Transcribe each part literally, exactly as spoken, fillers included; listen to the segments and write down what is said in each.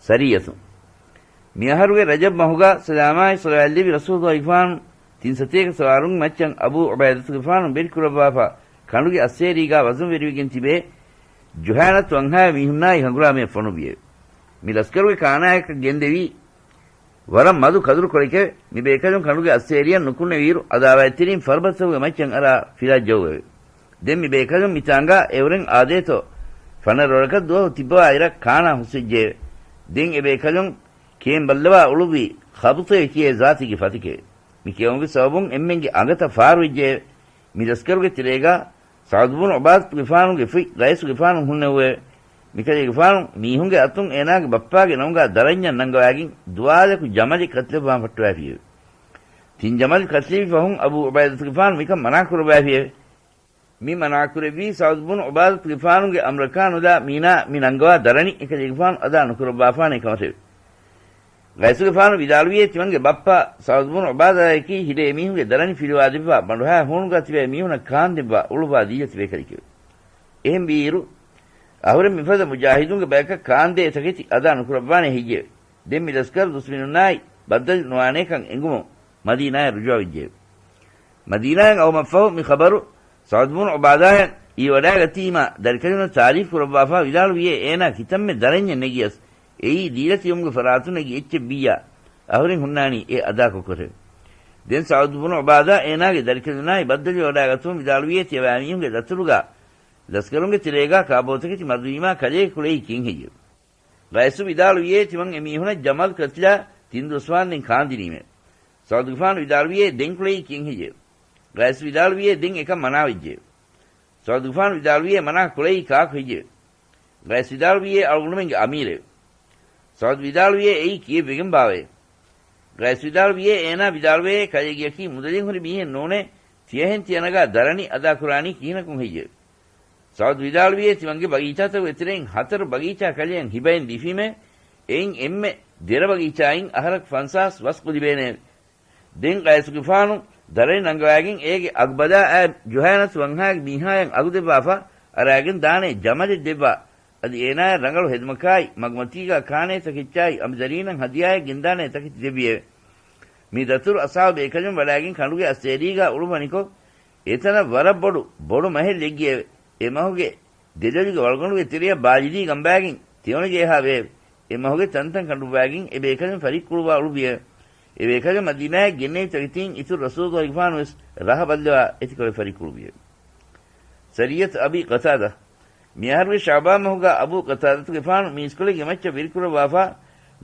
ސަރިއްޔަތު. މިއަހަރުގެ ރަޖަބް މަހުގަ ސަލާމާއި ޞަލަވާތްލެއްވި ރަސޫލުގެފާނު ތިން ސަތޭކަ ސަވާރުން މައްޗަށް އަބޫ ޢުބައިދަތުގެފާނު ބެރިކުރައްވާފަ ކަނޑުގެ އައްސޭރީގަ ވަޒުންވެރިވެގެން ތިބޭ ޖުހާނަތު ވަންހާ މީހުންނާއި ހަނގުރާމަޔަށް ފޮނުއްވިއެވެ. މި ލަސްކަރުގެ ކާނާޔަކަށް ގެންދެވީ ވަރަށް މަދު ކަދުރުކޮޅެކެވެ. މި ބޭކަލުން ކަނޑުގެ އައްސޭރިއަށް ނުކުންނެވިއިރު، އަދާވާތްތެރިން ފަރުބަތަކުގެ މައްޗަށް އަރާ ފިލާ ޖައުވެވެ. ދެން މި ބޭކަލުން މިތާނގާ އެއުރެން އާދޭތޯ، ފަނަރަ ވަރަކަށް ދުވަހު ތިއްބަވާ އިރަށް ކާނާ ހުސްވެއްޖެއެވެ. ދެން އެ ބޭކަލުން ކޭން ބައްލަވާ އުޅުއްވީ ޚަބުޠޭ ކިޔޭ ޒާތީގެ ފަތެކެވެ. މި ކިޔަވުމުގެ ސަބަބުން އެންމެންގެ އަނގަތައް ފާރުވެއްޖެއެވެ. މި ލަސްކަރުގެ ތެރޭގާ ސަޢުދު ބުނު ޢުބާދަތުގެފާނުގެ ފުތް ޤައިސުގެފާނު ހުންނެވުއެވެ. މިކަލޭގެފާނު މީހުންގެ އަތުން އޭނާގެ ބައްޕާގެ ނަމުގާ ދަރަންޏަށް ނަންގަވާގެން ދުވާލަކު ޖަމަލެއް ކަތިލައްވާން ފައްޓަވައިފިއެވެ. ތިން ޖަމަލް ކަތިލެވި ފަހުން އަބޫ ޢުބައިދަތުގެފާނު މިކަން މަނާކުރައްވައިފިއެވެ. މި މަނާކުރެއްވީ ސަޢުދު ބުނު ޢުބާދަތުގެފާނުގެ އަމުރަކާ ނުލާ މީނާ މި ނަންގަވާ ދަރަނި އެކަލޭގެފާނު އަދާ ނުކުރައްވާފާނެ ކަމަށެވެ. ޤައިސުގެފާނު ވިދާޅުވިއޭ ތިމަންގެ ބައްޕަ ސަޢުދު ބުނު ޢުބާދާއަކީ ހިލޭ މީހުންގެ ދަރަނި ފިލުވާދެއްވާ ބަނޑުހާ ހޫނުގާ ތިބޭ މީހުނަށް ކާންދެއްވާ އުޅުއްވާ ދީލަ ތިބޭ ކަލެކެވެ. އެހެންވީއިރު، އަހުރެން މިފަދަ މުޖާހިދުންގެ ބަޔަކަށް ކާންދޭ ތަކެތި އަދާ ނުކުރައްވާނެ ހެއްޔެވެ؟ ދެން މި ލަސްކަރު ދުސްމިނުންނާއި ބައްދަލު ނުވާނޭކަން އެނގުމުން މަދީނާޔަށް ރުޖޫޢަވެއްޖެއެވެ. މަދީނާއަށް އައުމަށްފަހު މި ޚަބަރު ސަޢުދު ބުނު ޢުބާދާޔަށް އިވިވަޑާގަތީމާ، ދަރިކަލުންނަށް ތާރީފް ކުރައްވާފާ ވިދާޅުވިއޭ އޭނާ ކިތަންމެ ދަރަންޏެއް ނެގިޔަސް، އެއީ ދީލަތިވުމުގެ ފަރާތުން ނެގި އެއްޗެއް ވިއްޔާ، އަހުރެން ހުންނާނީ އެ އަދާކޮށްކޮށެވެ. ދެން ސަޢުދު ބުނު ޢުބާދާ އޭނާގެ ދަރިކަލުންނާއި ބައްދަލުވެވަޑާގަތުމުން ވިދާޅުވިއޭ ތިޔަބައިމީހުންގެ ދަތުރުގާ ލަސްކަރުންގެ ތެރޭގާ ކާބޯތަކެތި މަދުވީމާ ކަލޭ ކުޅެއީ ކިހިނެއްހެއްޔެވެ؟ ޤައިސު ވިދާޅުވިއޭ ތިމަން އެމީހުނަށް ޖަމަލް ކަތިލާ ތިން ދުވަސްވާންދެން ކާންދިނީމެވެ. ސަޢުދުގެފާނު ވިދާޅުވިއޭ ދެން ކުޅެއީ ކިހިނެއްހެއްޔެވެ؟ ޤައިސު ވިދާޅުވިއޭ ދެން އެކަން މަނާވެއްޖެއެވެ. ސަޢުދުގެފާނު ވިދާޅުވިއޭ މަނާ ކުޅެއީ ކާކު ހެއްޔެވެ؟ ޤައިސު ވިދާޅުވިއޭ އަޅުގަނޑުމެންގެ އަމީރެވެ. ސަޢުދު ވިދާޅުވިއޭ އެއީ ކިއެއްވެގެން ބާވައޭ؟ ޤައިސު ވިދާޅުވިއޭ އޭނާ ވިދާޅުވޭ ކަލޭގެއަކީ މުދަލެއް ހުރި މީހެއް ނޫނޭ، ތިޔަހެން ތިޔަނަގާ ދަރަނި އަދާކުރާނީ ކިހިނަކުން ހެއްޔެވެ؟ ސަޢުދު ވިދާޅުވިއޭ ތިމަންގެ ބަގީޗާތަކުގެ ތެރެއިން ހަތަރު ބަގީޗާ ކަލެއަށް ހިބައިން ދީފީމޭ، އެއިން އެންމެ ދެރަ ބަގީޗާއިން އަހަރަކު ފަންސާސް ވަސް ކުދިބޭނެ. ދެން ޤައިސުގެފާނު ދަރަނި ނަންގަވާގެން އޭގެ އަގުބަލާ އައި ޖުހައިނަތު ވަންހާގެ މީހާޔަށް އަގުދެއްވާފަ އަރާގެން ދާނޭ ޖަމަލެއް ދެއްވާ، އަދި އޭނާޔަށް ރަނގަޅު ހެދުމަކާއި މަގުމަތީގާ ކާނޭ ތަކެއްޗާއި އަނބިދަރީނަށް ހަދިޔާއެއް ގެންދާނޭ ތަކެތި ދެއްވިއެވެ. މި ދަތުރު އަސްޙާބު ބޭކަލުން ވަޑާގެން ކަނޑުގެ އައްސޭރީގާ އުޅުއްވަނިކޮށް، އެތަނަށް ވަރަށް ބޮޑު، ބޮޑު މަހެއް ލެއްގިއެވެ. އެ މަހުގެ ދެލޮލުގެ ވަޅުގަނޑުގެ ތެރެއަށް ބާލިދީ ގަނބާގެން ތެޔޮނެގޭހާ ވެއެވެ. އެ މަހުގެ ތަންތަން ކަނޑުއްވާގެން އެ ބޭކަލުން ފަރިއްކުޅުއްވާ އުޅުއްވިއެވެ. އެ ބޭކަލުން މަދީނާޔަށް ގެންނެވި ތަކެތީން އިތުރު ރަސޫލުގެފާނު ވެސް ރަހަ ބައްލަވާ އެތިކޮޅެއް ފަރިއްކުޅުއްވިއެވެ. ސަރިއްޔަތު އަބީ ޤަތާދާ. މިއަހަރުގެ ޝަޢުބާން މަހުގާ އަބޫ ޤަތާދަތުގެފާނު މި އިސްކޮޅެއްގެ މައްޗަށް ވެރިކުރައްވާފާ،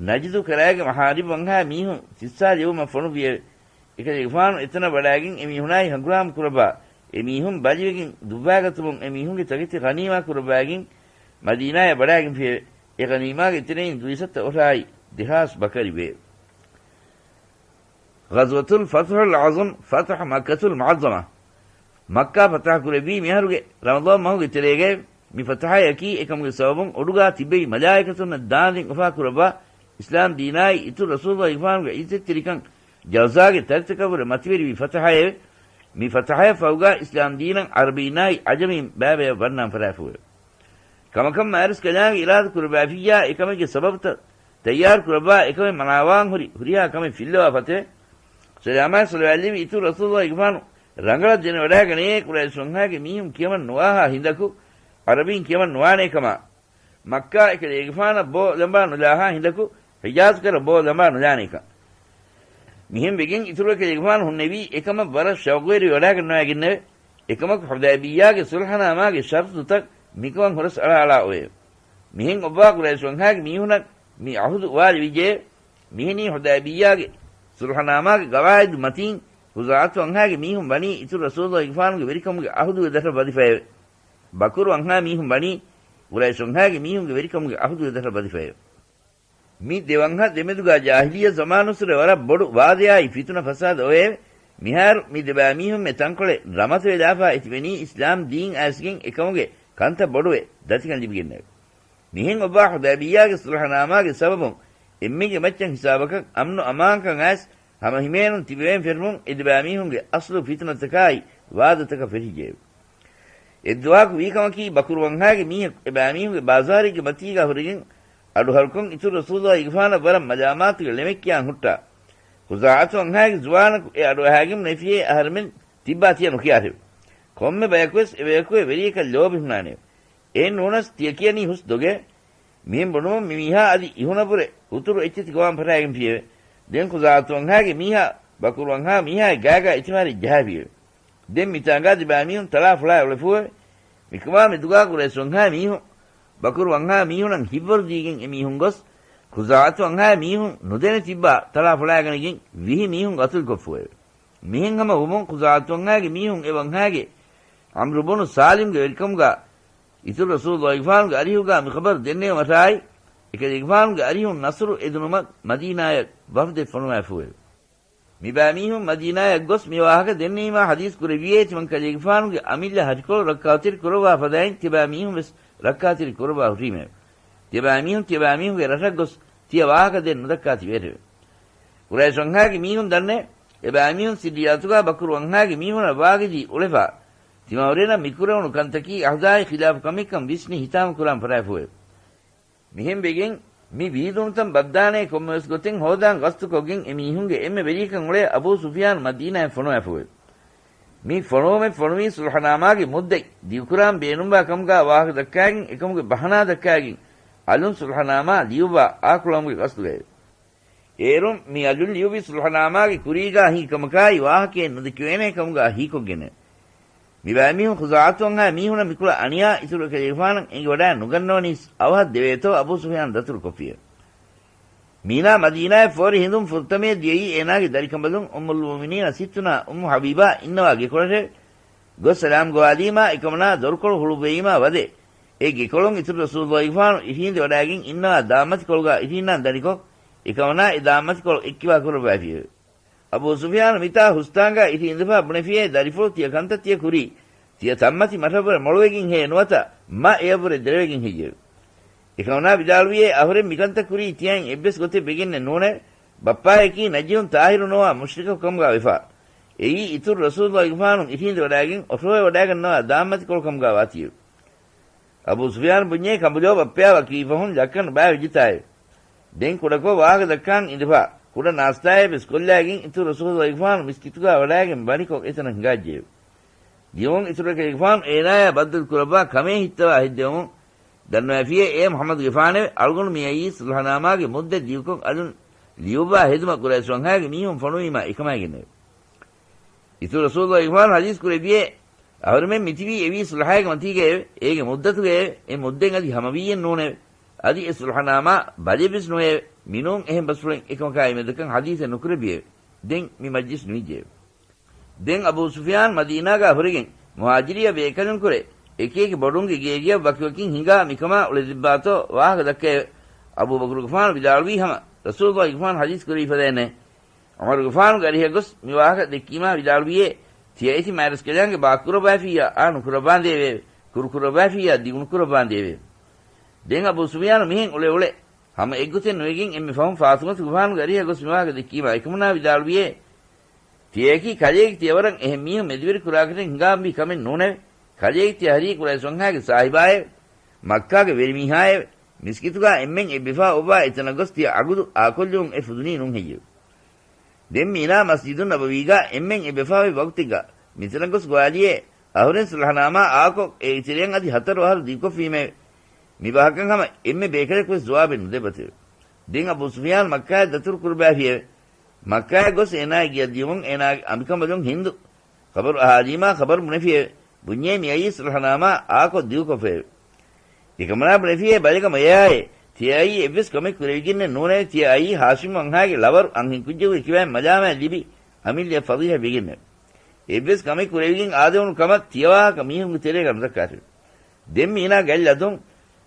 ނަޖްދު ކަރާގެ މަހާރިބު ވަންހާ މީހުން ތިއްސާލެވުމަށް ފޮނުއްވިއެވެ. އެކަލޭގެފާނު އެތަނަށް ވަޑާގެން އެމީހުނާއި ހަނގުރާމަ ކުރައްވާ، އެމީހުން ބަލިވެގެން ދުއްވާގަތުމުން އެމީހުންގެ ތަކެތި ޣަނީމާ ކުރައްވާގެން މަދީނާޔަށް ވަޑާގެންފިއެވެ. އެ ޣަނީމާގެ ތެރެއިން ދުއިސައްތަ އޮށާއި ދެހާސް ބަކަރި ވެއެވެ. ޣަޒްވަތުލް ފަތްޙުލް އަޢުޡަމް، ފަތްޙު މައްކަތުލް މުޢައްޒަމާ. މައްކާ ފަތަޙަ ކުރެއްވީ މިއަހަރުގެ ރަމަޟާން މަހުގެ ތެރޭގައެވެ. މި ފަތަޙަޔަކީ އެކަމުގެ ސަބަބުން އުޑުގާ ތިއްބެވި މަލާއިކަތުންނަށް ދާންދެން އުފާކުރައްވާ، އިސްލާމް ދީނާއި އިތުރު ރަސޫލުގެފާނުގެ ޢިއްޒަތްތެރިކަން ޖައުޒާގެ ތަރިތަކަށްވުރެ މަތިވެރިވި ފަތަޙައެވެ. މި ފަތަޙަޔަށް ފަހުގާ އިސްލާމް ދީނަށް ޢަރަބީންނާއި ޢަޖަމީން ބައިބަޔަށް ވަންނާން ފަރާތްފުޅުވެ. ކަމަކަށް މާރިސް ކަލާނގެ އިރާދަ ކުރައްވާފިއްޔާ އެކަމެއްގެ ސަބަބުތައް ތައްޔާރު ކުރައްވާ އެކަމެއް މަނާވާން ހުރި ހުރިހާ ކަމެއް ފިއްލަވާ ފަތެވެ. ސަލާމާއި ޞަލަވާތްލެއްވި އިތުރު ރަސޫލުގެފާނު ރަނގަޅަށް ދެނެވަޑާގަނޭ ޤުރައިޝް ވަންހާގެ މީހުން ކިޔަމަން ނުވާހާ ހިނދަކު، ޢަރަބީން ކިޔަމަން ނުވާނޭ ކަމަށް. މައްކާ އެކަލޭގެފާނަށް ބޯ ލަނބާ ނުލާހާ ހިނދަކު، ޙިޖާޒް ކަރަށް ބޯ ލަނބާ ނުލާނޭކަން. މިހެން ވެގެން އިތުރު އެކަލޭގެފާނު ހުންނެވީ އެކަމަށް ވަރަށް ޝައުގުވެރިވެވަޑާގަންނަވައިގެންނެވެ. އެކަމަކު ޙުދައިބިއްޔާގެ ޞުލްޙަނާމާގެ ޝަރުޠުތައް މިކަމަށް ހުރަސް އަޅާ އަޅާ އޮވެއެވެ. މިހެން އޮއްވާ ޤުރައިޝް ވަންހާގެ މީހުނަށް މި ޢަހުދު އުވާލެވިއްޖެއެވެ. މިހެނީ ޙުދައިބިއްޔާގެ ޞުލްޙަނާމާގެ ގަވާއިދު މަތީން ޚުޒާޢަތު ވަންހާގެ މީހުން ވަނީ އިތުރު ރަސޫލުގެފާނުގެ ވެރިކަމުގެ ޢަހުދުގެ ދަށަށް ވަދެފައެވެ. ބަކުރު ވަންހާ މީހުން ވަނީ ޤުރައިޝް ވަންހާގެ މީހުންގެ ވެރިކަމުގެ ޢަހުދުގެ ދަށަށް ވަދެފައެވެ. މި ދެ ވަންހަ ދެމެދުގާ ޖާހިލިއްޔަ ޒަމާނުއްސުރެ ވަރަށް ބޮޑު ވާދަޔާއި ފިތުނަ ފަސާދަ އޮވެއެވެ. މިހާރު މި ދެބައިމީހުންމެ ތަންކޮޅެއް ރަމަތަވެލާފާ އެތިބެނީ އިސްލާމް ދީން އައިސްގެން އެކަމުގެ ކަންތައް ބޮޑުވެ ދަތިކަން ލިބިގެންނެވެ. މިހެން އޮއްވާ ޙުދައިބިއްޔާގެ ޞުލްޙަނާމާގެ ސަބަބުން އެންމެންގެ މައްޗަށް ހިސާބަކަށް އަމްނު އަމާންކަން އައިސް ހަމަ ހިމޭނުން ތިބެވެން ފެށުމުން އެ ދެބައިމީހުންގެ އަސްލު ފިތުނަތަކާއި ވާދަތަކަށް ފެށިއްޖެއެވެ. އެއްދުވަހަކު ވީކަމަކީ، ބަކުރު ވަންހާގެ މީހަކު އެބައިމީހުންގެ ބާޒާރެއްގެ މަތީގާ ހުރެގެން އަޑުހަރުކޮށް އިތުރު ރަސޫލުއްލާހިގެފާނަށް ވަރަށް މަލާމާތުގެ ޅެމެއް ކިޔާން ހުއްޓާ. ޚުޒާޢަތު އަންހާގެ ޒުވާނަކު އެ އަޑުއަހާގެން ނެފިޔޭ އަހަރެމެން ތިއްބާ ތިޔަ ނުކިޔާށެވެ. ކޮންމެ ބަޔަކުވެސް އެބަޔަކުގެ ވެރިޔަކަށް ލޯބި ހުންނާނެ. އެހެން ނޫނަސް ތިޔަ ކިޔަނީ ހުސް ދޮގެވެ. މިހެން ބުނުމުން މި މީހާ އަދި އިހުނަށްވުރެ ހުތުރު އެއްޗެތި ގޮވާން ފަށާގެންފިއެވެ. ދެން ޚުޒާޢަތު އަންހާގެ މީހާ ބަކުރު އަންހާ މީހާގެ ގާގާ އިތުމާރެއް ޖަހާފިއެވެ. ދެން މިތާނގާ ދެބައިމީހުން ތަޅާ ފޮޅާ އުޅެފޫއެވެ. މިކަމާ މެދުގާ ޤުރައިޝު އަންހާ މީހުން ބަކުރު އަންހާ މީހުނަށް ހިތްވަރުދީގެން އެމީހުން ގޮސް، ޚުޒާޢަތު އަންހާ މީހުން ނުދެނެ ތިއްބާ ތަޅާ ފޮޅާގަނެގެން ވިހި މީހުން ގަތުލުކޮށްފޫއެވެ. މިހެން ހަމަ ވުމުން ޚުޒާޢަތު އަންހާގެ މީހުން އެ އަންހާގެ ޢަމްރު ބުނު ސާލިމްގެ ވެރިކަމުގާ އިތުރު ރަސޫލުއްލާހިގެފާނުގެ އަރިހުގާ މި ޚަބަރު ދެންނެވުމަށާއި، އެކަލޭގެފާނުގެ އަރިހުން ނަޞްރު އެދުނުމަށް މަދީނާޔަށް ވަފްދެއް ފޮނުވާފޫއެވެ. މިބައިމީހުން މަދީނާޔަށް ގޮސް މި ވާހަކަ ދެންނެވީމާ ޙަދީޘް ކުރެއްވިއޭ، ތިމަން ކަލޭގެފާނުގެ އަމިއްލަ ހަށިކޮޅު ރައްކާތެރި ކުރައްވާ ފަދައިން ތިބައިމީހުން ވެސް ރައްކާތެރި ކުރައްވާ ހުށީމެވެ. ތިބައިމީހުން ތިޔަބައިމީހުންގެ ރަށަށް ގޮސް ތިޔަ ވާހަކަ ދޭން ނުދައްކާތިބޭށެވެ. ޤުރައިޝު އަންހާގެ މީހުން ދަންނަވެ، އެބައިމީހުން ސިއްރިއްޔާތުގާ ބަކުރު އަންހާގެ މީހުނަށް ވާގިދީ އުޅެފާ، ތިމަހުރޭނަށް މިކުރެވުނު ކަންތަކީ ޢަހްދާއި ޚިލާފު ކަމެއްކަން ވިސްނި ހިތާމަ ކުރާން ފަށާފޫއެވެ. މިހެން ވެގެން މި ވީދުނުތަން ބައްދާނޭ ކޮންމެވެސް ގޮތެއް ހޯދާން ގަސްތުކޮށްގެން އެމީހުންގެ އެންމެ ވެރިޔަކަށް އުޅޭ އަބޫ ސުފިޔާން މަދީނާއަށް ފޮނުވާފޫއެވެ. މި ފޮނުވުމެއް ފޮނުވީ ޞުލްޙަނާމާގެ މުއްދަތް ދިގުކުރާން ބޭނުންވާ ކަމުގާ ވާހަކަ ދައްކާގެން އެކަމުގެ ބަހަނާ ދައްކާގެން އަލުން ޞުލްޙަނާމާ ލިޔުއްވާ އާކުޅަމުގެ ގަސްތުގައެވެ. އޭރުން މި އަލުން ލިޔުއްވި ޞުލްޙަނާމާގެ ކުރީގާ ހިނގި ކަމަކާއި ވާހަކައެއް ނުދެކެވޭނޭ ކަމުގާ ހީކޮށްގެންނެވެ. މިބައިމީހުން ޚުޒާޢަތު އަންހާ މީހުނަށް މިކުޅަ އަނިޔާ އިތުރު ކަލޭގެފާނަށް އެނގިވަޑާ ނުގަންނަވަނީސް އަވަހަށް ދެވޭތޯ އަބޫ ސުފިޔާން ދަތުރު ކޮށްފިއެވެ. މީނާ މަދީނާއަށް ފޯރި ހިނދުން ފުރަތަމަޔަށް ދިޔައީ އޭނާގެ ދަރިކަނބަލުން އުއްމުލް މުއުމިނީނަ ސިއްތުނާ އުއްމު ޙަބީބާ އިންނަވާ ގެކޮޅަށެވެ. ގޮސް ސަލާމް ގޮވާލީމާ އެކަމަނާ ދޮރުކޮޅު ހުޅުއްވައީމާ ވަދެ، އެ ގެކޮޅުން އިތުރު ރަސޫލުއްލާހިގެފާނު އިށީނދެވަޑާގެން އިންނަވާ ދާންމަތިކޮޅުގާ އިށީންނާން ދަނިކޮށް، އެކަމަނާ އެ ދާންމަތިކޮޅު އެއްކިބާ ކުރައްވައިފިއެވެ. އަބޫ ސުފިޔާނު މިތާ ހުސްތާނގާ އިށީނދެފާ ބުނެފިއޭ، ދަރިފުޅު ތިޔަ ކަންތައް ތިޔަ ކުރީ، ތިޔަ ތަންމަތި މަށަށްވުރެ މޮޅުވެގެން ހޭ ނުވަތަ މަ އެޔަށްވުރެ ދެރަވެގެން ހެއްޔެވެ؟ އެކަމަނާ ވިދާޅުވިއޭ، އަހުރެން މިކަންތައް ކުރީ ތިޔައިން އެއްވެސް ގޮތެއް ވެގެންނެއް ނޫނެވެ. ބައްޕާޔަކީ ނަޖީހުން ޠާހިރު ނޯވާ މުޝްރިކަކު ކަމުގާ ވެފާ. އެއީ އިތުރު ރަސޫލުއްލާހިގެފާނު އިށީނދެވަޑާގެން އޮށޯވެވަޑާގަންނަވާ ދާންމަތިކޮޅު ކަމުގާ ވާތީއެވެ. އަބޫ ސުފިޔާން ބުންޏޭ، ކަނބުލޯ ބައްޕަޔާ ވަކިވީފަހުން ލައްކަން ބާވެއްޖެތާއެވެ. ދެން ކުޑަކޮށް ވާހަކަ ދައްކާން އިނދެފާ، ކުޑަ ނާސްތާއެއް ވެސް ކޮށްލާގެން އިތުރު ރަސޫލުއްލާހިގެފާނު މިސްކިތުގާ ވަޑާގެން ވަނިކޮށް އެތަނަށް ހިނގާއްޖެއެވެ. ދިޔުމުން އިތުރު އެކަލޭގެފާނު އޭނާޔާ ބައްދަލު ކުރައްވާ ކަމޭ ހިއްތަވާ ހެއްދެވުމުން ދަންނަވައިފިއޭ، އޭ މުޙައްމަދުގެފާނެވެ. އަޅުގަނޑު މިއައީ ޞުލްޙަނާމާގެ މުއްދަތް ދިގުކޮށް އަލުން ލިޔުއްވާ ހެދުމަށް ޤުރައިޝު އަންހާގެ މީހުން ފޮނުވީމާ އެކަމާގެންނެވެ. އިތުރު ރަސޫލުއްލާހިގެފާނު ޙަދީޘް ކުރެއްވިއޭ، އަހުރެމެން މިތިބީ އެވީ ޞުލްޙާގެ މަތީގައެވެ. އޭގެ މުއްދަތުގައެވެ. އެ މުއްދަތް އަދި ހަމަވީއެއް ނޫނެވެ. އަދި އެ ޞުލްޙަނާމާ ބަލިވެސް ނުވެއެވެ. މިނޫން އެހެން ބަސްފުޅެއް އެކަމަކާއި މެދަކަށް ޙަދީޘެއް ނުކުރެއްވިއެވެ. ދެން މި މަޖްލިސް ނުވިއްޖެއެވެ. ދެން އަބޫ ސުފިޔާން މަދީނާގާ ހުރެގެން މުހާޖިރީއަށް ބޭކަލުންކުރެ، އެކިއެކި ބޮޑުންގެ ގޭގެއަށް ވަކިވަކިން ހިނގާ މިކަމާ އުޅެދެއްވާތޯ ވާހަކަ ދައްކައެވެ. އަބޫބަކުރުގެފާނު ވިދާޅުވީ ހަމަ ރަސޫލުއްލާހިގެފާނު ޙަދީޘް ކުރެވިފަދައިންނޭ. ޢުމަރުގެފާނުގެ އަރިހަށް ގޮސް މި ވާހަކަ ދެއްކީމާ ވިދާޅުވިއޭ، ތިޔައިތި މާތްރަސްކަލާނގެ ބާކުކުރައްވައިފިއްޔާ އާ ނުކުރައްވާނދޭވެ، ކުރުކުރައްވައިފިއްޔާ ދިގުނުކުރައްވާނދޭވެ. ދެން އަބޫ ސުފިޔާނު މިހެން އުޅެ އުޅެ ހަމަ އެއްގޮތެއް ނުވެގެން އެންމެ ފަހުން ފާޠިމަތުގެފާނުގެ އަރިހަށް ގޮސް މި ވާހަކަ ދެއްކީމާ އެކަމަނާ ވިދާޅުވިއޭ، ތިޔައަކީ ކަލޭގެ ތިޔަވަރަށް އެހެން މީހުން މެދުވެރި ކުރާކަށެއް ހިނގާންވީ ކަމެއް ނޫނެވެ. ކަލޭގެ ތިޔަ ހަރީ ޤުރައިޝު އަންހާގެ ސާހިބާއެވެ. މައްކާގެ ވެރިމީހާއެވެ. މިސްކިތުގާ އެންމެން އެއްބަފާ އޮއްވާ އެތަނަށް ގޮސް ތިޔަ އަގުދު އާކޮށްލުމުން އެ ފުދުނީ ނޫން ހެއްޔެވެ؟ ދެން މީނާ މަސްޖިދުއް ނަބަވީގާ އެންމެން އެއްބަފާވި ވަގުތެއްގާ މިތަނަށް ގޮސް ގޮވާލިއޭ، އަހުރެން ސުލްޙަނާމާ އާކޮށް އޭގެ ތެރެއަށް އަދި ހަތަރު އަހަރު ދިގުކޮށްފީމެވެ. މި ވާހަކައަށް ހަމަ އެންމެ ބޭކަލަކުވެސް ޖަވާބެއް ނުދެއްވަތެވެ. ދެން އަބޫ ސުފިޔާން މައްކާއަށް ދަތުރު ކުރުބާފިއެވެ. މައްކާއަށް ގޮސް އޭނާގެ ގެއަށް ދިޔުމުން އޭނާގެ އަނބިކަނބަލުން ހިންދު ޚަބަރު އަހާލީމާ ޚަބަރު ބުނެފިއެވެ. ބުންޏޭ މިއައީ ސުލްޙަނާމާ އާކޮށް ދިގުކޮށްފައެވެ. އެކަމަނާ ބުނެފިއޭ ބަލިކަމަޔާއޭ، ތިޔައީ އެއްވެސް ކަމެއް ކުރެވިގެންނެއް ނޫނެވެ. ތިޔައީ ހާޝިމް އަންހާގެ ލަވަރު އަންހެންކުއްޖަކުގެ ކިބައިން މަލާމާތް ލިބި އަމިއްލައަށް ފަޟީޙަތް ވެގެންނެވެ. އެއްވެސް ކަމެއް ކުރެވިގެން އާދެވުނު ކަމަށް ތިޔަ ވާހަކަ މީހުންގެ ތެރޭގަ ނުދައްކާށެވެ. ދެން މީނާ ގަތްލަދުން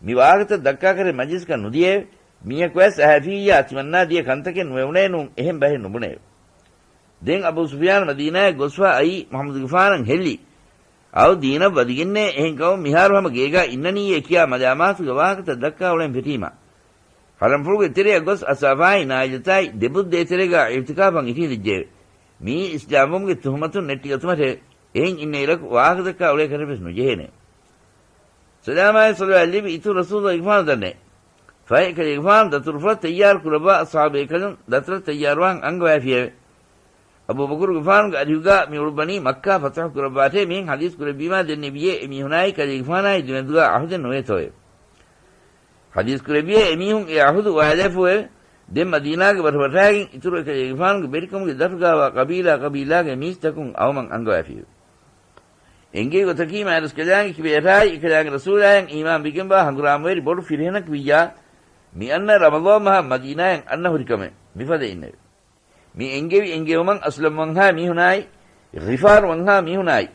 މި ވާހަކަތައް ދައްކާކަށެއް މަޖިލިސްގަ ނުދިޔައެވެ. މީހަކުވެސް އަހައިފިއްޔާ ތިމަންނާ ދިޔަ ކަންތަކެއް ނުވެވުނޭ ނޫން އެހެން ބަހެއް ނުބުނެއެވެ. ދެން އަބޫ ސުފިޔާން މަދީނާއަށް ގޮސްފާ އައީ މުޙައްމަދުގެފާނަށް ހެއްލި، އައު ދީނަށް ވަދެގެންނޭ އެހެން ކަމުން މިހާރު ހަމަ ގޭގާ އިންނަނީއޭ ކިޔާ މަލާމާތުގެ ވާހަކަތައް ދައްކާ އުޅެން ފެށީމަ، ހަރަންފުޅުގެ ތެރެއަށް ގޮސް އަސާފާއި ނާއިލަތާއި ދެބުއްދޭތެރޭގާ އިޢުތިކާފަށް އިށީނދެއްޖެއެވެ. މިއީ އިސްލާމްވުމުގެ ތުހުމަތުން ނެއްޓިގަތުމަށެވެ. އެހެން އިންނަ އިރަކު ވާހަކަ ދައްކާ އުޅޭކަށެއްވެސް ނުޖެހޭނެ. ސަލާމާއި ޞަލަވާތް ލިބި އިތުރު ރަސޫލުއްލާހިގެފާނު ދަންނައެވެ. ފަހެ އެކަލޭގެފާނު ދަތުރުފުޅަށް ތައްޔާރު ކުރައްވާ އަޞްޙާބު ބޭކަލުން ދަތުރަށް ތައްޔާރުވާން އަންގަވައިފިއެވެ. އަބޫބަކުރުގެފާނުގެ އަރިހުގާ މި އުޅުއްވަނީ މައްކާ ފަތަޙު ކުރައްވާށޭ. މިހެން ޙަދީޘް ކުރެއްވީމާ ދެންނެވިޔޭ އެމީހުނާއި ކަލޭގެފާނާއި ދެމެދުގާ އަހުދެއް ނުވޭތޯއެވެ. ޙަދީޘް ކުރެއްވިޔޭ އެމީހުން އެ އަހުދު އޮވާލައިފޫއެވެ. ދެން މަދީނާގެ ބަރު ވަށާގެން އިތުރު އެކަލޭގެފާނުގެ ބެރިކަމުގެ ދަށުގާވާ ޤަބީލާ ޤަބީލާގެ މީސްތަކުން އައުމަން އަންގަވައިފިއެވެ. އެނގޭ ގޮތަކީ މާތްރަސްކަލާނގެ ކިބަޔަށާއި އެކަލާނގެ ރަސޫލާއަށް އީމާންވެގެންވާ ހަނގުރާމަވެރި ބޮޑު ފިރިހެނަކު ވިއްޔާ، މި އަންނަ ރަމަޟާން މަހަށް މަދީނާއަށް އަންނަ ހުރިކަމެއް މިފަދަ އިންނެވެ. މި އެންގެވި އެންގެވުމަށް އަސްލަމް ވަންހާ މީހުނާއި، ޣިފާރު ވަންހާ މީހުނާއި،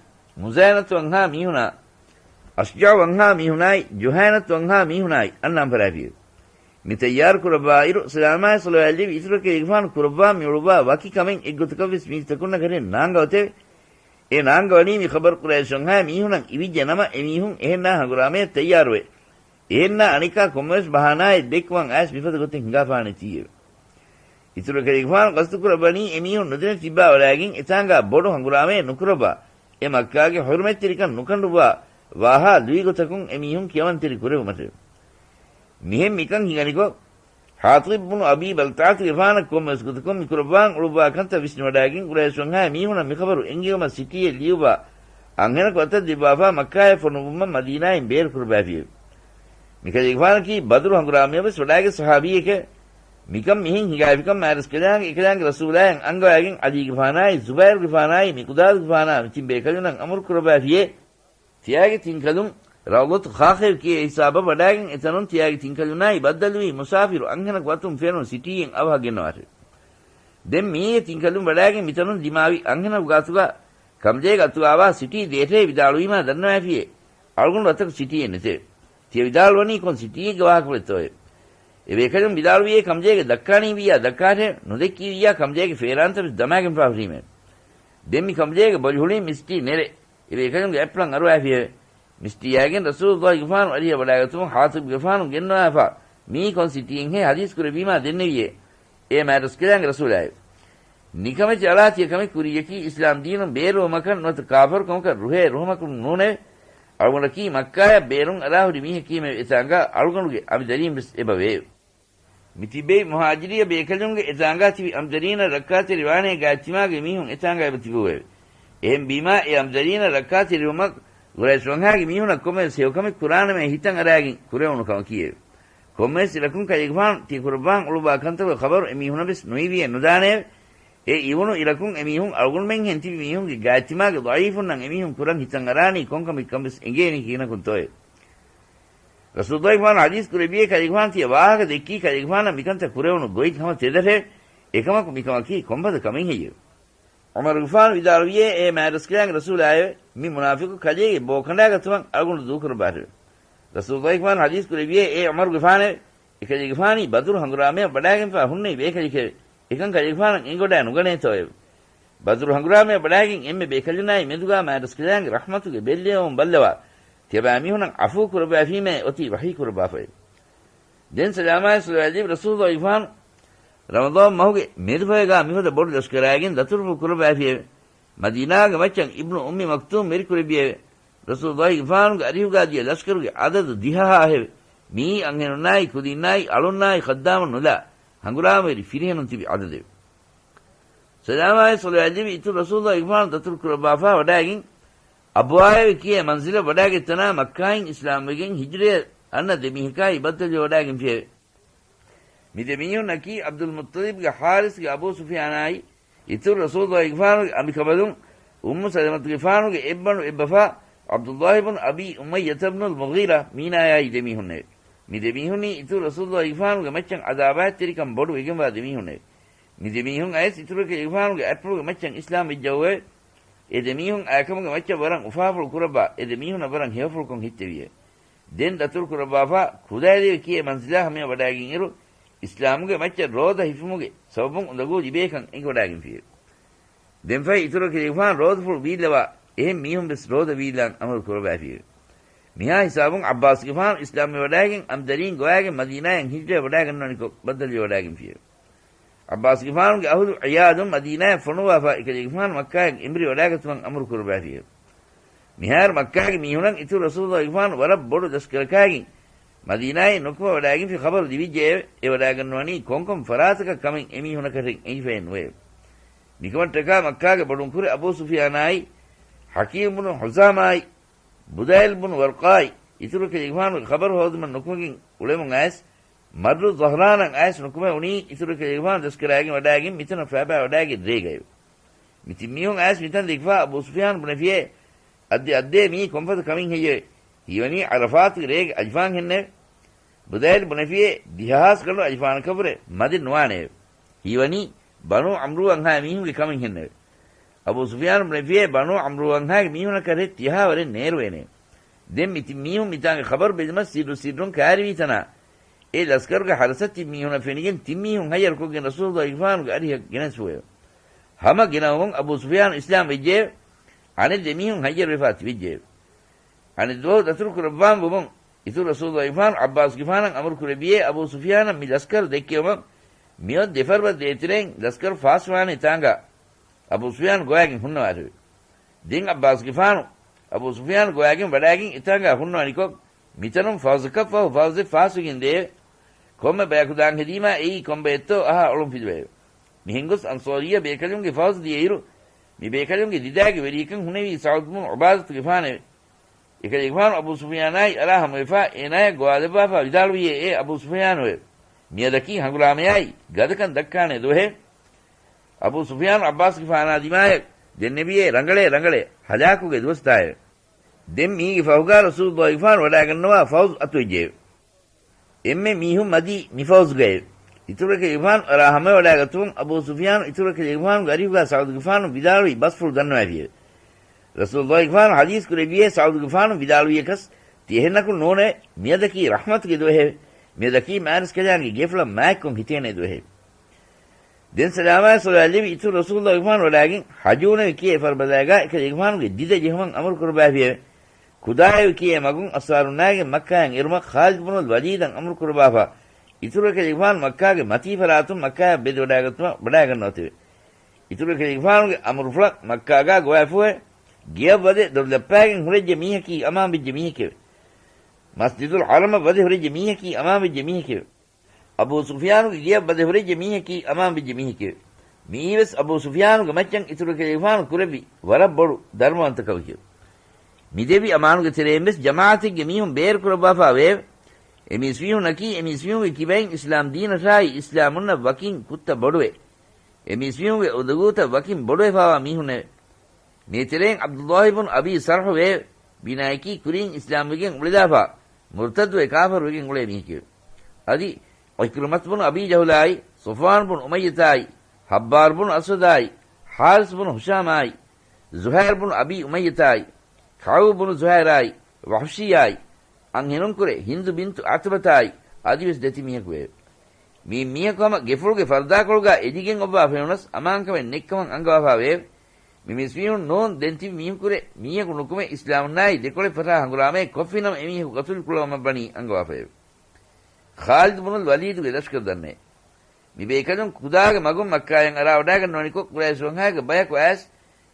މުޒާއިނަތު ވަންހާ މީހުނާ، އަޝްޖާ ވަންހާ މީހުނާއި، ޖުހާއިނަތު ވަންހާ މީހުނާއި އަންނަން ފަރާފިއެވެ. މި ތައްޔާރު ކުރައްވާއިރު، ސަލާމާއި ޞަލަވާތް ލެއްވި އިތުރަކަލޭގެފާނު ކުރައްވާ މި އުޅުއްވާ ވަކި ކަމެއް އެއްގޮތަކަށްވެސް މީސްތަކުންނަކަށް ނާންގަވަތެވެ. އެ ނާންގަވަނީ މި ޚަބަރު ޤުރައިޝުންހާ މީހުނަށް އިވިއްޖެ ނަމަ، އެމީހުން އެހެންނާ ހަނގުރާމަޔަށް ތައްޔާރުވެ، އެހެންނާ އަނެއްކާ ކޮންމެވެސް ބަހާނާއެއް ދެއްކުވަން އައިސް މިފަދަ ގޮތެއް ހިނގާފާނެތީއެވެ. އިތުރަކަލޭގެފާނު ގަސްތުކުރައްވަނީ އެމީހުން ނުދެނެތިއްބާ ވަޑާގެން އެތާނގާ ބޮޑު ހަނގުރާމައެއް ނުކުރައްވާ، އެ މައްކާގެ ޙުރުމަތްތެރިކަން ނުކަނޑުއްވާ ވާހާ ލުއިގޮތަކުން އެމީހުން ކިޔަވަންތެރި ކުރެވުމަށެވެ. މިހެން މިކަން ހިނގަނިކޮށް، ޙާޠިބް ބުނު އަބީ ބަލްތަޢަތުގެފާނަށް ކޮންމެވެސް ގޮތަކުން މި ކުރައްވާން އުޅުއްވާ ކަންތައް ވިސްނިވަޑާގެން ޤުރައިޝުންހާ މީހުނަށް މި ޚަބަރު އެންގެވުމަށް ސިޓީއެއް ލިޔުއްވާ އަންހެނަކު އަތަށް ދެއްވާފާ މައްކާޔަށް ފޮނުއްވުމަށް މަދީނާއިން ބޭރު ކުރައްވައިފިއެވެ. މިކަލޭގެފާނަކީ ބަދުރު ހަނގުރާމަޔަށްވެސް ވަޑާގެ ޞަޙާބީއެކެވެ. މިކަން މިހެން ހިނގާފިކަން މާތްރަސްކަލާނގެ އެކަލާނގެ ރަސޫލާއަށް އަންގަވާގެން ޢަލީގެފާނާއި ޒުބައިރުގެފާނާއި މިޤުދާދުގެފާނާ މިތިން ބޭކަލުންނަށް އަމުރު ކުރައްވައިފިއޭ. ތިޔާގެ ތިންކަލުން ރައުޟަތު ޚާޚޭ ކިޔޭ ހިސާބަށް ވަޑާގެން އެތަނުން ތިޔާގެ ތިންކަލުންނާއި ބައްދަލުވި މުސާފިރު އަންހެނަކު އަތުން ފެނުނު ސިޓީއެއް އަވަހަށް ގެންނަވާށެވެ. ދެން މިއީގެ ތިންކަލުން ވަޑާގެން މިތަނުން ދިމާވި އަންހެނަކު ގާތުގަ ކަމްޖޭގެ އަތުގާވާ ސިޓީ ދޭށޭ ވިދާޅުވީމާ ދަންނަވައިފިއޭ. އަޅުގަނޑު އަތަކު ސިޓީއެއް ނެތެވެ. ތިޔަ ވިދާޅުވަނީ ކޮން ސިޓީއެއްގެ ވާހަކަފުޅެއްތޯއެވެ؟ އެބޭކަލުން ވިދާޅުވިއޭ ކަމްޖޭގެ ދައްކާނީ ވިއްޔާ ދައްކާށެވެ. ނުދެއްކީ ވިއްޔާ ކަމްޖޭގެ ފޭރާންތައްވެސް ދަމާގެންފާ ހުރީމެވެ. ދެން މި ކަމްޖޭގެ ބޮލިހުޅިން މި ސިޓީ ނެރެ އެބޭކަލުންގެ އެޕްރަން އަރުވައިފިއެވެ. މި ސިޓީއާގެން ރަސޫލުއްލާހިގެފާނު އަރިހަށް ވަޑާގަތުމުން ޙާޠިބުގެފާނު ގެންނަވާފާ މިއީ ކޮން ސިޓީއެއްހޭ ޙަދީޘް ކުރެއްވީމާ ދެންނެވިއޭ. އޭ މާތްރަސްކަލާނގެ ރަސޫލާއެވެ. ނިކަމެތި އަޅާ ތިޔަ ކަމެއް ކުރިއްޔަކީ އިސްލާމް ދީނުން ބޭރުވުމަކަށް ނުވަތަ ކާފަރުކަމަކަށް ރުހޭ ރުހުމަކުން ނޫނެވެ. އަޅުގަނޑަކީ މައްކާޔަށް ބޭރުން އަރާ ހުރި މީހަކީމެވެ. އެތާނގާ އަޅުގަނޑުގެ އަމިދަރީންވެސް އެބަވެއެވެ. މިތިބެވި މުހާޖިރީ ބޭކަލުންގެ އެތާނގާ ތިބި އަމިދަރީނަށް ރައްކާތެރިވާނޭ ގާތްތިމާގެ މީހުން އެތާނގާ އެބަ ތިބުއެވެ. އެހެންވީމާ އެ އަމިދަރީނަށް ރައްކާތެރިވުމަށް ގުރައިޝް ވަންހާގެ މީހުނަށް ކޮންމެވެސް ހެޔޮކަމެއް ކުރާނަމޭ ހިތަށް އަރާގެން ކުރެވުނު ކަމަކީއެވެ. ކޮންމެވެސް އިރަކުން ކަލޭގެފާނު ތިޔަ ކުރައްވާން އުޅުއްވާ ކަންތަކުގެ ޚަބަރު އެމީހުނަށްވެސް ނުއިވިއެއް ނުދާނެއެވެ. އެ އިވުނު އިރަކުން އެމީހުން އަޅުގަނޑުމެންހެން ތިބި މީހުންގެ ގާތްތިމާގެ ޟަޢީފުންނަށް އެމީހުން ކުރަން ހިތަށް އަރާނީ ކޮންކަމެއްކަންވެސް އެނގޭނީ ކިހިނަކުންތޯއެވެ؟ ރަސޫލުއްލާހިގެފާނު ޙަދީޘް ކުރެއްވިއޭ ކަލޭގެފާނު ތިޔަ ވާހަކަ ދެއްކީ ކަލޭގެފާނަށް މިކަންތައް ކުރެވުނު ގޮތް ހަމަ ތެދަށެވެ. އެކަމަކު މިކަމަކީ ކޮންފަދަ ކަމެއްހެއްޔެވެ؟ ޢުމަރުގެފާނު ވިދާޅުވިއޭ އޭ މާތްރަސްކަލާނގެ ރަސޫލާއެވެ. މި މުނާފިޤު ކަލޭގެ ބޯ ކަނޑާގަތުމަށް އަޅުގަނޑު ދޫކުރައްވާށެވެ. ރަސޫލުއްލާހިގެފާނު ޙަދީޘް ކުރެއްވިއޭ އޭ ޢުމަރުގެފާނެވެ. އެކަލޭގެފާނީ ބަދުރު ހަނގުރާމަޔަށް ވަޑާގެންފާ ހުންނެވި ބޭކަލެކެވެ. އެކަން ކަލޭގެފާނަށް އެނގިވަޑާ ނުގަނޭތޯއެވެ؟ ބަދުރު ހަނގުރާމަޔަށް ވަޑާގެން އެންމެ ބޭކަލުންނާއި މެދުގާ މާތްރަސްކަލާނގެ ރަޙްމަތުގެ ބެއްލެވުން ބައްލަވާ، ތިޔަބައިމީހުނަށް ޢަފޫ ކުރައްވައިފީމޭ އޮތީ ވަޙީ ކުރައްވާފައެވެ. ދެން ސަލާމާއި ޞަލަވާތް ލެއްވި ރަސޫލުއްލާހިގެފާނު ރަމަޟާން މަހުގެ މެދުފަހެގާ މިފަދަ ބޮޑު ލަޝްކަރާގެން ދަތުރުފުޅު ކުރައްވައިފިއެވެ. މަދީނާގެ މައްޗަށް އިބްނު އުއްމި މަކްތޫމް ވެރިކުރެއްވިއެވެ. ރަސޫލުއްލާހިގެފާނުގެ އަރިހުގާ ދިޔަ ލަޝްކަރުގެ ޢަދަދު ދިހަހާހެވެ. މިއީ އަންހެނުންނާއި ކުދީންނާއި އަޅުންނާއި ޚައްދާމުން ނުލާ ހަނގުރާމަވެރި ފިރިހެނުން ތިބި ޢަދަދެވެ. ސަލާމާއި ޞަލަވާތް ލެއްވި އިތުރު ރަސޫލުއްލާހިގެފާނު ދަތުރު ކުރައްވާފާ ވަޑާގެން އަބުވާއޭވެ ކިޔޭ މަންޒިލަށް ވަޑާގަތްތަނާ މައްކާއިން އިސްލާމްވެގެން ހިޖްރަޔަށް އަންނަ ދެމީހަކާއި ބައްދަލުވެވަޑާގެންފިއެވެ. މި ދެމީހުންނަކީ ޢަބްދުލް މުއްޠަލިބްގެ ޙާރިސްގެ އަބޫ ސުފްޔާނާއި، އިތުރު ރަސޫލުއްލާހިގެފާނުގެ އަނބިކަނބަލުން އުއްމު ސަލަމަތުގެފާނުގެ އެއްބަނޑު އެއްބަފާ ޢަބްދުއްލާހި ބުނު އަބީ އުމައްޔަތަ ބުނުލް މުޣީރާ މީނާޔާއި ދެމީހުންނެވެ. މި ދެމީހުންނީ އިތުރު ރަސޫލުއްލާހިގެފާނުގެ މައްޗަށް ޢަދާވާތްތެރިކަން ބޮޑު ވެގެންވާ ދެމީހުންނެވެ. މި ދެމީހުން އައިސް އިތުރު ކަލޭގެފާނުގެ އަތްޕުޅުގެ މައްޗަށް އިސްލާމް ވެއްޖައުއެވެ. އެ ދެމީހުން އާކަމުގެ މައްޗަށް ވަރަށް އުފާފުޅު ކުރައްވާ، އެ ދެމީހުންނަށް ވަރަށް ހެޔޮފުޅުކޮށް ހިއްތެވިއެވެ. ދެން ދަތުރު ކުރައްވާފާ، ކުލައިލެވެ ކިޔޭ މަންޒިލާ ހަމަޔަށް ވަޑާގެންއިރު، އިސްލާމުގެ މައްޗަށް ރޯދަ ހިފުމުގެ ސަބަބުން އުނދަގޫ ލިބޭކަން އެނގިވަޑާގެންފިއެވެ. ދެންފަހެ އިތުރަށް ކަލޭގެފާނު ރޯދަފުޅު ވީއްލަވާ، އެހެން މީހުން ވެސް ރޯދަ ވީއްލާން އަމުރު ކުރައްވައިފިއެވެ. މިހާ ހިސާބުން ޢައްބާސްގެފާނު އިސްލާމްވެވަޑާގެން އަމްދަރީން ގޮވާގެން މަދީނާއަށް ހިޖްރަވެވަޑާގަންނަވަނިކޮށް ބައްދަލުވެވަޑާގެންފިއެވެ. ޢައްބާސްގެފާނުގެ އަހުލު ޢިޔާލުން މަދީނާއަށް ފޮނުއްވާފާ އެކަލޭގެފާނު މައްކާއަށް އެނބުރި ވަޑާގަތުމަށް އަމުރު ކުރައްވައިފިއެވެ. މިހާރު މައްކާގެ މީހުނަށް އިތުރު ރަސޫލުއްލާހިގެފާނު ވަރަށް ބޮޑު ލަޝްކަރަކާގެން މަދީނާއިން ނުކުމެ ވަޑައިގެންފި ޚަބަރު ލިބިއްޖެއެވެ. އެ ވަޑައިގަންނަވަނީ ކޮންކޮން ފަރާތަކަށް ކަމެއް އެމީހުނަކަށް އެނގިފައެއް ނުވެއެވެ. މިކަމަށްޓަކާ މައްކާގެ ބޮޑުންކުރެ އަބޫ ސުފިޔާނާއި، ޙަކީމް ބުނު ޙުޒާމާއި، ބުދައިލް ބުނު ވަރްޤާއި، އިތުރު ކަލޭގެފާނުގެ ޚަބަރު ހޯދުމަށް ނުކުމެގެން އުޅެމުން އައިސް، މައްރު ޒަހްރާނަށް އައިސް ނުކުމެ އުނީ އިތުރު ކަލޭގެފާނު ލަސްކަރާގެން ވަޑައިގެން މިތަނަށް ފައިބާ ވަޑައިގެން ރޭގައެވެ. މި ތިން މީހުން އައިސް މިތަން ދެކިފާ އަބޫ ސުފިޔާނު ބުނެފިޔޭ، އައްދޭ އައްދޭ މީ ކޮންފަދަ ކަމެއް ހެއްޔެވެ؟ ހީވަނީ ޢަރަފާތުގެ ރޭގެ އަޖިފާން ހެންނެވެ. ބުދައިލް ބުނެފިޔޭ ދިހަހާސް ގަނޑު އަޖިފާނަކަށްވުރެ މަދެއް ނުވާނެއެވެ. ހީވަނީ ބަނޫ ޢަމްރޫ އަންހާ މީހުންގެ ކަމެއް ހެންނެވެ. އަބޫ ސުފިޔާނު ބުނެފިޔޭ ބަނޫ ޢަމްރޫ އަންހާގެ މީހުނަކަށް ތިޔަހާ ވަރެއް ނޭރުވޭނެ. ދެން މި ތިން މީހުން މިތާނގެ ޚަބަރު ބެލުމަށް ސިއްރު ސިއްރުން ކައިރިވީ ތަނާ، އެ ލަސްކަރުގެ ހަރަސަށް ތިން މީހުނަށް ފެނިގެން ތިން މީހުން ހައްޔަރުކޮށްގެން ރަސޫލުއްލާހިގެފާނުގެ އަރިހަށް ގެނެސްފުއެވެ. ހަމަ ގިނަވަމުން އަބޫ ސުފިޔާނު އިސްލާމް ވެއްޖެއެވެ. އަނެއް ދެ މީހުން ހައްޔަރުވެފާ ތިބެއްޖެއެވެ. އަނެއް ދުވަހު ދަތުރު ކުރައްވާން ވުމުން އިތުރު ރަސޫލުއްލާހިގެފާނު ޢައްބާސްގެފާނަށް އަމުރު ކުރެއްވިޔޭ އަބޫ ސުފިޔާނަށް މި ލަސްކަރު ދެއްކެވުމަށް މިއޮތް ދެ ފަރުބަ ދޭތެރެއިން ލަސްކަރު ފާސްވާނެ ތާނގާ އަބޫ ސުފިޔާނު ގޮވައިގެން ހުންނަވާށެވެ. ދެން ޢައްބާސްގެފާނު އަބޫ ސުފިޔާނު ގޮވައިގެން ވަޑައިގެން އެތާނގާ ހުންނަވަނިކޮށް، މިތަނުން ފައުޒަކަށްފަހު ފައުޒެއް ފާސްވެގެން ދެއެވެ. ކޮންމެ ބަޔަކު ދާން ހެދީމާ އެއީ ކޮންބައެއްތޯ އަހާ އޮޅުންފިލުވައެވެ. މިހެންގޮސް އަންޞާރިއްޔަ ބޭކަލުންގެ ފައުޒު ދިޔައިރު، މި ބޭކަލުންގެ ދިދާގެ ވެރިޔަކަން ހުނެވީ ސަޢުދު ބުނު ޢުބާދަތުގެފާނެވެ. އެކަލޭގެފާނު އަބޫ ސުފިޔާނާއި އަރާ ހަމަވެފާ އޭނާޔަށް ގޮވާލައްވާފާ ވިދާޅުވިޔޭ އޭ އަބޫ ސުފިޔާނުއެވެ. މިއަދަކީ ހަނގުރާމަޔާއި ގަދަކަން ދައްކާނެ ދުވަހެވެ. އަބޫ ސުފިޔާނު ޢައްބާސްގެފާނާ ދިމާޔަށް ދެންނެވިޔޭ ރަނގަޅޭ ރަނގަޅޭ، ހަލާކުގެ ދުވަސްތާއެވެ. ދެން މީގެ ފަހުގާ ރަސޫލުއްލާހިގެފާނު ވަޑައިގަންނަވާ ފައުޒު އަތުވެއްޖެއެވެ. އެންމެ މީހުން މަދީ މި ފައުޒުގައެވެ. އިތުރު އެކަލޭގެފާނު އަރާ ހަމަވަޑައިގަތުމުން އަބޫ ސުފިޔާނު އިތުރު އެކަލޭގެފާނުގެ އަރިހުގާ ސަޢުދުގެފާނު ވިދާޅުވި ބަސްފުޅު ދަންނަވައިފިއެވެ. ރަސޫލުއްލާހިގެފާނު ޙަދީޘް ކުރެއްވިޔޭ ސަޢުދުގެފާނު ވިދާޅުވިޔަކަސް ތި އެހެންނަކުން ނޫނެވެ. މިއަދަކީ ރަޙްމަތުގެ ދުވަހެވެ. މިއަދަކީ މާތްރަސްކަލާނގެ ގެފުޅަށް މާތްކޮށް ހިތޭނެ ދުވަހެވެ. ދެން ސަލާމާއި ސޮލާ ލެވި އިތުރު ރަސޫލުއްލާހިގެފާނު ވަޑައިގެން ޙަޖޫނެވި ކިޔޭ ފަރުބަދާގާ އެކަލޭގެފާނުގެ ދިދަ ޖެހުމަށް އަމުރު ކުރައްވާފިއެވެ. ކުދާއެވި ކިޔޭ މަގުން އަންޞާރުންނާގެން މައްކާއަށް އެރުމަށް ޚާލިދު ބުނުލް ވަލީދަށް އަމުރު ކުރައްވާފާ، އިތުރު އެކަލޭގެފާނު މައްކާގެ މަތީ ފަރާތުން މައްކާއަށް ބެދިވަޑައިގަތުމަށް ވަޑައިގަންނަވަތެވެ. އިތުރު އެކަލޭގެފާނުގެ އަމުރުފުޅަށް މައްކާގާ ގޮވާފުއެވެ. ގެޔަށް ވަދެ ދޮރުލައްޕާގެން ހުރެއްޖެ މީހަކީ އަމާންވެއްޖެ މީހެކެވެ. މަސްޖިދުލް ޙަރަމަށް ވަދެ ހުރެއްޖެ މީހަކީ އަމާންވެއްޖެ މީހެކެވެ. އަބޫ ސުފިޔާނުގެ ގެޔަށް ވަދެ ހުރެއްޖެ މީހަކީ އަމާންވެއްޖެ މީހެކެވެ. މިއީވެސް އަބޫ ސުފިޔާނުގެ މައްޗަށް އިތުރު އެކަލޭގެފާނު ކުރެއްވި ވަރަށް ބޮޑު ދަރުމަވަންތަކަމެކެވެ. މި ދެއްވި އަމާނުގެ ތެރެއިން ވެސް ޖަމާޢަތެއްގެ މީހުން ބޭރު ކުރައްވާފާ ވެއެވެ. އެ މީސްމީހުންނަކީ އެ މީސްމީހުންގެ ކިބައިން އިސްލާމް ދީނަށާއި އިސްލާމުންނަށް ވަކިން ކުށްތައް ބޮޑުވޭ. އެ މީސްމީހުންގެ އުނދަގޫތައް ވަކިން ބޮޑުވެފާވާ މީހުންނެވެ. މި ތެރެއިން ޢަބްދުއްލާހި ބުނު އަބީ ޞަރްޙު ވެއެވެ. މި ނަޔަކީ ކުރިން އިސްލާމްވެގެން އުޅެލާފާ، މުރްތައްދުވެ ކާފަރުވެގެން އުޅޭ މީހެކެވެ. އަދި ޢިކްރިމަތު ބުނު އަބީ ޖަހުލާއި، ޞަފްވާން ބުނު އުމައްޔަތާއި، ޙައްބާރު ބުނު އަސްވަދާއި، ޙާރިސް ބުނު ހިޝާމާއި، ޒުހައިރު ބުނު އަބީ އުމައްޔަތާއި، ކަޢުބު ބުނު ޒުހައިރާއި، ވަޙްޝީއާއި، އަންހެނުންކުރެ ހިންދު ބިންތު ޢުތުބަތާއި، އަދިވެސް ދެތި މީހަކު ވެއެވެ. މި މީހަކު ހަމަ ގެފުޅުގެ ފަރުދާކޮޅުގާ އެދިގެން އޮއްވާ ފެނުނަސް އަމާންކަމެއް ނެތްކަމަށް އަންގަވާފާ ވެއެވެ. މި މީސްމީހުން ނޫން ދެން ތިބި މީހުންކުރެ މީހަކު ނުކުމެ އިސްލާމުންނާއި ދެކޮޅެއް ފަށާ ހަނގުރާމައެއް ކޮށްފިނަމަ އެމީހަކު ގަތުލު ކުޅަވަމަށް ވަނީ އަންގަވާފައެވެ. ޚާލިދު ބުނުލް ވަލީދުގެ ލަޝްކަރު ދަންނޭ. މި ބޭކަލުން ކުދާގެ މަގުން މައްކާޔަށް އަރާވަޑައިގަންނަވަނިކޮށް ޤުރައިޝު ވަންހާގެ ބަޔަކު އައިސް،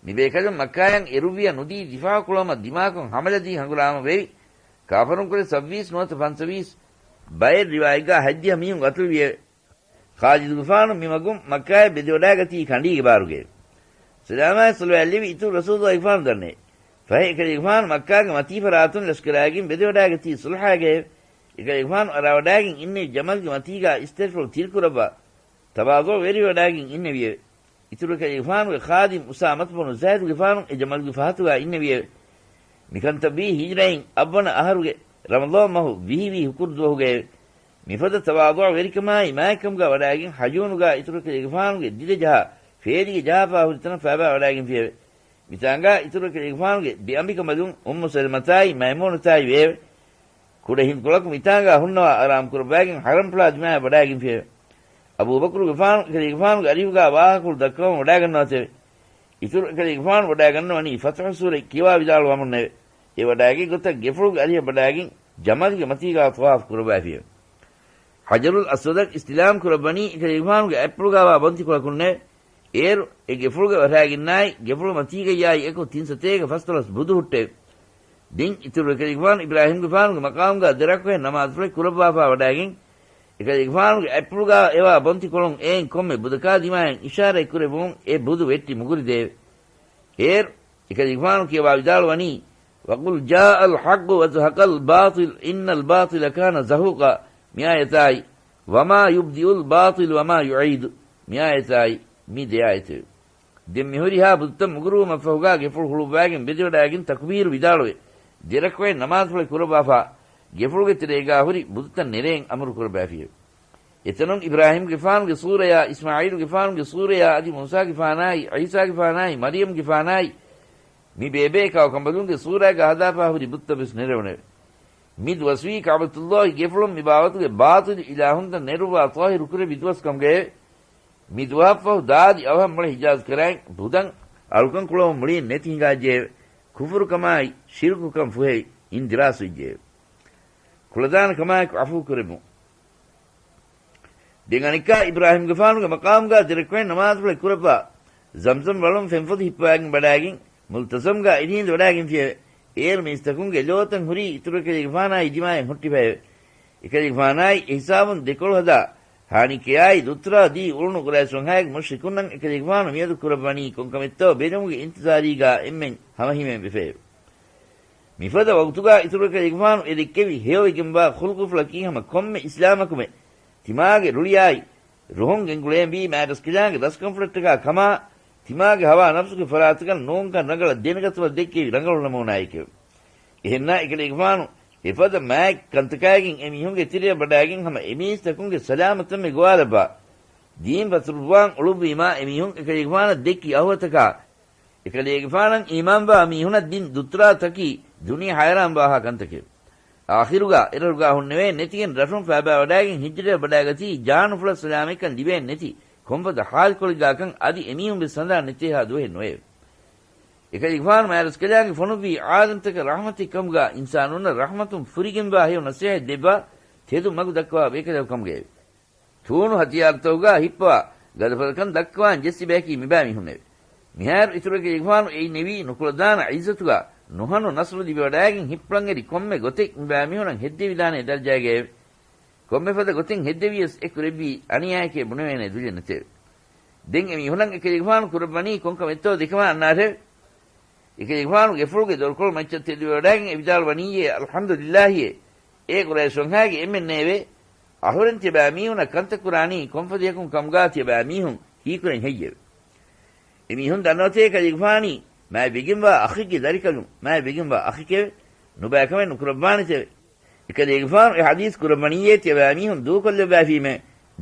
މި ބޭކަލުން މައްކާޔަށް އެރުއްވިޔަ ނުދީ ދިފާޢު ކުޅަވުމަށް ދިމާކޮށް ހަމަލަދީ ހަނގުރާމަ ވެވި، ކާފަރުންކުރެ ސައްވީސް ނުވަތަ ފަންސަވީސް ބައެއް ރިވާޔަތްގާ ހަތްދިހަ މީހުން ގަތުލުވިއެވެ. ޚާލިދުގެފާނު މިމަގުން މައްކާއަށް ބެދިވަޑައިގަތީ ކަނޑީގެ ބާރުގައެވެ. ސަލާމާއި ޞަލަވާތް ލެވި އިތުރު ރަސޫލުއްލާހިގެފާނު ދަންނައެވެ. ފަހެ އެކަލޭގެފާނު މައްކާގެ މަތީ ފަރާތުން ލަޝްކަރާގެން ބެދިވަޑައިގަތީ ޞުލްޙާގައެވެ. އެކަލޭގެފާނު އަރާވަޑައިގެން އިންނެވި ޖަމަލުގެ މަތީގާ އިސްތަށިފުޅު ތިރިކުރައްވާ، ތަވާޟުޢުވެރިވެވަޑައިގެން އިންނެވިއެވެ. އިތުރު އެކަލޭގެފާނުގެ ޚާދިމް އުސާމަތު ބުނު ޒައިދުގެފާނު އެ ޖަމަލުގެ ފަހަތުގާ އިންނެވިއެވެ. މިކަންތައްވީ ހިޖްރައިން އަށްވަނަ އަހަރުގެ ރަމަޟާން މަހު ވިހި ވީ ހުކުރު ދުވަހުގައެވެ. މިފަދަ ތަވާޟުޢުވެރިކަމާއި މާތްކަމުގާ ވަޑައިގެން ޙަޖޫނުގާ އިތުރު އެކަލޭގެފާނުގެ ދިދަ ޖަހާ، ފޭލިގެ ޖަހާފާ ހުރި ތަނަށް ފައިބާ ވަޑައިގެންފިއެވެ. މިތާނގާ އިތުރު އެކަލޭގެފާނުގެ ދެއަނބިކަނބަލުން އުއްމު ސަލަމަތާއި މައިމޫނަތާއި ވެއެވެ. ކުޑަ ހިނދުކޮޅަކު މިތާނގާ ހުންނަވާ އަރާމު ކުރައްވައިގެން ޙަރަމްފުޅާ ދިމާޔަށް ވަޑައިގެންފިއެވެ. އަބޫބަކުރުގެފާނު އެކަލޭގެފާނުގެ އަރިހުގާ ވާހަކަފުޅު ދައްކަވަމުން ވަޑައިގަންނަވަތެވެ. އިތުރު އެކަލޭގެފާނު ވަޑައިގަންނަވަނީ ފަތުޙު ސޫރަތް ކިޔަވާ ވިދާޅުވަމުންނެވެ. އެ ވަޑައިގެން ގޮތަށް ގެފުޅުގެ އަރިހަށް ވަޑައިގެން ޖަމަލުގެ މަތީގާ ޠަވާފު ކުރައްވައިފިއެވެ. ޙަޖަރުލް އަސްވަދަށް އިސްތިލާމް ކުރައްވަނީ އެކަލޭގެފާނުގެ އަތްޕުޅުގާވާ ބޮންތިކޮޅަކުންނެވެ. އޭރު އެ ގެފުޅުގެ ވަށާގެންނާއި ގެފުޅު މަތީގައްޔާއި އެކު ތިން ސަތޭކަ ފަސްދޮޅަސް ބުދު ހުއްޓެވެ. ދެން އިތުރު އެކަލޭގެފާނު އިބްރާހީމްގެފާނުގެ މަޤާމުގާ ދެރަކުޢަތް ނަމާދުފުޅެއް ކުރައްވާފާ ވަޑައިގެން، އެކަލޭގެފާނުގެ އަތްޕުޅުގާ އެވާ ބޮންތިކޮޅުން އެއިން ކޮންމެ ބުދަކާ ދިމާއަށް އިޝާރަތް ކުރެއްވުމުން އެ ބުދު ވެއްޓި މުގުރިދެއެވެ. އޭރު އެކަލޭގެފާނު ކިޔަވާ ވިދާޅުވަނީ، وَقُلْ جَاءَ الْحَقُّ وَزَهَقَ الْبَاطِلُ إِنَّ الْبَاطِلَ كَانَ زَهُوقًا. މި އާޔަތާއި، وَمَا يُبْدِئُ الْبَاطِلُ وَمَا يُعِيدُ، މި އާޔަތާއި، މި ދެ އާޔަތެވެ. ދެން މިހުރިހާ ބުދުތައް މުގުރުވުމަށްފަހުގާ ގެފުޅު ހުޅުއްވާގެން ބެދިވަޑައިގެން ތަކުބީރު ވިދާޅުވެ، ދެރަކުޢަތް ނަމާދުފުޅެއް ކުރައްވާފާ، ގެފުޅުގެ ތެރޭގާ ހުރި ބުދުތައް ނެރެއިން އަމުރު ކުރައްވާފިއެވެ. އެތަނުން އިބްރާހީމްގެފާނުގެ ސޫރަޔާ، އިސްމާޢީލުގެފާނުގެ ސޫރަޔާ، އަދި މޫސާގެފާނާއި، ޢީސާގެފާނާއި، މަރިޔަމްގެފާނާއި، މި ބޭބޭ ކައުކަނބަލުންގެ ސޫރައިގަ ހަދާފާ ހުރި ބުއްތައް ވެސް ނެރެވުނެވެ. މި ދުވަސްވީ ކަޢުބަތުﷲގެ ގެފުޅުން މި ބާވަތުގެ ބާޠިލު އިލާހުންތައް ނެރުއްވާ ޠާހިރު ކުރެއްވި ދުވަސް ކަމުގައެވެ. މި ދުވަހަށްފަހު ދާދި އަވަހަށް މުޅި ހިޖާޒް ކަރައިން ބުދަން އަޅުކަން ކުޅަވުން މުޅިން ނެތި ހިނގާއްޖެއެވެ. ކުފުރުކަމާއި، ޝިރުކުކަން ފުހެއި އިންދިރާސް ވެއްޖެއެވެ. ކުޅަދާނަ ކަމާއެކު ޢަފޫ ކުރެއްވުން. ދެން އަނެއްކާ އިބްރާހީމްގެފާނުގެ މަޤާމުގާ ދެރަކުޢަތް ނަމާދުފުޅެއް ކުރައްވާ، ޒަމްޒަމް ވަޅުން ފެންފޮދު ހިއްޕަވައިގެން ވަޑައިގެން، މުލްތަޒަމްގާ އިރިހިނދު ވަޑައިގެންފިއެވެ. އޭރު މީސްތަކުންގެ ލޯތައް ހުރީ އިތުރު އެކަލޭގެފާނާއި ދިމާޔަށް ހުއްޓިފައެވެ. އެކަލޭގެފާނާއި އެހިސާބުން ދެކޮޅު ހަދާ، ހާނިއްކަޔާއި ދުއްތުރާ ދީ އުޅުނު ޤުރައިޝުންހާއިގެ މުޝްރިކުންނަށް އެކަލޭގެފާނު މިއަދު ކުރައްވަނީ ކޮންކަމެއްތޯ ބެލުމުގެ އިންތިޒާރީގާ އެންމެން ހަމަހިމޭން ވެފައެވެ. މިފަދަ ވަގުތުގާ އިތުރު އެކަލޭގެފާނު އެ ދެއްކެވި ހެޔޮވެގެންވާ ޚުލްޤުފުޅަކީ ހަމަ ކޮންމެ އިސްލާމަކުމެ ތިމާގެ ރުޅިއާއި ރުހުން ގެންގުޅޭންވީ މާތްރަސްކަލާނގެ ރަސްކަންފުޅަށްޓަކާ ކަމާ، ތިމާގެ ހަވާ ނަފްސުގެ ފަރާތަކަށް ނޫންކަން ރަނގަޅަށް ދެނެގަތުމަށް ދެއްކެވި ރަނގަޅު ނަމޫނާއެކެވެ. އެހެންނާ އެކަލޭގެފާނު އެފަދަ މާތް ކަންތަކާގެން އެމީހުންގެ ތެރެއަށް ވަޑައިގެން ހަމަ އެމީސްތަކުންގެ ސަލާމަތަށްމެ ގޮވާލައްވާ. ދީން ފަތުރުއްވާން އުޅުއްވީމާ އެމީހުން އެކަލޭގެފާނަށް ދެއްކި އަހުވަތަކާ، އެކަލޭގެފާނަށް އީމާންވާ މީހުނަށް ދިން ދުއްތުރާ ތަކީ ދުނިޔެ ހައިރާންވާހާ ކަންތަކެވެ. އާޚިރުގާ އެރަށުގާ ހުންނެވޭ ނެތިގެން ރަށުން ފައިބާވަޑައިގެން ހިޖްރަޔަށް ވަޑައިގަތީ ޖާނުފުޅަށް ސަލާމަތްކަން ލިބޭން ނެތި ކޮންފަދަ ހާލުކޮޅެއްގާކަން އަދި އެމީހުން ވެސް ހަނދާން ނެތޭހާ ދުވަހެއް ނުވެއެވެ. އެކަލޭގެފާނު މާތްރަސްކަލާނގެ ފޮނުއްވީ އާދަމްތަކަށް ރަޙްމަތެއް ކަމުގާ އިންސާނުންނަށް ރަޙްމަތުން ފުރިގެންވާ ހެޔޮ ނަސޭހަތް ދެއްވާ ތެދު މަގު ދައްކަވާ ބޭކަލަކު ކަމުގައެވެ. ތޫނު ހަތިޔާރުތަކުގާ ހިއްޕަވާ ގަދަފަދަކަން ދައްކަވާން ޖެއްސި ބަޔަކީ މިބައިމީހުންނެވެ. މިހާރު އިތުރު އެކަލޭގެފާނު އެއިން އެވީ ނުކުޅަދާނަ ޢިއްޒަތުގާ ނުހަނު ނަޞްރު ލިބިވަޑައިގެން ހިއްޕުޅަންއެރި ކޮންމެ ގޮތެއް މިބައިމީހުނަށް ހެއްދެވިދާނޭ ދަރަޖާގައެވެ. ކޮންމެ ފަދަ ގޮތެއް ހެއްދެވިޔަސް އެ ކުރެއްވީ އަނިޔާއެކޭ ބުނެވޭނެ ދުލެއް ނެތެވެ. ދެން އެމީހުނަށް އެކަލޭގެފާނު ކުރައްވަނީ ކޮންކަމެއްތޯ ދެކަމާ އަންނާށެވެ. އެކަލޭގެފާނު ގެފުޅުގެ ދޮރުކޮޅު މައްޗަށް ތެދުވެވަޑައިގެން އެ ވިދާޅުވަނީއޭ، އަލްޙަމްދުލިއްލާހިއޭ، އޭ ޤުރައިޝުންހާގެ އެންމެންނޭވެ! އަހުރެން ތިޔަބައިމީހުނަށް ކަންތައް ކުރާނީ ކޮންފަދަޔަކުން ކަމުގާ ތިޔަބައިމީހުން ހީކުރަން ހެއްޔެވެ؟ އެމީހުން ދަންނަވަތޭ ކަލޭގެފާނީ މާތްވެގެންވާ އަޚެއްގެ ދަރިކަލުން މާތްވެގެންވާ އަޚެކެވެ. ނުބައިކަމެއް ނުކުރައްވާނެތެވެ. އެކަލޭގެފާނު އެ ޙަދީޘް ކުރައްވަނީއޭ ތިޔަބައިމީހުން ދޫކޮށްލައްވައިފީމޭ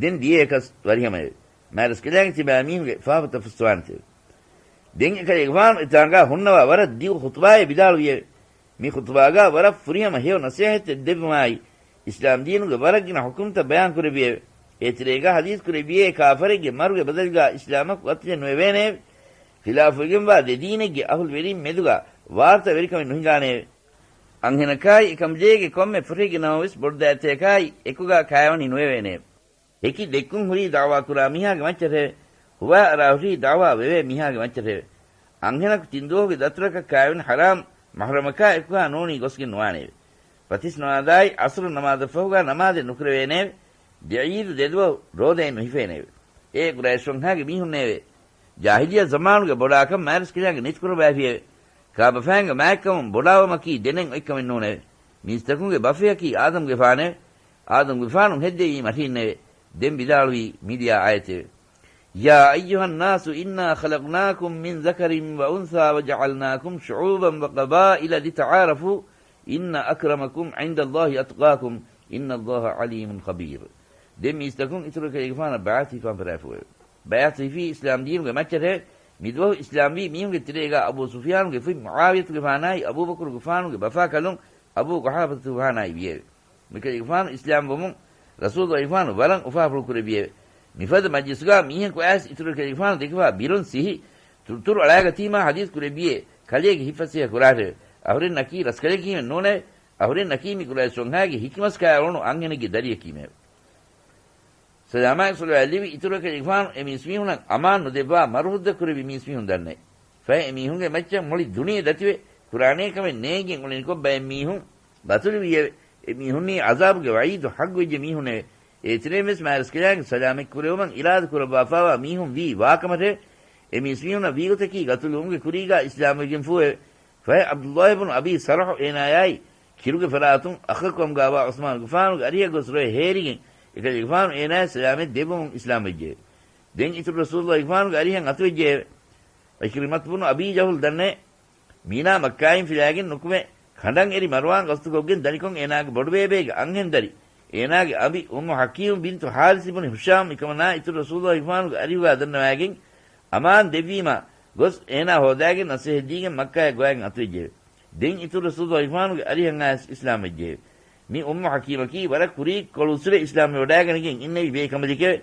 ދެން ދިޔަޔަކަސް ވަރިހަމައެވެ. މާތްރަސްކަލާނގެ ތިޔަބައިމީހުންގެ ފާފަތައް ފުއްސަވާނެތެވެ. ދެން އެކަލޭގެފާނު އެތާނގާ ހުންނަވާ ވަރަށް ދިގު ޚުޠުބާއެއް ވިދާޅުވިއެވެ. މި ޚުޠުބާގާ ވަރަށް ފުރިހަމަ ހެޔޮ ނަސޭހަތެއް ދެއްވުމާއި، އިސްލާމް ދީނުގެ ވަރަށް ގިނަ ޙުކުމްތައް ބަޔާން ކުރެއްވިއެވެ. އޭތެރޭގާ ޙަދީޘް ކުރެއްވިއޭ ކާފަރެއްގެ މަރުގެ ބަދަލުގާ އިސްލާމަކު ގަތުލެއް ނުވެވޭނެއެވެ. ޚިލާފުވެގެންވާ ދެ ދީނެއްގެ އަހުލުވެރިން މެދުގާ ވާރުތަވެރިކަމެއް ނުހިނގާނެއެވެ. އަންހެނަކާއި އެކަމުޖެހޭގެ ކޮންމެ ފުރަހެއްގެ ނަމަވެސް ބޮޑުދައިތައްޔަކާއި އެކުގާ ކާވެނި ނުވެވޭނެއެވެ. ހެކި ދެއްކުން ހުރީ ދަޢުވާ ކުރާ މީހާގެ މައްޗަށެވެ. ހުވާ އަރާ ހުރީ ދަޢުވާ ވެވޭ މީހާގެ މައްޗަށެވެ. އަންހެނަކު ތިން ދުވަހުގެ ދަތުރަކަށް ކާވެނި ޙަރާމް، މަޙްރަމަކާ އެކުގާ ނޫނީ ގޮސްގެން ނުވާނެއެވެ. ފަތިސް ނަމާދާއި ޢަޞްރު ނަމާދަށްފަހުގާ ނަމާދެއް ނުކުރެވޭނެއެވެ. ދެ ޢީދު ދެ ދުވަހު ރޯދައެއް ނުހިފޭނެއެވެ. އޭ ޤުރައިޝުންހާގެ މީހުންނޭވެ! ޖާހިލިއްޔަ ޒަމާނުގެ ބޮޑާކަން މާތްރަސްކަލާނގެ ނެތިކުރައްވައިފިއެވެ. ކާބަފައިންގެ މާތްކަމުން ބޮޑާވުމަކީ ދެނެއް އޮތްކަމެއް ނޫނެވެ. މީސްތަކުންގެ ބަފަޔަކީ އާދަމްގެފާނެވެ. އާދަމްގެފާނު ހެއްދެވީ މަށީންނެވެ. ދެން ވިދާޅުވީ މިދިޔަ އާޔަތެވެ. يا أيها الناس إنا خلقناكم من ذكر وأنثى وجعلناكم شعوبا وقبائل لتعارفوا إن أكرمكم عند الله أتقاكم إن الله عليم خبير. ދެން މީސްތަކުން އިތުރު ކަލޭގެފާނަށް ބައިޢަތު ހިފާން ފަރާފުއެވެ. ބައިޢަތު ހިފީ އިސްލާމް ދީނުގެ މައްޗަށެވެ. މިދުވަހު އިސްލާމްވީ މީހުންގެ ތެރޭގާ އަބޫ ސުފްޔާނުގެ ފުތް މުޢާވިޔަތުގެފާނާއި އަބޫބަކުރުގެފާނުގެ ބަފާކަލުން އަބޫ ޤުޙާފަތުގެފާނާއި ވިއެވެ. މިކަލޭގެފާނު އިސްލާމްވުމުން ރަސޫލުއައިފާނު ވަރަށް އުފާފުޅު ކުރެއްވިއެވެ. މިފަދަ މަޖްލިސުގާ މީހަކު އައިސް އިތުރު ކަލޭގެފާނު ދެކެފާ ބިރުން ސިހި ތުރުތުރު އަޅާގަތީމާ ޙަދީޘް ކުރެއްވިއޭ ކަލޭގެ ހިތްފަސޭހަ ކުރާށެވެ. އަހުރެންނަކީ ރަސްކަލެއް ކީމެއް ނޫނެވެ. އަހުރެންނަކީ މި ޤުރައިޝުންހާގެ ހިކިމަސް ކާއެޅުނު އަންހެނެއްގެ ދަރިއެއް ކީމެވެ. ސަލާމާއި ޞަލަވާތް ލެއްވި އިތުރު ކަލޭގެފާނު އެ މީސްމީހުނަށް އަމާން ނުދެއްވާ މަރުހުއްދަ ކުރެއްވި މީސްމީހުން ދަންނައި. ފަހެ އެމީހުންގެ މައްޗަށް މުޅި ދުނިޔެ ދަތިވެ، ކުރާނޭ ކަމެއް ނޭނގެން އުޅެނިކޮށް ބައެއް މީހުން ބަތުލުވިއެވެ. އެ މީހުންނީ ޢަޒާބުގެ ވަޢީދު ޙައްޤުވެއްޖެ މީހުންނެވެ. އޭތެރެއިން ވެސް މާތްރަސްކަލާނގެ ސަލާމަތް ކުރެވުމަށް އިރާދަ ކުރައްވާފާވާ މީހުން ވީ ވާކަމަށެވެ. އެ މީސްމީހުންނަށް ވީގޮތަކީ ގަތުލުވުމުގެ ކުރީގާ އިސްލާމްވެގެންފޫއެވެ. ފަހެ ޢަބްދުﷲ ބުނު އަބީ ސަރްޙު އޭނާޔާއި ކިރުގެ ފަރާތުން އަޚަކު ކަމުގާވާ ޢުސްމާނުގެފާނުގެ އަރިހަށް ގޮސް ރޮއެ ހޭރިގެން އެކަލޭގެފާނު އޭނާޔަށް ސަލާމަތް ދެއްވުމުން އިސްލާމްވެއްޖެއެވެ. ދެން އިތުރު ރަސޫލުﷲ ގެފާނުގެ އަރިހަށް އަތުވެއްޖެއެވެ. ޢިކްރިމަތު ބުނު އަބީ ޖަހުލް ދަންނައެވެ. މީނާ މައްކާއިން ފިލާގެން ނުކުމެ، ކަނޑަށް އެރި މަރުވާން ގަސްތުކޮށްގެން ދަނިކޮށް އޭނާގެ ބޮޑުބޭބޭގެ އަންހެން ދަރި، އޭނާގެ އަނބި އުއްމު ޙަކީމް ބިންތު ޙާރިސް ބުނި ހިޝާމް މިކަމަނާ އިތުރު ރަސޫލުﷲ ގެފާނުގެ އަރިހުގާ ދަންނަވައިގެން އަމާން ދެއްވީމާ ގޮސް އޭނާ ހޯދާގެން ނަސޭހަތްދީގެން މައްކާޔަށް ގޮވައިގެން އަތުވެއްޖެއެވެ. ދެން އިތުރު ރަސޫލުﷲ ގެފާނުގެ އަރިހަށް އައިސް އިސްލާމް ވެއްޖެއެވެ. މި އުއްމު ޙަކީމަކީ ވަރަށް ކުރީ ކޮޅު އުސުރެއް އިސްލާމްވެވަޑައިގަނެގެން އިންނެވި ބޭކަނބަލެކެވެ.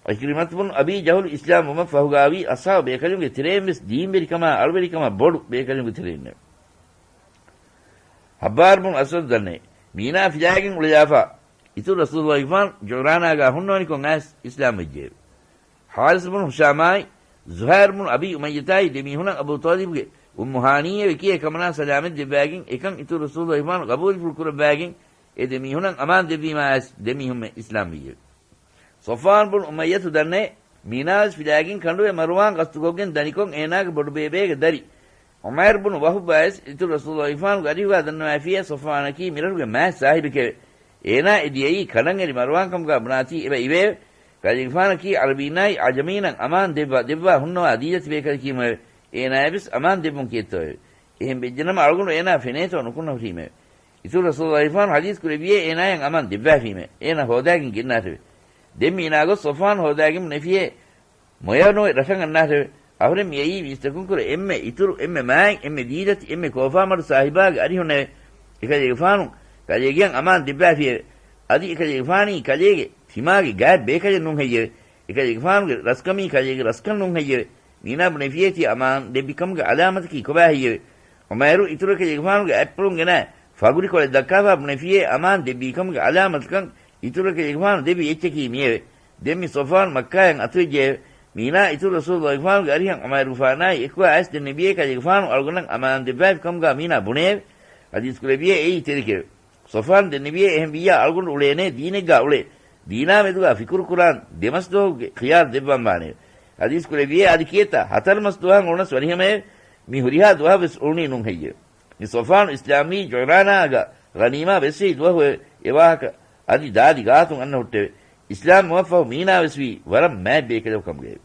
ޢިކްރިމަތު ބުނު އަބީ ޖަހުލު އިސްލާމް ވުމަށް ފަހުގާވީ އަޞްޙާބު ބޭކަލުންގެ ތެރެއިން ވެސް ދީންވެރިކަމާ އަޅުވެރިކަމާ ބޮޑު ބޭކަލުންގެ ތެރެއިންނެވެ. ޙައްބާރު ބުނު އަސްވަދު ދަންނައެވެ. މީނާ ފިލާގެން އުޅެލާފާ އިތުރު ރަސޫލުﷲ ގެފާނު ޖުޢުރާނާގާ ހުންނަވަނިކޮށް އައިސް އިސްލާމް ވެއްޖެއެވެ. ޙާރިސް ބުނު ހިޝާމާއި ޒުހައިރު ބުނު އަބީ އުމައްޔަތާއި ދެ މީހުނަށް އަބޫ ޠާލިބުގެ އުއްމު ހާނީއޭ ވެކިޔޭ ކަމަނާ ސަލާމަތް ދެއްވައިގެން އެކަން އިތުރު ރަސޫލުﷲ ގެފާނު ގަބޫލުފުޅު ކުރައްވައިގެން އެ ދެ މީހުނަށް އަމާން ދެއްވީމާ އައިސް ދެ މީހުންމެ އިސްލާމް ވިއެވެ. ޞަފްވާން ބުނު އުމައްޔަތު ދަންނައެވެ. މީނާވެސް ފިލާގެން ކަނޑުވެ މަރުވާން ގަސްތުކޮށްގެން ދަނިކޮށް އޭނާގެ ބޮޑުބޭބޭގެ ދަރި ޢުމައިރު ބުނު ވަހުބް އައިސް އިތުރު ރަސޫލުﷲ ގެފާނުގެ އަރިހުގާ ދަންނަވައިފިއޭ ޞަފްވާނަކީ މިރަށުގެ މާތް ސާހިބެކެވެ. އޭނާ އެ ދިޔައީ ކަނޑަށް އެރި މަރުވާން ކަމުގާ ބުނާތީ އެބަ އިވެއެވެ. ކަލޭގެފާނަކީ ޢަރަބީންނާއި ޢަޖަމީންނަށް އަމާން ދެއްވާ، ދެއްވާ ހުންނަވާ ދީލަތި ބޭކަލަކީމެވެ. އޭނާޔަށް ވެސް އަމާން ދެއްވުން ކިއެއްތޯއެވެ. އެހެން ވެއްޖެނަމަ އަޅުގަނޑު އޭނާ ފެނޭތޯ ނުކުންނަ ހުރީމެވެ. އިތުރު ރަސޫލުﷲ ގެފާނު ޙަދީޘް ކުރެއްވިއޭ އޭނާޔަށް އަމާން ދެއްވާފީމެވެ. އޭނާ ހޯދާގެން ގެންނާށެވެ. ދެން މީނާ ގޮސް ޞަފްވާން ހޯދާގެން ބުނެފިއޭ މޮޔަ ނުވެ ރަށަށް އަންނާށެވެ. އަހުރެން މިއައީ ވީސްތަކުން ކުރެ އެންމެ އިތުރު، އެންމެ މާތް، އެންމެ ދީލަތި، އެންމެ ކޯފާމަޑު ސާހިބާގެ އަރިހުންނެވެ. އެކަލޭގެފާނު ކަލޭގެއަށް އަމާން ދެއްވާފިއެވެ. އަދި އެކަލޭގެފާނީ ކަލޭގެ ތިމާގެ ގާތް ބޭކަލެއް ނޫން ހެއްޔެވެ؟ އެކަލޭގެފާނުގެ ރަސްކަމީ ކަލޭގެ ރަސްކަން ނޫން ހެއްޔެވެ؟ މީނާ ބުނެފިއޭ ތިޔަ އަމާން ދެއްވި ކަމުގެ ޢަލާމަތަކީ ކޮބާ ހެއްޔެވެ؟ ޢުމައިރު އިތުރު އެކަލޭގެފާނުގެ އަތްޕުޅުން ގެނައި ފަގުރިކޮޅެއް ދައްކާފާ ބުނެފިއޭ އަމާން ދެއްވީ ކަމުގެ ޢަލާމަތުކަން އިތުރު އެކަލޭގެފާނު ދެއްވި އެއްޗަކީ މިއެވެ. ދެން މި ޞަފްވާނު މައްކާޔަށް އަތުވެއްޖެއެވެ. މީނާ އިތުރު ރަސޫލުﷲ ގެފާނުގެ އަރިހަށް ޢުމައިރުގެފާނާއި އެކުވާ އައިސް ދެންނެވިއޭ ކަލޭގެފާނު އަޅުގަނޑަށް އަމާން ދެއްވާފި ކަމުގާ މީނާ ބުނެއެވެ. ޙަދީޘް ކުރެއްވިއޭ އެއީ ތެދެކެވެ. ޞަފްވާން ދެންނެވިއޭ އެހެން ވިއްޔާ އަޅުގަނޑު އުޅޭނޭ ދީނެއްގާ އުޅޭ. ދީނާ މެދުގާ ފިކުރު ކުރާން ދެމަސް ދުވަހުގެ ޚިޔާރު ދެއްވަންވާނެއެވެ. ޙަދީޘް ކުރެއްވިއޭ އަދި ކިއެއްތަ ހަތަރު މަސް ދުވަހަށް އުޅުނަސް ވަރިހަމައެވެ. މި ހުރިހާ ދުވަހަށް ވެސް އުޅުނީ ނޫން ހެއްޔެވެ؟ މި ޞަފްވާނު އިސްލާމްވީ ޖުޢުރާނާގަ ޣަނީމާ ވެސްވެއްޖެ ދުވަހު އެ ވާހަކަ އަދި ދާދި ގާތުން އަންނަ ހުއްޓެވެ. އިސްލާމް ވުމަށްފަހު މީނާ ވެސްވީ ވަރަށް މާތް ބޭކަލަކު ކަމުގައެވެ.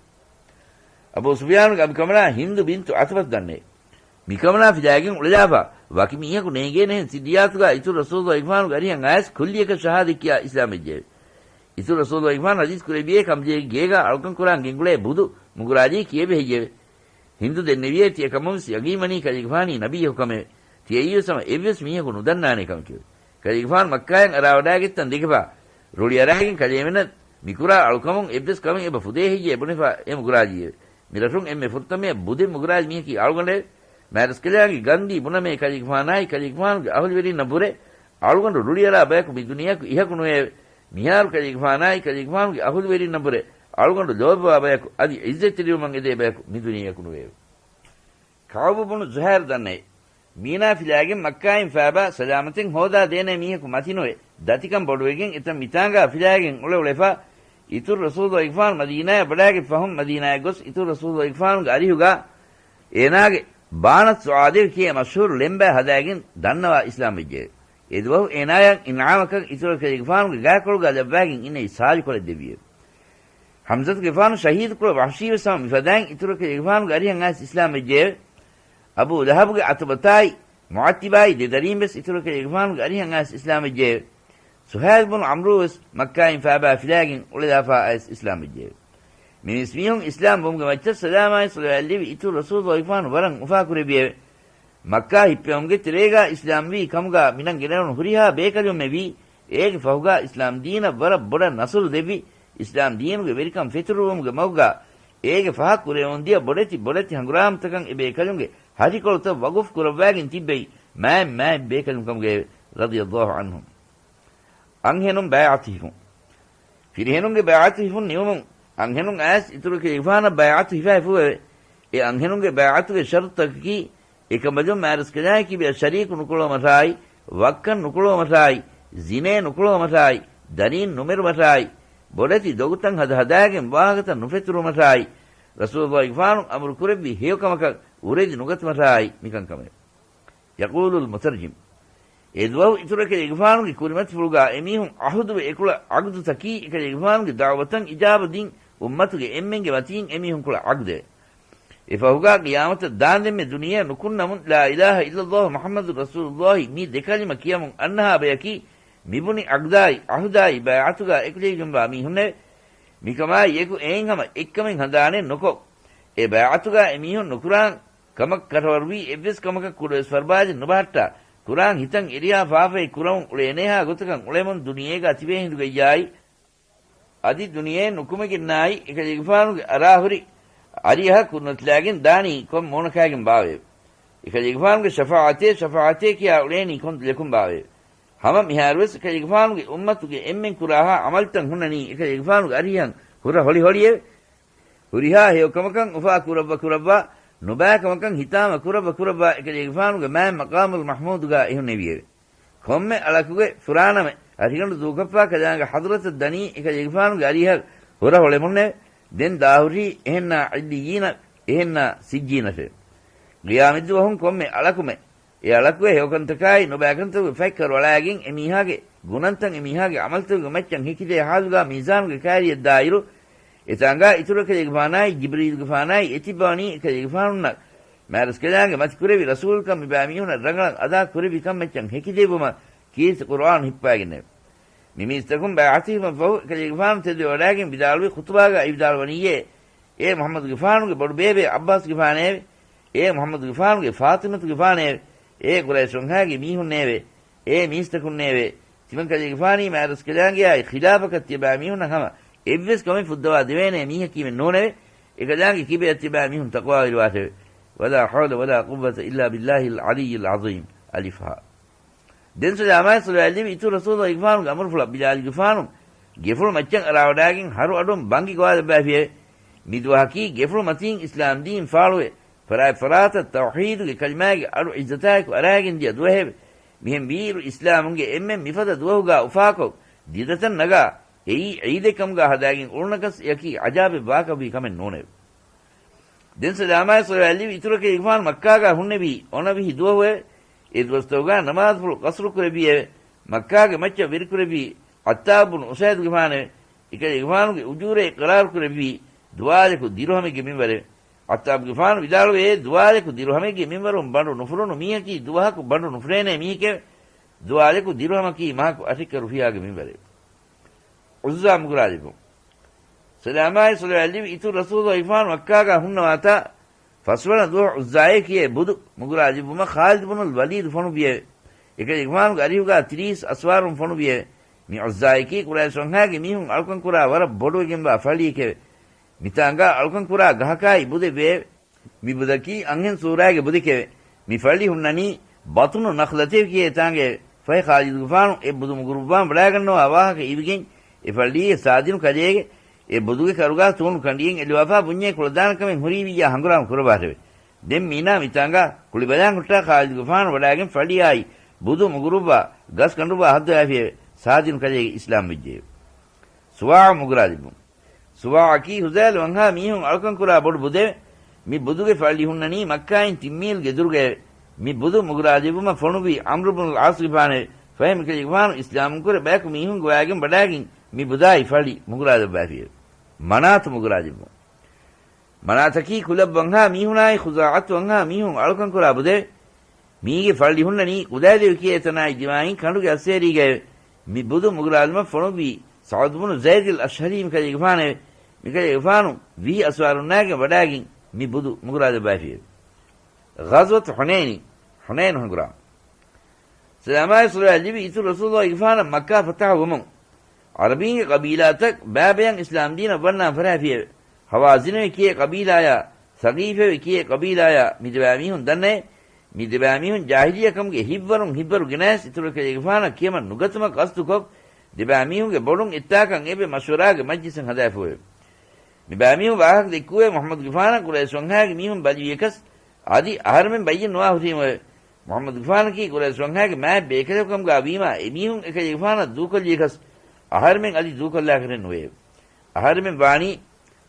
އަބޫ ސުފްޔާނުގެ އަނބިކަމަނާ ހިންދު ބިންތު ޢުތުބަތު ދަންނައެވެ. މިކަމަނާ ފިލާގެން އުޅެލާފާ ވަކި މީހަކު ނޭނގޭނެހެން ސިއްރިއްޔާތުގާ އިތުރު ރަސޫލު ގެފާނުގެ އަރިހަށް އައިސް ކުއްލިއަކަށް ޝަހާދަތް ކިޔާ އިސްލާމް ވެއްޖެއެވެ. އިތުރު ރަސޫލު ގެފާނު ޙަދީޘް ކުރެއްވިއޭ ކަމްޖެހިގެން ގޭގާ އަޅުކަން ކުރާން ގެންގުޅޭ ބުދު މުގުރާލީ ކިއެވެ ހެއްޔެވެ؟ ހިންދު ދެންނެވިއޭ ތިޔަ ކަމުން ވެސް ޔަގީންވަނީ ކަލޭގެފާނީ ނަބިއްޔަކު ކަމެވެ. ތިޔައީ ވެސް ހަމަ އެއްވެސް މީހަކު ނުދަންނާނޭ ކަމެކެވެ. ކަލޭގެފާނު މައްކާޔަށް އަރާވަޑާގެއްތަން ދެކެފާ ރުޅިއަރާގެން ކަލޭމެންނަށް މިކުރާ އަޅުކަމުން އެއްވެސް ކަމެއް އެބަ ފުދޭ ހެއްޔޭ ބުނެފާ އެ މުގުރާލީއެވެ. މިރަށުން އެންމެ ފުރަތަމަޔަށް ބުދެއް މުގުރާލި މީހަކީ އަޅުގަނޑެވެ. މާތްރަސްކަލާނގެ ގަންދީ ބުނަމޭ ކަލޭގެފާނާއި ކަލޭގެފާނުގެ އަހުލުވެރިންނަށްވުރެ އަޅުގަނޑު ރުޅިއަރާ ބަޔަކު މި ދުނިޔެއަކު އިހަކު ނުވެއެވެ. މިހާރު ކަލޭގެފާނާއި ކަލޭގެފާނުގެ އަހުލުވެރިންނަށްވުރެ އަޅުގަނޑު ލޯބިވާ ބަޔަކު އަދި ޢިއްޒަތްތެރިވުމަށް އެދޭ ބަޔަކު މި ދުނިޔެއަކު ނުވެއެވެ. ކަޢުބު ބުނު ޒުހައިރު ދަންނައެވެ. މީނާ ފިލާގެން މައްކާއިން ފާބާ ސަލާމަތެއް ހޯދާ ދޭނެ މީހަކު މަތިނުވެ، ދަތިކަން ބޮޑުވެގެން އެތަން މިތާނގާ ފިލާގެން އުޅެ އުޅެފާ، އިތުރު ރަސޫލު ގެފާނު މަދީނާޔަށް ވަޑާގެން ފަހުން މަދީނާޔަށް ގޮސް އިތުރު ރަސޫލު ގެފާނުގެ އަރިހުގާ އޭނާގެ ބާނަތް ސުޢާދޭ ކިޔޭ މަޝްހޫރު ޅެންބައެއް ހަދާގެން ދަންނަވާ އިސްލާމް ވެއްޖެއެވެ. އެ ދުވަހު އޭނާޔަށް އިންޢާމަކަށް އިތުރު ކަލޭގެފާނުގެ ގާކޮޅުގާ ލައްވާގެން އިންނެވި ސާލިކޮޅެއް ދެއްވިއެވެ. ޙަމްޒަތުގެފާނު ޝަހީދުކުރެ ވަޙްޝީވެސް ހަމަ މިފަދައިން އިތުރު ކަލޭގެފާނުގެ އަރިހަށް އައިސް އިސްލާމް ވެއްޖެއެވެ. އަބޫ ލަހަބުގެ ޢުތުބަތާއި މުޢައްތިބާއި ދެ ދަރީން ވެސް އިތުރު ކަލޭގެފާނުގެ އަރިހަށް އައިސް އިސްލާމް ވެއްޖެއެވެ. ސުހައިލް ބުނު ޢަމްރޫ ވެސް މައްކާއިން ފާބާ ފިލާގެން އުޅެލާފާ އައިސް އިސްލާމް ވެއްޖެއެވެ. މި މީސްމީހުން އިސްލާމް ވުމުގެ މައްޗަށް ސަލާމާއި ޞަލަވާތް ލެއްވި އިތުރު ރަސޫލު ގެފާނު ވަރަށް އުފާ ކުރެއްވިއެވެ. މައްކާ ހިއްޕެވުމުގެ ތެރޭގާ އިސްލާމްވީ ކަމުގާ މިނަން ގެނެވުނު ހުރިހާ ބޭކަލުންމެ ވީ، އޭގެ ފަހުގާ އިސްލާމް ދީނަށް ވަރަށް ބޮޑަށް ނަޞްރު ދެއްވި، އިސްލާމް ދީނުގެ ވެރިކަން ފެތުރުވުމުގެ މަގުގާ އޭގެ ފަހަށް ކުރެވެމުންދިޔަ ބޮޑެތި ބޮޑެތި ހަނގުރާމަތަކަށް އެ ބޭކަލުންގެ ހަށިކޮޅުތައް ވަގުފު ކުރައްވާގެން ތިއްބެވި މާތް މާތް ބޭކަލުން ކަމުގައެވެ. ރަޟިޔަﷲ ޢަންހުމް. އަންހެނުން ބައިޢަތު ހިފުން. ފިރިހެނުންގެ ބައިޢަތު ހިފުން ނިމުމުން އަންހެނުން އައިސް އިތުރު ކަލޭގެފާނަށް ބައިޢަތު ހިފާފައެވެ. އެ އަންހެނުންގެ ބައިޢަތުގެ ޝަރުޠުތަކަކީ، އެކަމަކު މާތްރަސްކަލާނގެ ކިބައަށް ޝަރީކު ނުކުޅުވުމަށާއި، ވައްކަން ނުކުޅުވުމަށާއި، ޒިނޭ ނުކުޅުވުމަށާއި، ދަރީން ނުމެރުމަށާއި، ބޮޑެތި ދޮގުތައް ހަދަ ހަދާގެން ވާހަކަތައް ނުފެތުރުމަށާއި، ރަސޫލުގެފާނު އަމުރު ކުރެއްވި ހެޔޮ ކަމަކަށް އުރެދި ނުގަތުމަށާއި މިކަންކަމެވެ. ޔަޤޫލުލް މުތަރްޖިމް. އެ ދުވަހު އިތުރު އެކަލޭގެފާނުގެ ކުރިމަތިފުޅުގާ އެމީހުން އަހުދުވެ އެކުޅަ އަގުދުތަކީ އެކަލޭގެފާނުގެ ދަޢުވަތަށް އިޖާބަ ދިން އުއްމަތުގެ އެންމެންގެ މަތީން އެމީހުން ކުޅަ އަގުދެވެ. އެފަހުގާ ޤިޔާމަތަށް ދާންދެންމެ ދުނިޔެއަށް ނުކުންނަމުން، ލާ އިލާހަ އިއްލައްލާހު މުޙައްމަދު ރަސޫލުއްލާހި މި ދެ ކަލިމަ ކިޔަމުން އަންނަހާ ބަޔަކީ، މިބުނި އަގުދާއި އަހުދާއި ބައިޢަތުގާ އެކުލެވިގެންވާ މީހުންނެވެ. މިކަމާއި އެކު އެއިން ހަމަ އެއްކަމެއް ހަނދާނެއް ނުކޮށް، އެ ބައިޢަތުގާ އެމީހުން ނުކުރާން ކަމަށް ކަށަވަރުވީ އެއްވެސް ކަމަކަށް ކުޑަވެސް ފަރުބާޖެއް ނުބަހައްޓާ، ކުރާން ހިތަށް އެރިހާ ފާފައެއް ކުރަމުން އުޅޭނޭހާ ގޮތަކަށް އުޅެމުން ދުނިޔޭގާ ތިބޭ ހިނދުގައްޔާއި، އަދި ދުނިޔެއިން ނުކުމެގެންނާއި އެކަލޭގެފާނުގެ އަރާހުރި އަރިއަހަށް ކުރިމަތިލާގެން ދާނީ ކޮން މޫނަކާގެން ބާވައެވެ؟ އެކަލޭގެފާނުގެ ޝަފާޢަތޭ، ޝަފާޢަތޭ ކިޔާ އުޅޭނީ ކޮން ދުލަކުން ބާވައެވެ؟ ހަމަ މިހާރުވެސް އެކަލޭގެފާނުގެ އުއްމަތުގެ އެންމެން ކުރާހާ ޢަމަލުތައް ހުންނަނީ އެކަލޭގެފާނުގެ އަރިހަށް ހުރަ ހޮޅިހޮޅިއެވެ. ހުރިހާ ހެޔޮކަމަކަށް އުފާ ކުރައްވަ ކުރައްވާ، ނުބައިކަމަކަށް ހިތާމަ ކުރައްވަ ކުރައްވާ އެކަލޭގެފާނުގެ މާތް މަޤާމުލް މަޙްމޫދުގާ އެހުންނެވިއެވެ. ކޮންމެ އަޅަކުގެ ފުރާނަމެއް އަރިގަނޑު ދޫކޮށްފާ ކަލާނގެ ޙަޟްރަތަށް ދަނީ އެކަލޭގެފާނުގެ އަރިހަށް ހުރަ ހޮޅެމުންނެވެ. ދެން ދާހުށީ އެހެންނާ ޢިއްލިއްޔީނަށް، އެހެންނާ ސިއްޖީނަށެވެ. ޤިޔާމަތްދުވަހުން ކޮންމެ އަޅަކުމެ އެ އަޅަކުގެ ހެޔޮކަންތަކާއި ނުބައިކަންތަކުގެ ފަތްކަރު އަޅާގެން އެމީހާގެ ގުނަންތައް އެމީހާގެ ޢަމަލުތަކުގެ މައްޗަށް ހެކިދޭ ހާލުގާ މީޒާނުގެ ކައިރިއަށް ދާއިރު، އެތާނގާ އިތުރު އެކަލޭގެފާނާއި ޖިބްރީލުގެފާނާއި އެތިއްބަވަނީ އެކަލޭގެފާނުންނަށް މާތްރަސްކަލާނގެ މަތި ކުރެއްވި ރަސޫލުކަން މިބައިމީހުނަށް ރަނގަޅަށް އަދާ ކުރެއްވި ކަން މައްޗަށް ހެކިދެއްވުމަށް ކީރިތި ޤުރުއާން ހިއްޕާގެންނެވެ. މި މީސްތަކުން ބައިޢަތުވީމަ ފަހު އެކަލޭގެފާނު ތެދުވެވަޑާގެން ވިދާޅުވި ޚުޠުބާގައި ވިދާޅުވަނީއޭ، އޭ މުޙައްމަދުގެފާނުގެ ބޮޑުބޭބެ ޢައްބާސްގެފާނޭވެ! އޭ މުޙައްމަދުގެފާނުގެ ފާޠިމަތުގެފާނޭވެ! އޭ ޤުރައިޝް ވަންހާގެ މީހުންނޭވެ! އޭ މީސްތަކުންނޭވެ! ތިމަންކަލޭގެފާނީ މާތްރަސްކަލާނގެއާއި ޚިލާފަކަށް ތިޔަބައިމީހުންނަށް ހަމަ އެއްވެސް ކަމެއް ފުއްދަވާ ދެވޭނޭ މީހަކީމެއް ނޫނެވެ. އެކަލާނގެ ކިބައަށް ތިޔަބައިމީހުން ތަޤްވާވެރިވާށެވެ. ولا حول ولا قوة إلا بالله العلي العظيم. އަލިފް ހާ. ދެން ސަލާމާއި ޞަލަވާތް ލިބި އިތުރު ރަސޫލުގެފާނުގެ އަމުރުފުޅަށް ބިލާލުގެފާނު ގެފުޅު މައްޗަށް އަރާވަޑާގެން ހަރު އަޑުން ބަންގި ގޮވާލައްވާފިއެވެ. މި ދުވަހަކީ ގެފުޅު މަތީން އިސްލާމް ދީން ފާޅުވެ، ފަރާތް ފަރާތަށް ތައުޙީދުގެ ކަލިމާގެ އަޑު ޢިއްޒަތާއެކު އަރާގެން ދިޔަ ދުވަހެވެ. މިހެން ވީއިރު އިސްލާމުންގެ އެންމެން މިފަދަ ދުވަހުގާ އުފާކޮށް، ދިދަތައް ނަގާ، އެއީ ޢީދެއް ކަމުގާ ހަދާގެން އުޅުނަކަސް އެއަކީ ޢަޖާބެއް ވާކަށްވީ ކަމެއް ނޫނެވެ. ދެން ސަލާމާއި ޞަލަވާތް ލިބި އިތުރަކަށް އިގްފާން މައްކާގާ ހުންނެވީ އޮނަ ވިހި ދުވަހުއެވެ. އެ ދުވަސްތަކުގާ ނަމާދުފުޅު ޤަޞްރު ކުރެއްވިއެވެ. މައްކާގެ މައްޗަށް ވެރިކުރެއްވީ ޢައްޠާބު ބުނު އުސައިދުގެފާނެވެ. އެކަލޭގެފާނުގެ އުޖޫރައެއް ޤަރާރު ކުރެއްވީ ދުވާލަކު ދިރުހަމެއްގެ މިންވަރެވެ. ޢައްޠާބުގެފާނު ވިދާޅުވޭ، ދުވާލަކު ދިރުހަމެއްގެ މިންވަރުން ބަނޑު ނުފުރުނު މީހަކީ ދުވަހަކު ބަނޑު ނުފުރޭނޭ މީހެކެވެ. ދުވާލަކު ދިރުހަމަކީ މަހަކު އަށެއްކަ ރުފިޔާގެ މިންވަރެވެ. ޢުއްޒާ މުގުރާލިބުން. ސަލާމާއި ޞަލަވާތް ލިބި އިތުރު ރަސޫލު އިގްފާން މައްކާގާ ހުންނަވާތާ، ފަސްވަނަ ދުވަހު ޢުއްޒާއޭ ކިޔޭ ބުދު މުގުރާލިބުމަށް ޚާލިދު ބުނުލް ވަލީދު ފޮނުއްވިއެވެ. އެކަލޭގެފާނުގެ އަރިހުގާ ތިރީސް އަސްވާރުން ފޮނުއްވިއެވެ. މި ޢުއްޒާއަކީ ޤުރައިޝް ވަންހާގެ މީހުން އަޅުކަން ކުރާ ވަރަށް ބޮޑުވެގެންވާ ފައްޅިއެކެވެ. މިތާނގާ އަޅުކަން ކުރާ ގަހަކާއި ބުދެއް ވެއެވެ. މި ބުދަކީ އަންހެން ސޫރާގެ ބުދެކެވެ. މި ފައްޅި ހުންނަނީ ބަޠުނު ނަޚްލަތޭ ކިޔޭ ތާނގައެވެ. ފަހެ ޚާލިދުގެފާނު އެ ބުދު މުގުރުއްވާން ވަޑާގަންނަވާ ވާހަކަ އިވިގެން، އެ ފައްޅީގެ ސާދިނު ކަލޭގެ އެ ބުދުގެ ކަރުގާ ތޫނު ކަނޑިއެއް އެލުވާފާ ބުންޏޭ ކުޅަދާނަ ކަމެއް ހުރީ ވިއްޔާ ހަނގުރާމަ ކުރައްވާށެވެ. ދެން މީނާ މިތާނގާ ކުޅިބަލާން ހުއްޓާ ޚާލިދުގެފާނު ވަޑާގެން ފައްޅިއާއި ބުދު މުގުރުއްވާ ގަސް ކަނޑުއްވާ ހައްދަވާފިއެވެ. ސާދިނު ކަލޭގެ އިސްލާމް ވެއްޖެއެވެ. ސުވާޢު މުގުރާލިބުން. ސުވާޢަކީ ހުޒައިލު ވަންހާ މީހުން އަޅުކަން ކުރާ ބޮޑު ބުދެވެ. މި ބުދުގެ ފައްޅި ހުންނަނީ މައްކާއިން ތިން މީލްގެ ދުރުގައެވެ. މި ބުދު މުގުރާލިބުމަށް ފޮނުއްވީ ޢަމްރު ބުނުލް ޢާޞްގެފާނެވެ. ފަހެ މިކަލޭގެފާނު އިސްލާމް ކުރެ ބަޔަކު މީހުން ގޮވާގެން ވަޑާގެން މި ބުދާއި ފައްޅި މުގުރާލައްވާފިއެވެ. މަނާތު މުގުރާލިބު. މަނާތަކީ ކުލަބް ވަންހާ މީހުނާއި ޚުޒާޢަތު ވަންހާ މީހުން އަޅުކަން ކުރާ ބުދެވެ. މީގެ ފައްޅި ހުންނަނީ ޤުދައިދެވި ކިޔޭ ތަނާއި ދިމާއިން ކަނޑުގެ އައްސޭރީގައެވެ. މި ބުދު މުގުރާލުމަށް ފޮނުއްވީ ސަޢުދު ބުނު ޒައިދިލް އަޝްހަރީ މިކަލޭގެފާނެވެ. މިކަލޭގެފާނު ވިހި އަސްވާރުންނާގެން ވަޑާގެން މި ބުދު މުގުރާލައްވާފިއެވެ. ޣަޒްވަތު ޙުނައިނި، ޙުނައިނު ހަނގުރާމަ. ސަލާމާއި ޞަލަވާތް ލިބި އިތުރު ރަސޫލު އިގްފާނަށް މައްކާ ފަތަޙަ ވުމުން، ޢަރަބީންގެ ޤަބީލާތައް ބައިބަޔަށް އިސްލާމް ދީނަށް ވަންނާން ފަރާފިއެވެ. ހަވާޒިނުވެ ކިޔޭ ޤަބީލާޔާ، ސަޤީފެވެ ކިޔޭ ޤަބީލާޔާ މި ދެބައިމީހުން ދަންނައެވެ. މި ދެބައިމީހުން ޖާހިލިއްޔަ ކަމުގެ ހިތްވަރުން ހިތްވަރު ގެނަޔަސް އިތުރު ކަލޭގެފާނަށް ކިޔަމަން ނުގަތުމަށް ޤަޞްދުކޮށް، ދެބައިމީހުންގެ ބޮޑުން އެއްތާކަން އެބެ މަޝްވަރާގެ މަޖްލިސެއް ހަދާފައެވެ. މި ބައިމީހުން ވާހަކަ ދެއްކުވޭ މުޙައްމަދުގެފާނަށް ޤުރައިޝް ވަންހާގެ މީހުން ބަލިވިޔަކަސް، އަދި އަހަރެމެން ބައްޔެއް ނުވާ ހުށީމެވެ. މުޙައްމަދުގެފާނަކީ ޤުރައިޝް ވަންހާގެ މާތް ބޭކަލެއް ކަމުގަ ވީމާ، އެމީހުން އެކަލޭގެފާނަށް ދޫކޮށްލިޔަކަސް އަހަރެމެން އަދި ދޫކޮށްލާކަށެއް ނުވެއެވެ. އަހަރެމެން ވާނީ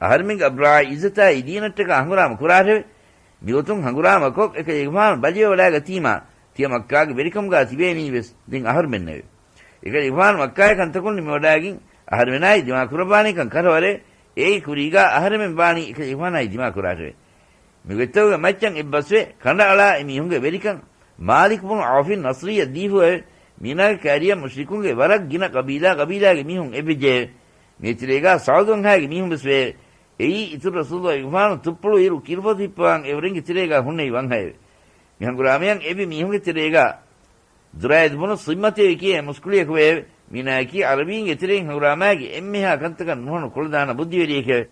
އަހަރެމެންގެ އަބްރާ އިއްޒަތާއި ދީނަށްޓަކާ ހަނގުރާމަ ކުރާށެވެ. މިގޮތުން ހަނގުރާމަކޮށް، އެކަލޭގެފާނު ބަލިވެވަޑައިގަތީމާ، ތިޔަ މައްކާގެ ވެރިކަމުގަ ތިބޭނީވެސް ދެން އަހަރެމެންނެވެ. އެކަލޭގެފާނު މައްކާގެ ކަންތަކުން ނިމިވަޑައިގެން، އަހަރެމެނާއި ދިމާކުރައްވާނޭކަން ކަށަވަރެވެ. އޭގެ ކުރީގަ އަހަރެމެން ވާނީ އެކަލޭގެފާނާއި ދިމާކުރާށެވެ. މިގޮތްތަކުގެ މައްޗަށް އެއްބަސްވެ، ކަނޑައަޅާ އެމީހުންގެ ވެރިކަން މާލިކު ބުނު ޢައުފިން ނަޞްރީއަށް ދީފުއެވެ. މީނާގެ ކާރިޔަށް މުޝްރިކުންގެ ވަރަށް ގިނަ ޤަބީލާ ޤަބީލާގެ މީހުން އެއްވެއްޖެއެވެ. މިތެރޭގަ ސަޢުދު ވަންހާގެ މީހުން ވެސް ވެއެވެ. އެއީ އިތުރު ރަސޫލުގެފާނު ތުއްޕުޅު އިރު ކިރުފޮތު ހިއްޕަވާން އެއުރެންގެ ތެރޭގަ ހުންނެވި ވަންހައެވެ. މި ހަނގުރާމަޔަށް އެއްވި މީހުންގެ ތެރޭގަ ޖުރައިދު ބުނު ޞިއްމަތޭ ކިޔޭ މުސްކުޅިޔަކު ވެއެވެ. މީނާއަކީ ޢަރަބީންގެ ތެރެއިން ހަނގުރާމައިގެ އެންމެހާ ކަންތަކަށް ނުހަނު ކުޅަދާނަ ބުއްދިވެރިއެކެވެ.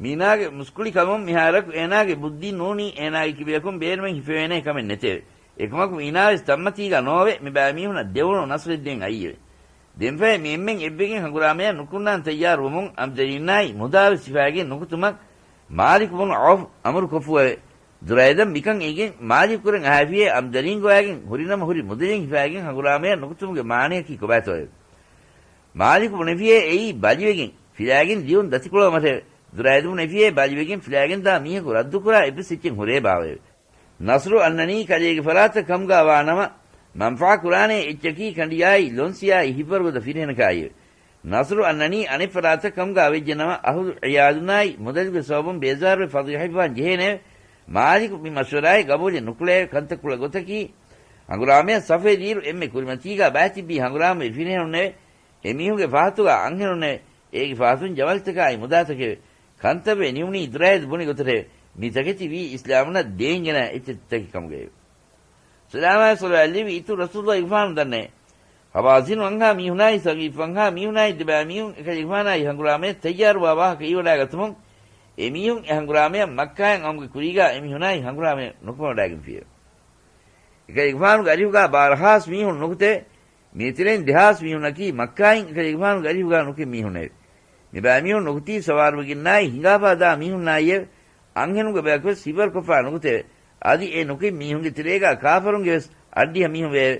މީނާގެ މުސްކުޅިކަމުން މިހާރަކު އޭނާގެ ބުއްދީ ނޫނީ އޭނާގެ ކިބަޔަކުން ބޭނުމެއް ހިފެވޭނޭ ކަމެއް ނެތެވެ. އެކަމަކު މީނާވެސް ތައްމަތީގަ ނޯވެ، މިބައިމީހުނަށް ދެވުނު ނަޞްރެއްދޭން އައީއެވެ. ދެންފަހެ މި އެންމެން އެއްވެގެން ހަނގުރާމަޔަށް ނުކުންނާން ތައްޔާރުވަމުން އަމްދަރީންނާއި މުދާވެސް ހިފައިގެން ނުކުތުމަށް މާލިކު ބުނު ޢައުފް އަމުރުކޮށްފުއެވެ. ޖުރައިދަށް މިކަން އެނގެން މާލިކު ކުރެން އަހައިފިއޭ އަމްދަރީން ގޮވައިގެން ހުރިނަމަ ހުރި މުދަލެއް ހިފައިގެން ހަނގުރާމަޔަށް ނުކުތުމުގެ މާނަޔަކީ ކޮބާތޯއެވެ؟ މާލިކު ބުނެފިއޭ އެއީ ބަލިވެގެން ފިލާގެން ދިޔުން ދަތިކުޅަވުމަށެވެ. ޖުރައިދު ބުނެފިއޭ ބަލިވެގެން ފިލާގެން ދާ މީހަކު ރައްދުކުރާ އެއްވެސް އެއްޗެއް ހުރޭބާވައެވެ. ނަޞްރު އަންނަނީ ކަލޭގެ ފަރާތަށް ކަމުގަ ވާނަމަ، މަންފާ ކުރާނޭ އެއްޗަކީ ކަނޑިޔާއި ލޮންސިޔާއި ހިތްވަރުގަދަ ފިރިހެނަކާއިއެވެ. ނަޞްރު އަންނަނީ އަނެއް ފަރާތަށް ކަމުގަ ވެއްޖެނަމަ، އަހުލު ޢިޔާލުންނާއި މުދަލުގެ ސަބަބުން ބޭޒާރުވެ ފަޟީޙަތްވާން ޖެހޭނެއެވެ. މާލިކު މި މަޝްވަރާއެއް ގަބޫލެއް ނުކުޅެއެވެ. ކަންތައް ކުޅަ ގޮތަކީ، ހަނގުރާމަޔަށް ޞަފުވެދިއިރު އެންމެ ކުރިމަތީގަ ބައިތިއްބީ ހަނގުރާމަވެރި ފިރިހެނުންނެވެ. އެމީހުންގެ ފަހަތުގަ އަންހެނުންނެވެ. އޭގެ ފަހަތުން ޖަމަލްތަކާއި މުދާތަކެވެ. ކަންތައްވެ ނިމުނީ ދުރައިދު ބުނި ގޮތަށެވެ. މި ތަކެތި ވީ އިސްލާމުންނަށް ދޭން ގެނަ އެއްޗެއްތަކެއް ކަމުގައެވެ. ސަލާމާއި ޞަލަވާތް ލެއްވި އިތުރު ރަސޫލުގެފާނު ދަންނައެވެ. ހަވާޒިން ވަންހާ މީހުނާއި ސަގީފް ވަންހާ މީހުނާއި ދެބައިމީހުން އެކަލޭގެފާނާއި ހަނގުރާމަޔަށް ތައްޔާރުވާ ވާހަކަ ހީވަޑައިގަތުމުން، އެމީހުން އެ ހަނގުރާމަޔަށް މައްކާއިން އައުމުގެ ކުރީގަ އެމީހުނާއި ހަނގުރާމަޔަށް ނުކުމެވަޑައިގެންފިއެވެ. އެކަލޭގެފާނުގެ އަރިހުގަ ބާރަ ހާސް މީހުން ނުކުތެވެ. މީތެރެއިން ދެހާސް މީހުންނަކީ މައްކާއިން އެކަލޭގެފާނުގެ އަރިހުގަ ނުކެތް މީހުންނެވެ. މިބައިމީހުން ނުކުތީ ސަވާރުވެގެންނާއި ހިނގާފާ ދާ މީހުންނާއިއެވެ. އަންހެނުންގެ ބަޔަކުވެސް ހިތްވަރުކޮށްފާ ނުކުތެވެ. އަދި އެ ނުކެތް މީހުންގެ ތެރޭގަ ކާފަރުންގެވެސް އަށްޑިހަ މީހުން ވެއެވެ.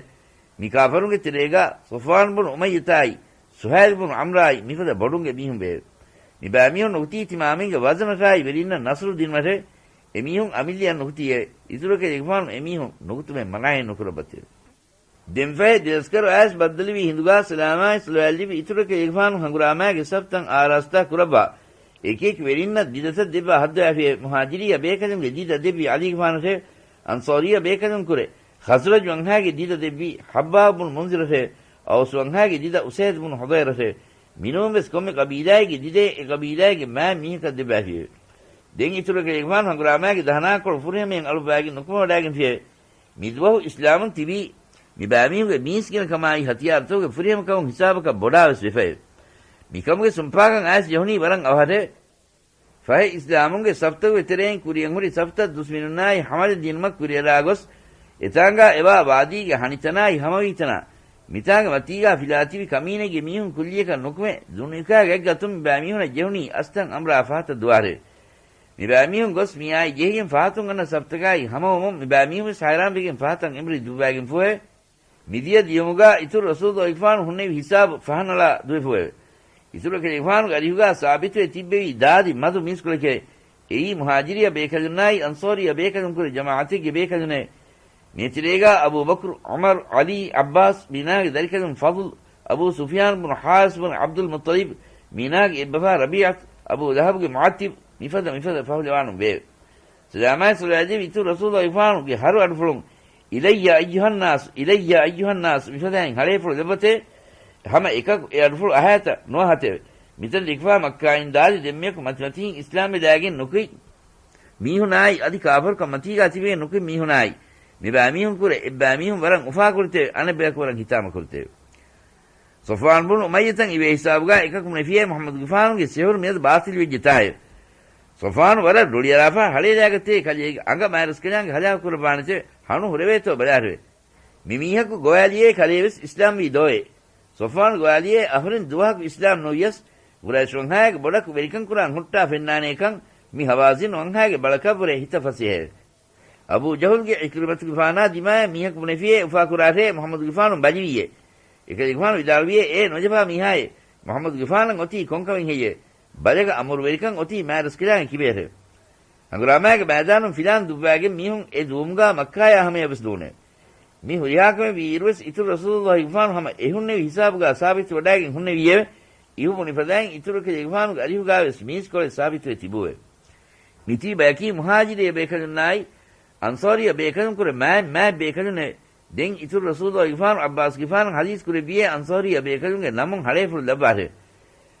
މި ކާފަރުންގެ ތެރޭގަ ޞަފްވާން ބުނު އުމައްޔަތާއި، ސުހައިލް ބުނު ޢަމްރާއި މިފަދަ ބޮޑުންގެ މީހުން ވެއެވެ. މިބައިމީހުން ނުކުތީ ތިމާމެންގެ ވަޒަނަށާއި ވެރިންނަށް ނަޞްރު ދިނުމަށެވެ. އެމީހުން އަމިއްލަޔަށް ނުކުތީއެވެ. އިތުރަކަށް އެކަލޭގެފާނު އެމީހުން ނުކުތުމެއް މަނާއެއް ނުކުރައްވަތެވެ. ދެންފަހެ ދެލަސްކަރު އައިސް ބައްދަލުވި ހިނދުގަ ސަލާމާއި ޞަލަވާތް ލެއްވި އިތުރަކަށް އެކަލޭގެފާނު ހަނގުރާމާގެ ސަފްތައް އާރާސްތާ ކުރައްވާ، އެކިއެކި ވެރިންނަށް ދިދަތައް ދެއްވާ ހައްދަވާފިއެވެ. މުހާޖިރީ އަބޭކަލުންގެ ދިދަ ދެއްވީ ޢަލީގެފާނަށެވެ. އަންޞާރީ އަބޭކަލުންކުރެ ޚަޒްރަޖް ވަންހާގެ ދިދަ ދެއްވީ ޙައްބާބު ބުނު މުންޒިރަށެވެ. އައުސް ވަންހާގެ ދިދަ އުސައިދު ބުނު ޙުޟައިރަށެވެ. މިނޫންވެސް ކޮންމެ ޤަބީލާއެއްގެ ދިދައެއް އެ ޤަބީލާއެއްގެ މާތް މީހަކަށް ދެއްވާފިއެވެ. ދެން އިތުރަކަށް އެކަލޭގެފާނު ހަނގުރާމާގެ ދަހަނާކޮޅު ފުރިހަމަޔަށް އަޅުއްވާގެން ނުކުމެވަޑައިގެންފިއެވެ. މިދުވަހު އިސްލާމުން ތިބީ މިބައިމީހުންގެ މީސްގިނަ ކަމާއި ހަތިޔާރުތަކުގެ ފުރިހަމަކަމުން ހިސާބަކަށް ބޮޑާވެސް ވެފައެވެ. މިކަމުގެ ސުންޕާކަން އައިސް ޖެހުނީ ވަރަށް އަވަހަށެވެ. ފަހެ އިސްލާމުންގެ ސަފްތަކުގެ ތެރެއިން ކުރިއަށް ހުރި ސަފްތައް ދުސްމިނުންނާއި ހަމަލަ ދިނުމަށް ކުރިއަރާ ގޮސް، އެތާނގާ އެބާ ވާދީގެ ހަނިތަނާއި ހަމަވީތަނާ، މިތާނގެ މަތީގާ ފިލާތިބި ކަމީނެއްގެ މީހުން ކުއްލިއަކަށް ނުކުމެ، ޒުނިކާގެ ގަތުން މިބައިމީހުނަށް ޖެހުނީ އަސްތަން އަމްރާ ފަހަތަށް ދުވާހަރެވެ. މިބައިމީހުން ގޮސް މިއާއި ޖެހިގެން ފަހަތުން އަންނަ ސަފްތަކާއި ހަމަވުމުން މިބައިމީހުންވެސް ހައިރާންވެގެން ފަހަތަށް އެނބުރި ދުއްވައިގެންފުއެވެ. މިދިޔަ ދިޔުމުގާ އިތުރު ރަސޫލުގެފާނު ހުންނެވި ހިސާބު ފަހަނަޅާ ދުވެފުއެވެ. އިތުރު އެކަލޭގެފާނުގެ އަރިހުގާ ސާބިތުވެ ތިއްބެވީ ދާދި މަދު މީސްކޮޅެކެވެ. އެއީ މުހާޖިރީ އަބޭކަލުންނާއި އަންޞާރީ އަބޭކަލުންކުރެ ޖަމާޢަތެއްގެ ބޭކަލުންނެވެ. މިތެރޭގާ އަބޫބަކުރު، ޢުމަރު، ޢަލީ، ޢައްބާސް، މީނާގެ ދަރިކަލުން ފަޟުލް، އަބޫ ސުފްޔާން ބުނު ޙާރިސް ބުނު ޢަބްދުލް މުއްޠަލިބް، މީނާގެ އެއްބަފާ ރަބީޢަތު، އަބޫ ލަހަބުގެ މުޢައްތިބް، މިފަދަ މިފަދަ ފަހުލަވާނުން ވެއެވެ. ސަލާމާއި ޞަލަވާތް ލެއްވި އިތުރު ރަސޫލުގެފާނުގެ ހަރު އަޑުފުޅުން، "إلي أيها الناس، إلي أيها الناس" މިފަދައިން ހަޅޭފުޅު ލެއްވަތެވެ. ހަމަ އެކަކު އެ އަޑުފުޅު އަހާތަ ނުއަހަތެވެ. މިތަން ލިކުފާ މައްކާއިން ދާދި ދެންމެޔަކު މަތިމަތިން އިސްލާމްވެލާގެން ނުކުތް މީހުނާއި އަދި ކާފަރުކަން މަތީގާ ތިބޭ ނުކުތް މީހުނާއި މިބައިމީހުންކުރެ އެއްބައިމީހުން ވަރަށް އުފާކުރެތެވެ. އަނެއްބަޔަކު ވަރަށް ހިތާމަކުރެތެވެ. ޞަފްވާން ބުނު އުމައްޔަތަށް އިވޭ ހިސާބުގާ އެކަކު ނެފިޔޭ މުޙައްމަދުގެފާނުގެ ސިހުރު މިއަދު ބާޠިލްވެއްޖެތާއެވެ. ޞަފްވާނު ވަރަށް ރުޅިއަރާފަ ހަޅޭލާގަތޭ ކަލޭގެ އަނގަ މާތްރަސްކަލާނގެ ހަލާކު ކުރައްވާނެތެވެ. ހަނު ހުރެވޭތޯ ބަލާށެވެ. މި މީހަކު ގޮވާލިޔޭ ކަލޭވެސް އިސްލާމްވީ ދޯއޭ. ޞަފްވާނު ގޮވާލިޔޭ އަހުރެން ދުވަހަކު އިސްލާމް ނުވިޔަސް، ޤުރައިޝް ވަންހާގެ ބޮޑަކު ވެރިކަން ކުރާން ހުއްޓާ ފެންނާނޭކަން މި ހަވާޒިން ވަންހާގެ ބަޅަކަށްވުރެ ހިތަށް ފަސޭހައެވެ. އަބޫ ޖަހުލްގެ ޢިކްރިމަތުގެފާނާ ދިމާޔަށް މީހަކު ބުނެފިއޭ އުފާކުރާށޭ މުޙައްމަދުގެފާނު ބަލިވީއޭ. އެކަލޭގެފާނު ވިދާޅުވިއޭ، އޭ ނުޖަފާ މީހާއޭ، މުޙައްމަދުގެފާނަށް އޮތީ ކޮންކަމެއް ހެއްޔޭ؟ ބަލަގަ އަމުރުވެރިކަން އޮތީ މާތްރަސްކަލާނގެ ކިބަޔަށޭ. ހަނގުރާމާގެ މައިދާނުން ފިލާން ދުއްވާގެން މީހުން އެ ދުވުމުގާ މައްކާޔާ ހަމަޔަށް ވެސް ދޫނޭ. މި ހުރިހާ ކަމެއް ވީއިރުވެސް އިތުރު ރަސޫލުއްލާހިގެފާނު ހަމަ އެ ހުންނެވި ހިސާބުގާ ސާބިތުވެވަޑައިގެން ހުންނެވީއެވެ. އިހު ބުނިފަދައިން އިތުރު އެކަލޭގެފާނުގެ އަރިހުގާވެސް މީސްކޮޅެއް ސާބިތުވެ ތިބުވެ. މިތީ ބަޔަކީ މުހާޖިރީ ބޭކަލުންނާއި އަންޞާރީ ބޭކަލުންކުރެ މާތް މާތް ބޭކަލުންނެވެ. ދެން އިތުރު ރަސޫލުއްލާހިގެފާނު ޢައްބާސްގެފާނަށް ޙަދީޘް ކުރެއްވިއޭ އަންޞާރީ ބޭކަލުންގެ ނަމުން ހަޅޭފުޅު ލައްވާށޭ.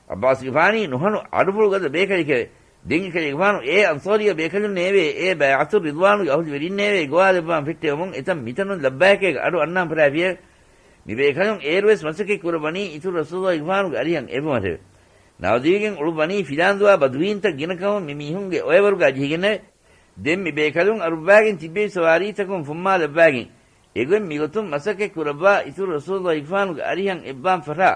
ޢައްބާސްގެފާނީ ނުހަނު އަޑުފުޅުގަދަ ބޭކަލެކެވެ. ދެން އެކަލޭގެފާނު އޭ އަންޞާރީ ބޭކަލުންނޭވެ، އޭ ބައިޢަތުއް ރިޟްވާނުގެ އަހުލުވެރިންނޭވެ ގޮވާލައްވާން ފެއްޓެވުމުން އެތަން މިތަނުން ލައްބައިކޭގެ އަޑު އަންނާން ފަށާފިއެވެ. މި ބޭކަލުން އޭރުވެސް މަސައްކަތް ކުރައްވަނީ އިތުރު ރަސޫލުއްލާހިގެފާނުގެ އަރިހަށް އެބުމަށެވެ. ނާދިވިގެން އުޅުއްވަނީ ފިލާންދުވާ ބަދުވީންތައް ގިނަކަމުން މި މީހުންގެ އޮއެވަރުގާ ޖެހިގެންނެވެ. ދެން މި ބޭކަލުން އަރުއްވާގެން ތިއްބެވި ސަވާރީތަކުން ފުއްމާލައްވާގެން އެގޮތް މިގޮތުން މަސައްކަތް ކުރައްވާ އިތުރު ރަސޫލުއްލާހިގެފާނުގެ އަރިހަށް އެއްބާން ފަށާ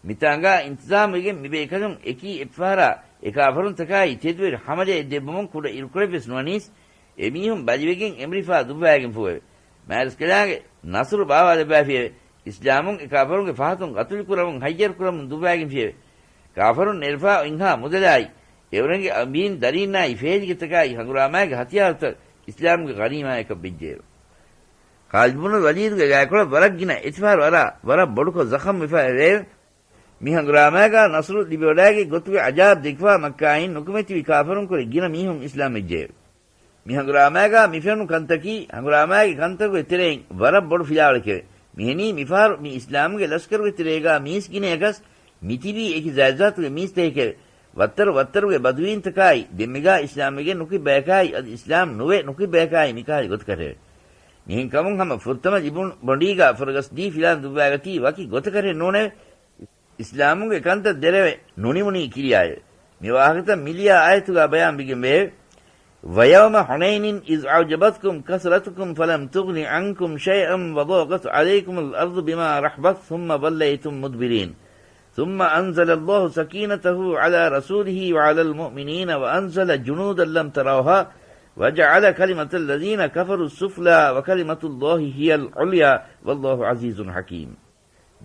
މިތާނގާ އިންތިޒާމުވެގެން މި ބޭކަލުން އެކީ އެއްފަހަރާ އެ ކާފަރުންތަކާއި ތެދުވެރި ހަމަލައެއް ދެއްވުމުން ކުޑަ އިރުކޮޅެއްވެސް ނުވަނީސް އެ މީހުން ބަލިވެގެން އެމްރިފާ ދުއްވާގެންފޫއެވެ. މާތްރަސްކަލާނގެ ނަޞްރު ބާވާލައްވާފިއެވެ. އިސްލާމުން އެ ކާފަރުންގެ ފަހަތުން ގަތުލުކުރަމުން ހައްޔަރުކުރަމުން ދުއްވާގެންފިއެވެ. ކާފަރުން ނެރެފާ އޮތްހާ މުދަލާއި، އެއުރެންގެ އަމީން ދަރީންނާއި ފޭލިގެތަކާއި ހަނގުރާމާގެ ހަތިޔާރުތައް އިސްލާމުގެ ޣަނީމާޔަކަށް ވެއްޖެއެވެ. ޚާލިދު ބުނު ވަލީދުގެ ގާތްކޮޅަށް ވަރަށް ގިނަ އެތިފަހަރު އަރާ، ވަރަށް ބޮޑުކޮށް ޒަޚަމް ވެފަ އެވެއެވެ. މި ހަނގުރާމާގާ ނަޞްރު ލިބިވަޑައިގެން ގޮތުގެ އަޖާބް ދެކިފާ މައްކާއިން ނުކުމެތިވި ކާފަރުންކުރެ ގިނަ މީހުން އިސްލާމް ވެއްޖެއެވެ. މި ހަނގުރާމާގާ މި ފެނުނު ކަންތަކީ، ހަނގުރާމާގެ ކަންތަކުގެ ތެރެއިން ވަރަށް ބޮޑު ފިލާވަޅެކެވެ. މިހެނީ މިފަހަރު މި އިސްލާމުގެ ލަޝްކަރުގެ ތެރޭގާ މީސް ގިނަޔަކަސް މިތިބީ އެކި ޒާތްޒާތުގެ މީސްތަކެކެވެ. ވައްތަރު ވައްތަރުގެ ބަދުވީންތަކާއި، ދެންމެގާ އިސްލާމްވެގެން ނުކުތް ބަޔަކާއި، އަދި އިސްލާމް ނުވެ ނުކުތް ބަޔަކާއި މިކަހަލަ ގޮތަކަށެވެ. މިހެންކަމުން ހަމަ ފުރަތަމަ ލިބުނު ބޮނޑީގާ ފުރަގަސްދީ ފިލާން ދުއްވާގަތީ ވަކި ގޮތަކަށެއް ނޫނެވެ. އިސްލާމުގެ ކަންތައް ދެރަވެ ނުނިމުނީ ކިރިޔާއެވެ. މި ވާހަކަތައް މިލިޔާ އާޔަތުގާ ބަޔާންވެގެންވެއެވެ. ويوم حنين إذ أعجبتكم كثرتكم فلم تغن عنكم شيئا وضاقت عليكم الأرض بما رحبت ثم وليتم مدبرين. ثم أنزل الله سكينته على رسوله وعلى المؤمنين وأنزل جنودا لم تروها وجعل كلمة الذين كفروا السفلى وكلمة الله هي العليا والله عزيز حكيم.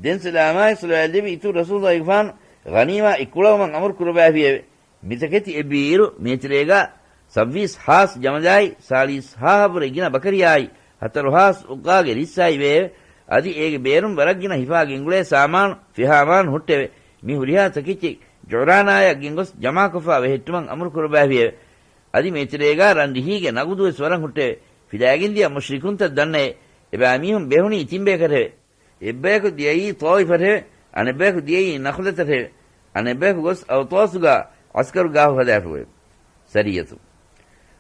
ދެން ސަލާމާއި ޞަލަވާތް ލެއްވި އިތުރު ރަސޫލުއްލާހިގެފާނު ޣަނީމާ އެއްކުޅަވުމަށް އަމުރު ކުރައްވާފިއެވެ. މިތަކެތި އެއްވީއިރު، މިތެރޭގާ ސައްވީސް ހާސް ޖަމަލާއި، ސާޅީސް ހާހަށްވުރެ ގިނަ ބަކަރިޔާއި، ހަތަރު ހާސް އުއްގާގެ ރިއްސާއި ވެއެވެ. އަދި އޭގެ ބޭރުން ވަރަށް ގިނަ ހިފާ ގެންގުޅޭ ސާމާނު، ފިހާމާނު ހުއްޓެވެ. މި ހުރިހާ ތަކެއްޗެއް ޖުޢުރާނާޔަށް ގެންގޮސް ޖަމާކޮށްފާ ބެހެއްޓުމަށް އަމުރު ކުރައްވާފިއެވެ. އަދި މިތެރޭގާ ރަން ރިހީގެ ނަގުދުވެސް ވަރަށް ހުއްޓެވެ. ފިލާގެންދިޔަ މުޝްރިކުންތައް ދަންނައެވެ. އެބައިމީހުން ބެހުނީ ތިން ބޭކަށެވެ. އެއްބަޔަކު ދިޔައީ ޠާއިފަށެވެ. އަނެއްބަޔަކު ދިޔައީ ނަޚުލަތަށެވެ. އަނެއްބަޔަކު ގޮސް އައުޠާސުގާ އަސްކަރު ގާފު ހަދާފައެވެ. ސަރިއްޔަތު.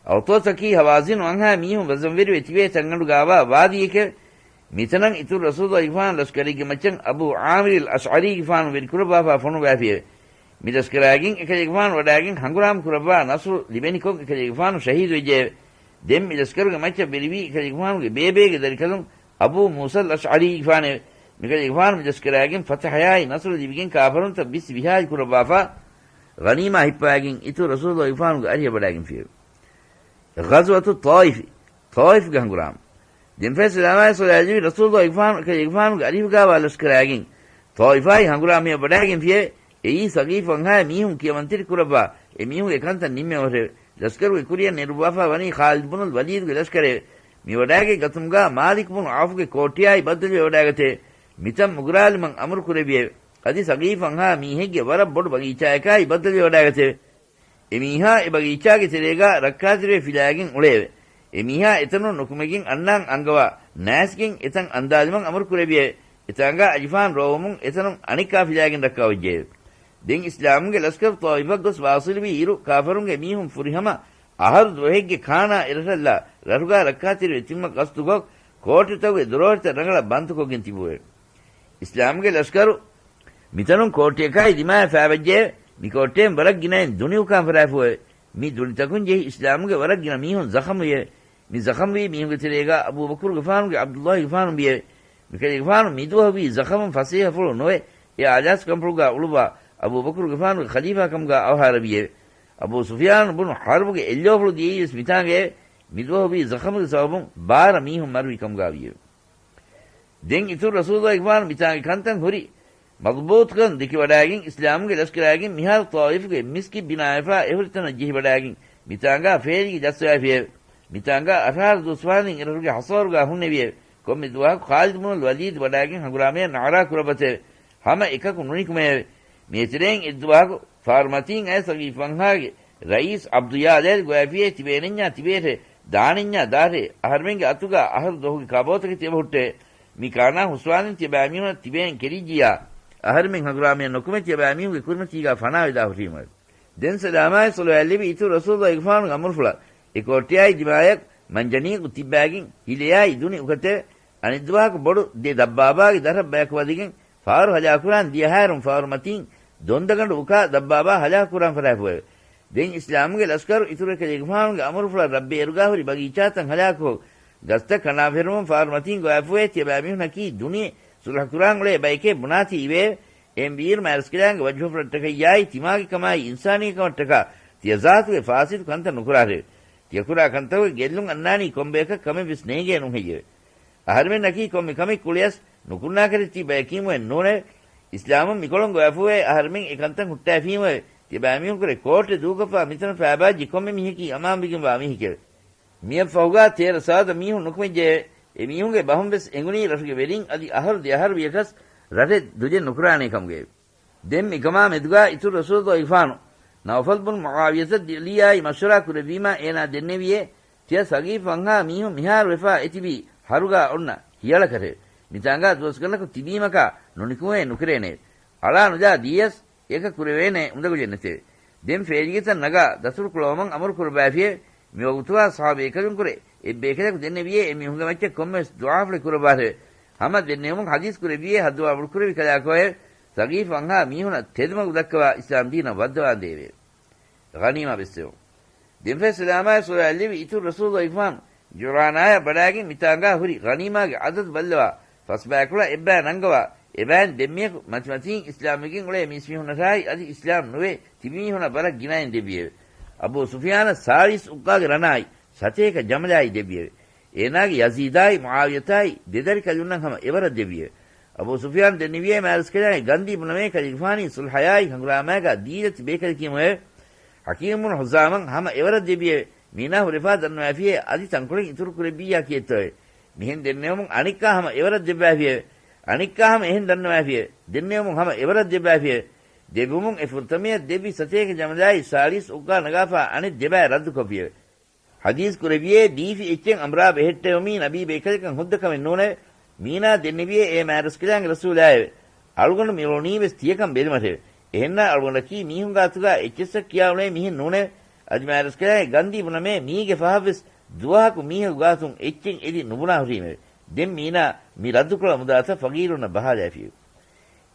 އައުޠާސަކީ ހަވާޒިނު އަންހާ މީހުން ވަޒަންވެރިވެ ތިބޭ ތަންގަނޑުގާވާ ވާދީއެކެވެ. މިތަނަށް އިތުރު ރަސޫލުއްލާހިގެފާނު ލަޝްކަރެއްގެ މައްޗަށް އަބޫ ޢާމިރުލް އަޝްޢަރީގެފާނު ވެރިކުރައްވާފާ ފޮނުވާފިއެވެ. މި ލަޝްކަރާގެން އެކަލޭގެފާނު ވަޑާގެން ހަނގުރާމަ ކުރައްވާ ނަޞްރު ލިބެނިކޮށް އެކަލޭގެފާނު ޝަހީދުވެއްޖެއެވެ. ދެން މި ލަޝްކަރުގެ މައްޗަށް ވެރިވީ އެކަލޭގެފާނުގެ ބޭބޭގެ ދަރިކަލުން އަބޫ މޫސަލް އަޝްޢަރީގެފާނެވެ. މިކަލޭގެފާނު މި ލަޝްކަރާގެން ފަތަޙަޔާއި ނަޞްރު ލިބިގެން ކާފަރުންތައް ވިސް ވިހާޖި ކުރައްވާފާ، ޣަނީމާ ހިއްޕަވާގެން އިތުރު ރަސޫލުއްލާހިގެފާނުގެ އަރިހަށް ވަޑާގެންފިއެވެ. ޣަޒްވަތު ޠާއިފި، ޠާއިފްގެ ހަނގުރާމަ. ދެންފަހެ ސަލާމާއި ޞަލާތް ލެއްވި ރަސޫލުއްލާހިގެފާނު އެކަލޭގެފާނުގެ އަރިހުގާވާ ލަޝްކަރާގެން ޠާއިފާއި ހަނގުރާމަޔަށް ވަޑާގެންފިއެވެ. އެއީ ސަގީފު އަންހާ މީހުން ކިޔަމަންތެރި ކުރައްވާ އެ މީހުންގެ ކަންތައް ނިންމެވަރެވެ. ލަޝްކަރުގެ ކުރިއަށް ނެރުއްވާފާ ވަނީ ޚާލިދު ބުނުލް ވަލީދުގެ ލަޝްކަރެވެ. މިވަޑާގެ ގަތުމުގާ މާލިކު ބުނު ޢައުފުގެ ކޯޓިޔާއި ބައްދަލުވެވަޑާގަތެވެ. މިތަން މުގުރާލުމަށް އަމުރު ކުރެއްވިއެވެ. އަދި ސަގީފު އަންހާ މީހެއްގެ ވަރަށް ބޮޑު ބަގީޗާޔަކާއި ބައްދަލުވެވަޑާގަތެވެ. އެމީހާ އެ ބަގީޗާގެ ތެރޭގާ ރައްކާތެރިވެ ފިލާގެން އުޅެއެވެ. އެމީހާ އެތަނުން ނުކުމެގެން އަންނާން އަންގަވާ ނާސްގެން އެތަން އަންދާލުމަށް އަމުރު ކުރެއްވިއެވެ. އެތާނގާ އަޖިފާން ރޯވުމުން އެތަނުން އަނެއްކާ ފިލާގެން ރައްކާވެއްޖެއެވެ. ދެން އިސްލާމުގެ ލަޝްކަރު ޠާއިފަށް ގޮސް ވާސިލުވީ އިރު، ކާފަރުންގެ މީހުން ފުރިހަމަ އަހަރު ދުވަހެއްގެ ކާނާ އެރަށަށްލާ ރަށުގާ ރައްކާތެރިވެ ތިންމަ ގަސްތުކޮށް، ކޯޓިތަކުގެ ދުރޯހިތައް ރަނގަޅަށް ބަންދުކޮށްގެން ތިބުވެ. އިސްލާމުގެ ލަޝްކަރު މިތަނުން ކޯޓިއަކާއި ދިމާޔަށް ފާވައްޖެއެވެ. މި ކޯޓިއިން ވަރަށް ގިނައިން ދުނި އުކާން ފަށާފައެވެ. މި ދުނިތަކުން ޖެހި އިސްލާމުގެ ވަރަށް ގިނަ މީހުން ޒަޚަމްވިއެވެ. މި ޒަޚަމްވީ މީހުންގެ ތެރޭގާ އަބޫބަކުރުގެފާނުގެ ޢަބްދުއްލާހިގެފާނު ވިއެވެ. މިކަލޭގެފާނު މިދުވަހުވީ ޒަޚަމުން ފަސޭހަފުޅު ނުވެ، އެ އާލާސްކަންފުޅުގާ އުޅުއްވާ، އަބޫބަކުރުގެފާނުގެ ޚަލީފާކަމުގާ އަވަހާރަވިއެވެ. އަބޫ ސުފިޔާނު ބުނު ޙަރްބުގެ އެއްލޯފުޅު ދިޔައީވެސް މިތާނގައެވެ. މިދުވަހު ވީ ޒަޚަމުގެ ސަބަބުން ބާރަ މީހުން މަރުވި ކަމުގާ ވިއެވެ. ދެން އިތުރު ރަސޫލުގެފާނު މިތާނގެ ކަންތައް ހުރި މަޟްބޫޠުކަން ދެކިވަޑައިގެން، އިސްލާމުގެ ލަޝްކަރާގެން މިހާރު ޠާއިފުގެ މިސްކިތް ބިނާވެފާ އެހުރިތަނަށް ޖެހިވަޑައިގެން، މިތާނގާ ފޭލިގެ ޖައްސަވައިފިއެވެ. މިތާނގާ އަށާރަ ދުވަސް ވާންދެން އިރަށުގެ ހަސަވަރުގާ ހުންނެވިއެވެ. ކޮންމެ ދުވަހަކު ޚާލިދު ބުނުލް ވަލީދު ވަޑައިގެން ހަނގުރާމަޔަށް ނަޢުރާ ކުރައްވަތެވެ. ހަމަ އެކަކު ނުނިކުމެއެވެ. މި އެތެރެއިން އެއްދުވަހަކު ފާރުމަތީން އައި ސަގީފު ފަންހާގެ ރައީސް ޢަބްދު ޔާލޭލް ގޮވައިފިއޭ ތިބޭނެންޏާ ތިބޭށޭ، ދާނެންޏާ ދާށޭ، އަހަރުމެންގެ އަތުގާ އަހަރު ދުވަހުގެ ކާބޯތަކެތި އެބަހުއްޓެވެ. މި ކާނާ ހުސްވާންދެން ތިޔަބައިމީހުނަށް ތިބޭން ކެރިއްޖިއްޔާ، އަހަރުމެން ހަނގުރާމަޔަށް ނުކުމެ ތިޔަބައިމީހުންގެ ކުރިމަތީގާ ފަނާވެދާ ހުށީމެވެ. ދެން ސަލާމާއި ޞަލަވާތް ލިބި އިތުރު ރަސޫލުގެފާނުގެ އަމުރުފުޅަށް އެ ކޯއްޓެއާއި ދިމާޔަށް މަންޖަނީގު ތިއްބައިގެން ހިލެއާއި ދުނި އުކަތެވެ. އަނެއްދުވަހަކު ބޮޑު ދެ ދައްބާބާގެ ދަށަށް ބަޔަކު ވަދެގެން ފާރު ހަލާކުކުރާން ދިޔަހާއިރުން ފާރުމަތީން ދޮންދަގަނޑު އުކާ ދައްބާބާ ހަލާކުކުރާން ފަށާފައެވެ. ދެން އިސްލާމުގެ ލަޝްކަރު އިތުރު އެކަލޭގެފާނުގެ އަމުރުފުޅަށް ރަށްބެ އިރުގާ ހުރި ބަގީޗާތައް ހަލާކުކޮށް، ގަސްތައް ކަނޑާ ފެށުމުން ފާރުމަތީން ގޮވާފައި ތިޔަބައިމީހުނަކީ ދުނިޔެ ސުލްހަކުރާން އުޅޭ ބައެކޭ ބުނާތީ އިވެއެވެ. އެހެންވީއިރު މާތްރަސްކަލާނގެ ވަޖްހުފުޅަށްޓަކައްޔާއި ތިމާގެ ކަމާއި އިންސާނީ ކަމަށްޓަކާ ތިޔަ ޒާތުގެ ފާސިދު ކަންތައް ނުކުރާށެވެ. ތިޔަކުރާ ކަންތަކުގެ ގެއްލުން އަންނާނީ ކޮންބަޔަކަށް ކަމެއްވެސް ނޭނގޭނުން ހެއްޔެވެ؟ އަހަރުމެންނަކީ ކޮންމެ ކަމެއް ކުޅިޔަސް ނުކުންނާކަށް ތި ބަޔަކީމުއެއް ނޫނެވެ. އިސްލާމުން މިކޮޅުން ގޮވާފައި އަހަރުމެން އެ ކަންތައް ހުއްޓާފީމުއެވެ. ތިބާމީހުންކުރެ ކޯޓެއް ދޫކޮށްފާ މިތަނަށް ފައިބާއްޖެ ކޮންމެ މީހަކީ އަމާންވެގެންވާ މީހެކެވެ. މިއަށްފަހުގާ ތޭރަ ސާދަ މީހުން ނުކުމެއްޖެއެވެ. އެ މީހުންގެ ބަހުންވެސް އެނގުނީ ރަށުގެ ވެރިން އަދި އަހަރު ދެ އަހަރު ވިޔަކަސް ރަށެއް ދުލެއް ނުކުރާނޭ ކަމުގައެވެ. ދެން މިކަމާ މެދުގާ އިތުރު ރަސޫލުގެފާނު ނައުފަލް ބުނު މުޢާވިޔަތަށް ދިލިޔާއި މަޝްވަރާ ކުރެއްވީމާ އޭނާ ދެންނެވިއޭ، ތިޔަ ސަގީފު ފަންހާ މީހުން މިހާރު ވެފާ އެތިބީ ހަރުގާ އޮންނަ ހިޔަޅަކަށެވެ. މިތާނގާ ދުވަސްގަނޑަކު ތިބީމަކާ ނުނިކުމެވޭ ނުކެރޭނެ. އަޅާ ނުދާ ދިޔަސް އެކަ ކުރެވޭނެ އުނދަގުލެއް ނެތެވެ. ދެން ފޭލިގެތައް ނަގާ ދަތުރު ކުޅަވަމުން އަމުރު ކުރައްވާފިއެވެ. މިވަގުތުގާ ޞަޙާބީ އެކަލުންކުރެ އެއްބޭކަލަކު ދެންނެވިއޭ އެމީހުންގެ މައްޗަށް ކޮންމެވެސް ދުޢާފުޅެއް ކުރައްވާށެވެ. ހަމަ ދެންނެވުމުން ޙަދީޘް ކުރެއްވިއޭ ހައްދަވާ ބޮޑުކުރެއްވި ކަލާކޯއެވެ. ސަގީފު ފަންހާ މީހުނަށް ތެދުމަގު ދައްކަވާ އިސްލާމް ދީނަށް ވައްދަވާންދެއެވެ. ޣަނީމާ ބެއްސެވުން. ދެންފަހެ ސަލާމާއި ޞަލަވާތް ލެއްވި އިތުރު ރަސޫލުގެފާނު ޖުޢުރާނާޔަށް ވަޑައިގެން މިތާނގާ ހުރި ޣަނީމާގެ ޢަދަދު ބައްލަވާ، ފަސްބަޔަކުޅަ އެއްބަޔަށް ނަންގަވާ، އެބައިން ދެންމިޔަކު މަތިމަތީން އިސްލާމްވެގެން އުޅޭ މީސްމީހުންނަށާއި އަދި އިސްލާމް ނުވޭ ތިބިމީހުންނަށް ވަރަށް ގިނައިން ދެއްވިއެވެ. އަބޫ ސުފިޔާނަށް ސާޅީސް އުއްގާގެ ރަނާއި، ސަތޭކަ ޖަމަލާއި ދެއްވިއެވެ. އޭނާގެ ޔަޒީދާއި މުޢާވިޔަތާއި ދެދަރިކަލުންނަށް ހަމަ އެވަރަށް ދެއްވިއެވެ. އަބޫ ސުފިޔާން ދެންނެވިއޭ މާތްރަސްކަލާނގެ ގަންދީ ބުނަމޭ ކަލޭގެފާނީ ޞުލްޙަޔާއި ހަނގުރާމާގާ ދީލަތި ބޭކަލަކީމުއެވެ. ޙަކީމް ބުނު ޙުޒާމަން ހަމަ އެވަރަށް ދެއްވިއެވެ. މީނާ ހުރެފާ ދަންނަވައިފިއޭ އަދި ތަންކޮޅެއް އިތުރު ކުރެއްވިއްޔާ ކިއެއްތޯއެވެ. މިހެން ދެންނެވުމުން އަނެއްކާ ހަމަ އެވަރަށް ދެއްވައިފިއެވެ. އަނެއްކާ ހަމަ އެހެން ދަންނަވައިފިއެވެ. ދެންނެވުމުން ހަމަ އެވަރަށް ދެއްވައިފިއެވެ. ދެއްވުމުން އެ ފުރަތަމަޔަށް ދެއްވި ސަތޭކަ ޖަމަލާއި ސާޅީސް އުއްގާ ނަގާފާ އަނެއް ދެބައި ރައްދުކޮށްފިއެވެ. ޙަދީޘް ކުރެއްވިއޭ ދީފި އެއްޗެއް އަނބުރާ ބެހެއްޓެވުމީ ނަބީ ބޭކަލަކަށް ހުއްދަ ކަމެއް ނޫނެވެ. މީނާ ދެންނެވިއޭ އޭ މާތްރަސްކަލާނގެ ރަސޫލާއެވެ. އަޅުގަނޑު މި އުޅުނީވެސް ތިޔަކަން ބެލުމަށެވެ. އެހެންނާ އަޅުގަނޑަކީ މީހުން ގާތުގާ އެއްޗިއްސަށް ކިޔާ އުޅޭ މީހެއް ނޫނެވެ. އަދި މާތްރަސްކަލާނގެ ގަންދީ ބުނަމޭ މީގެ ފަހަށްވެސް ދުވަހަކު މީހަކު ގާތުން އެއްޗެއް އެދި ނުބުނާ ހުރީމެވެ. ދެން މީނާ މި ރައްދުކުޅަ މުދާތައް ފަގީރުންނަށް ބަހާލައިފިއެވެ.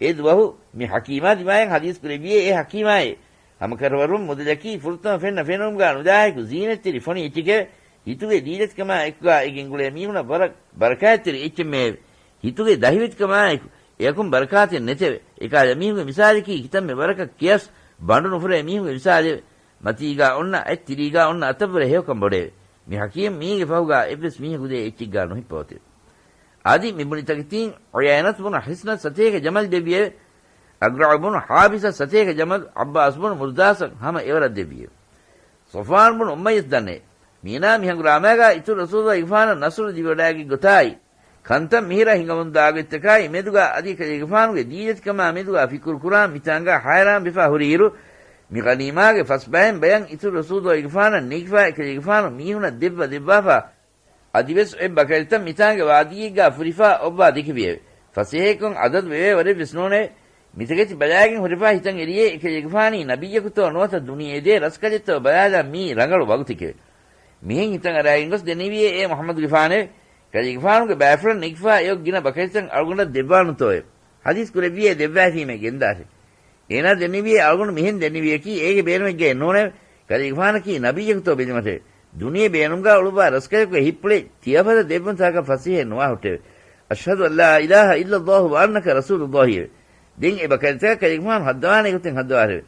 އެ ދުވަހު މި ޙަކީމާ ދިމާޔަށް ޙަދީޘް ކުރެއްވިއޭ އެ ޙަކީމާއޭ. ހަމަކަށަވަރުން މުދަލަކީ ފުރަތަމަ ފެންނަ ފެނުމުގާ ނުދާހަކު ޒީނަތްތެރި ފޮނި އެއްޗެކެވެ. ހިތުގެ ދީލަތިކަމާ އެކުގާ އެ ގެންގުޅޭ މީހުނަށް ވަރަށް ބަރަކާތްތެރި އެއްޗެއްމެއެވެ. ހިތުގެ ދަހިވެތިކަމާއެކު އެއަކުން ބަރަކާތެއް ނެތެވެ. އެކަހަލަ މީހުންގެ މިސާލަކީ ކިތަންމެ ވަރަކަށް ކިޔަސް ބަނޑު ނުފުރޭ މީހުންގެ މިސާލެވެ. މަތީގާ އޮންނަ އަތް ތިރީގާ އޮންނަ އަތަށްވުރެ ހެޔޮކަން ބޮޑެވެ. މި ޙަކީމް މީގެ ފަހުގާ އެއްވެސް މީހަކު ދޭ އެއްޗެއްގާ ނުހިއްޕަވަތެވެ. އަދި މި ބުނި ތަކެތީން ޢުޔައިނަތު ބުނު ޙިޞްނަށް ސަތޭކަ ޖަމަލް ދެއްވިއެވެ. އަގްރަޢު ބުނު ޙާބިސަށް ސަތޭކަ ޖަމަލް، ޢައްބާސް ބުނު މުރުދާސަށް ހަމަ އެވަރަށް ދެއްވިއެވެ. ޞަފްވާން ބުނު އުއްމައްޔަތު ދަންނައެވެ. މީނާ މި ހަނގުރާމާގާ އިތުރު ރަސޫލުގެފާނަށް ނަޞްރު ދެއްވިވަޑައިގެން ގޮތާއި، ކަންތައް މިހިރަ ހިނގަމުންދާ ގޮތްތަކާއި މެދުގާ އަދި ކަލޭގެފާނުގެ ދީލަތިކަމާ މެދުގާ ފިކުރު ކުރާން މިތާނގާ ހައިރާން ވެފާ ހުރިއިރު، މި ޣަނީމާގެ ފަސް ބައެއް ބަޔަށް އިތުރު ރަސޫލުގެފާނަށް ނެގިފާ އެކަލޭގެފާނު މީހުނަށް ދެއްވަ ދެއްވާފާ، އަދިވެސް އޮތް ބަކަރިތައް މިތާނގެ ވާދީއެއްގާ ފުރިފާ އޮއްވާ ދެކެވިއެވެ. ފަސޭހަކޮށް އަދަދު ވެވޭ ވަރެއްވެސް ނޫނެވެ. މިތަކެތި ބަލާގެން ހުރެފާ ހިތަށް އެރިއޭ އެކަލޭގެފާނީ ނަބިއްޔަކުތޯ ނުވަތަ ދުނިޔެ އެދޭ ރަސްކަލެއްތޯ ބަލާލާ މީ ރަނގަޅު ވަގުތެކެވެ. މިހެން ހިތަށް އަރާގެން ގޮސް ދެންނެވިއޭ އޭ މުޙައްމަދުގެފާނެވެ. ކަލޭގެފާނުގެ ބައިފުޅަށް ނެގިފާ އެއޮތް ގިނަ ބަކަރިތައް އަޅުގަނޑަށް ދެއްވާނުތޯއެވެ؟ ޙަދީޘް ކުރެއްވިއޭ ދެއްވައިފީމޭ ގެންދާށޭ. އޭނާ ދެންނެވިއޭ އަޅުގަނޑު މިހެން ދެންނެވިޔަކީ އޭގެ ބޭނުމެއްގައެއް ނޫނެވެ. ކަލޭގެފާނަކީ ނަބިއްޔަކުތޯ ބެލުމަށެވެ. ދުނިޔެ ބޭނުމުގާ އުޅުއްވާ ރަސްކަލަކުގެ ހިތްޕުޅެއް ތިޔަފަދަ ދެއްވުންތަކަށް ފަސޭހައެއް ނުވާ ހުއްޓެވެ. أشهد أن لا إله إلا الله وأنك رسول الله އެވެ. ދެން އެ ބަކަރިތަކަށް ކަލޭގެފާނު ހައްދަވާނެ ގޮތެއް ހައްދަވާށެވެ.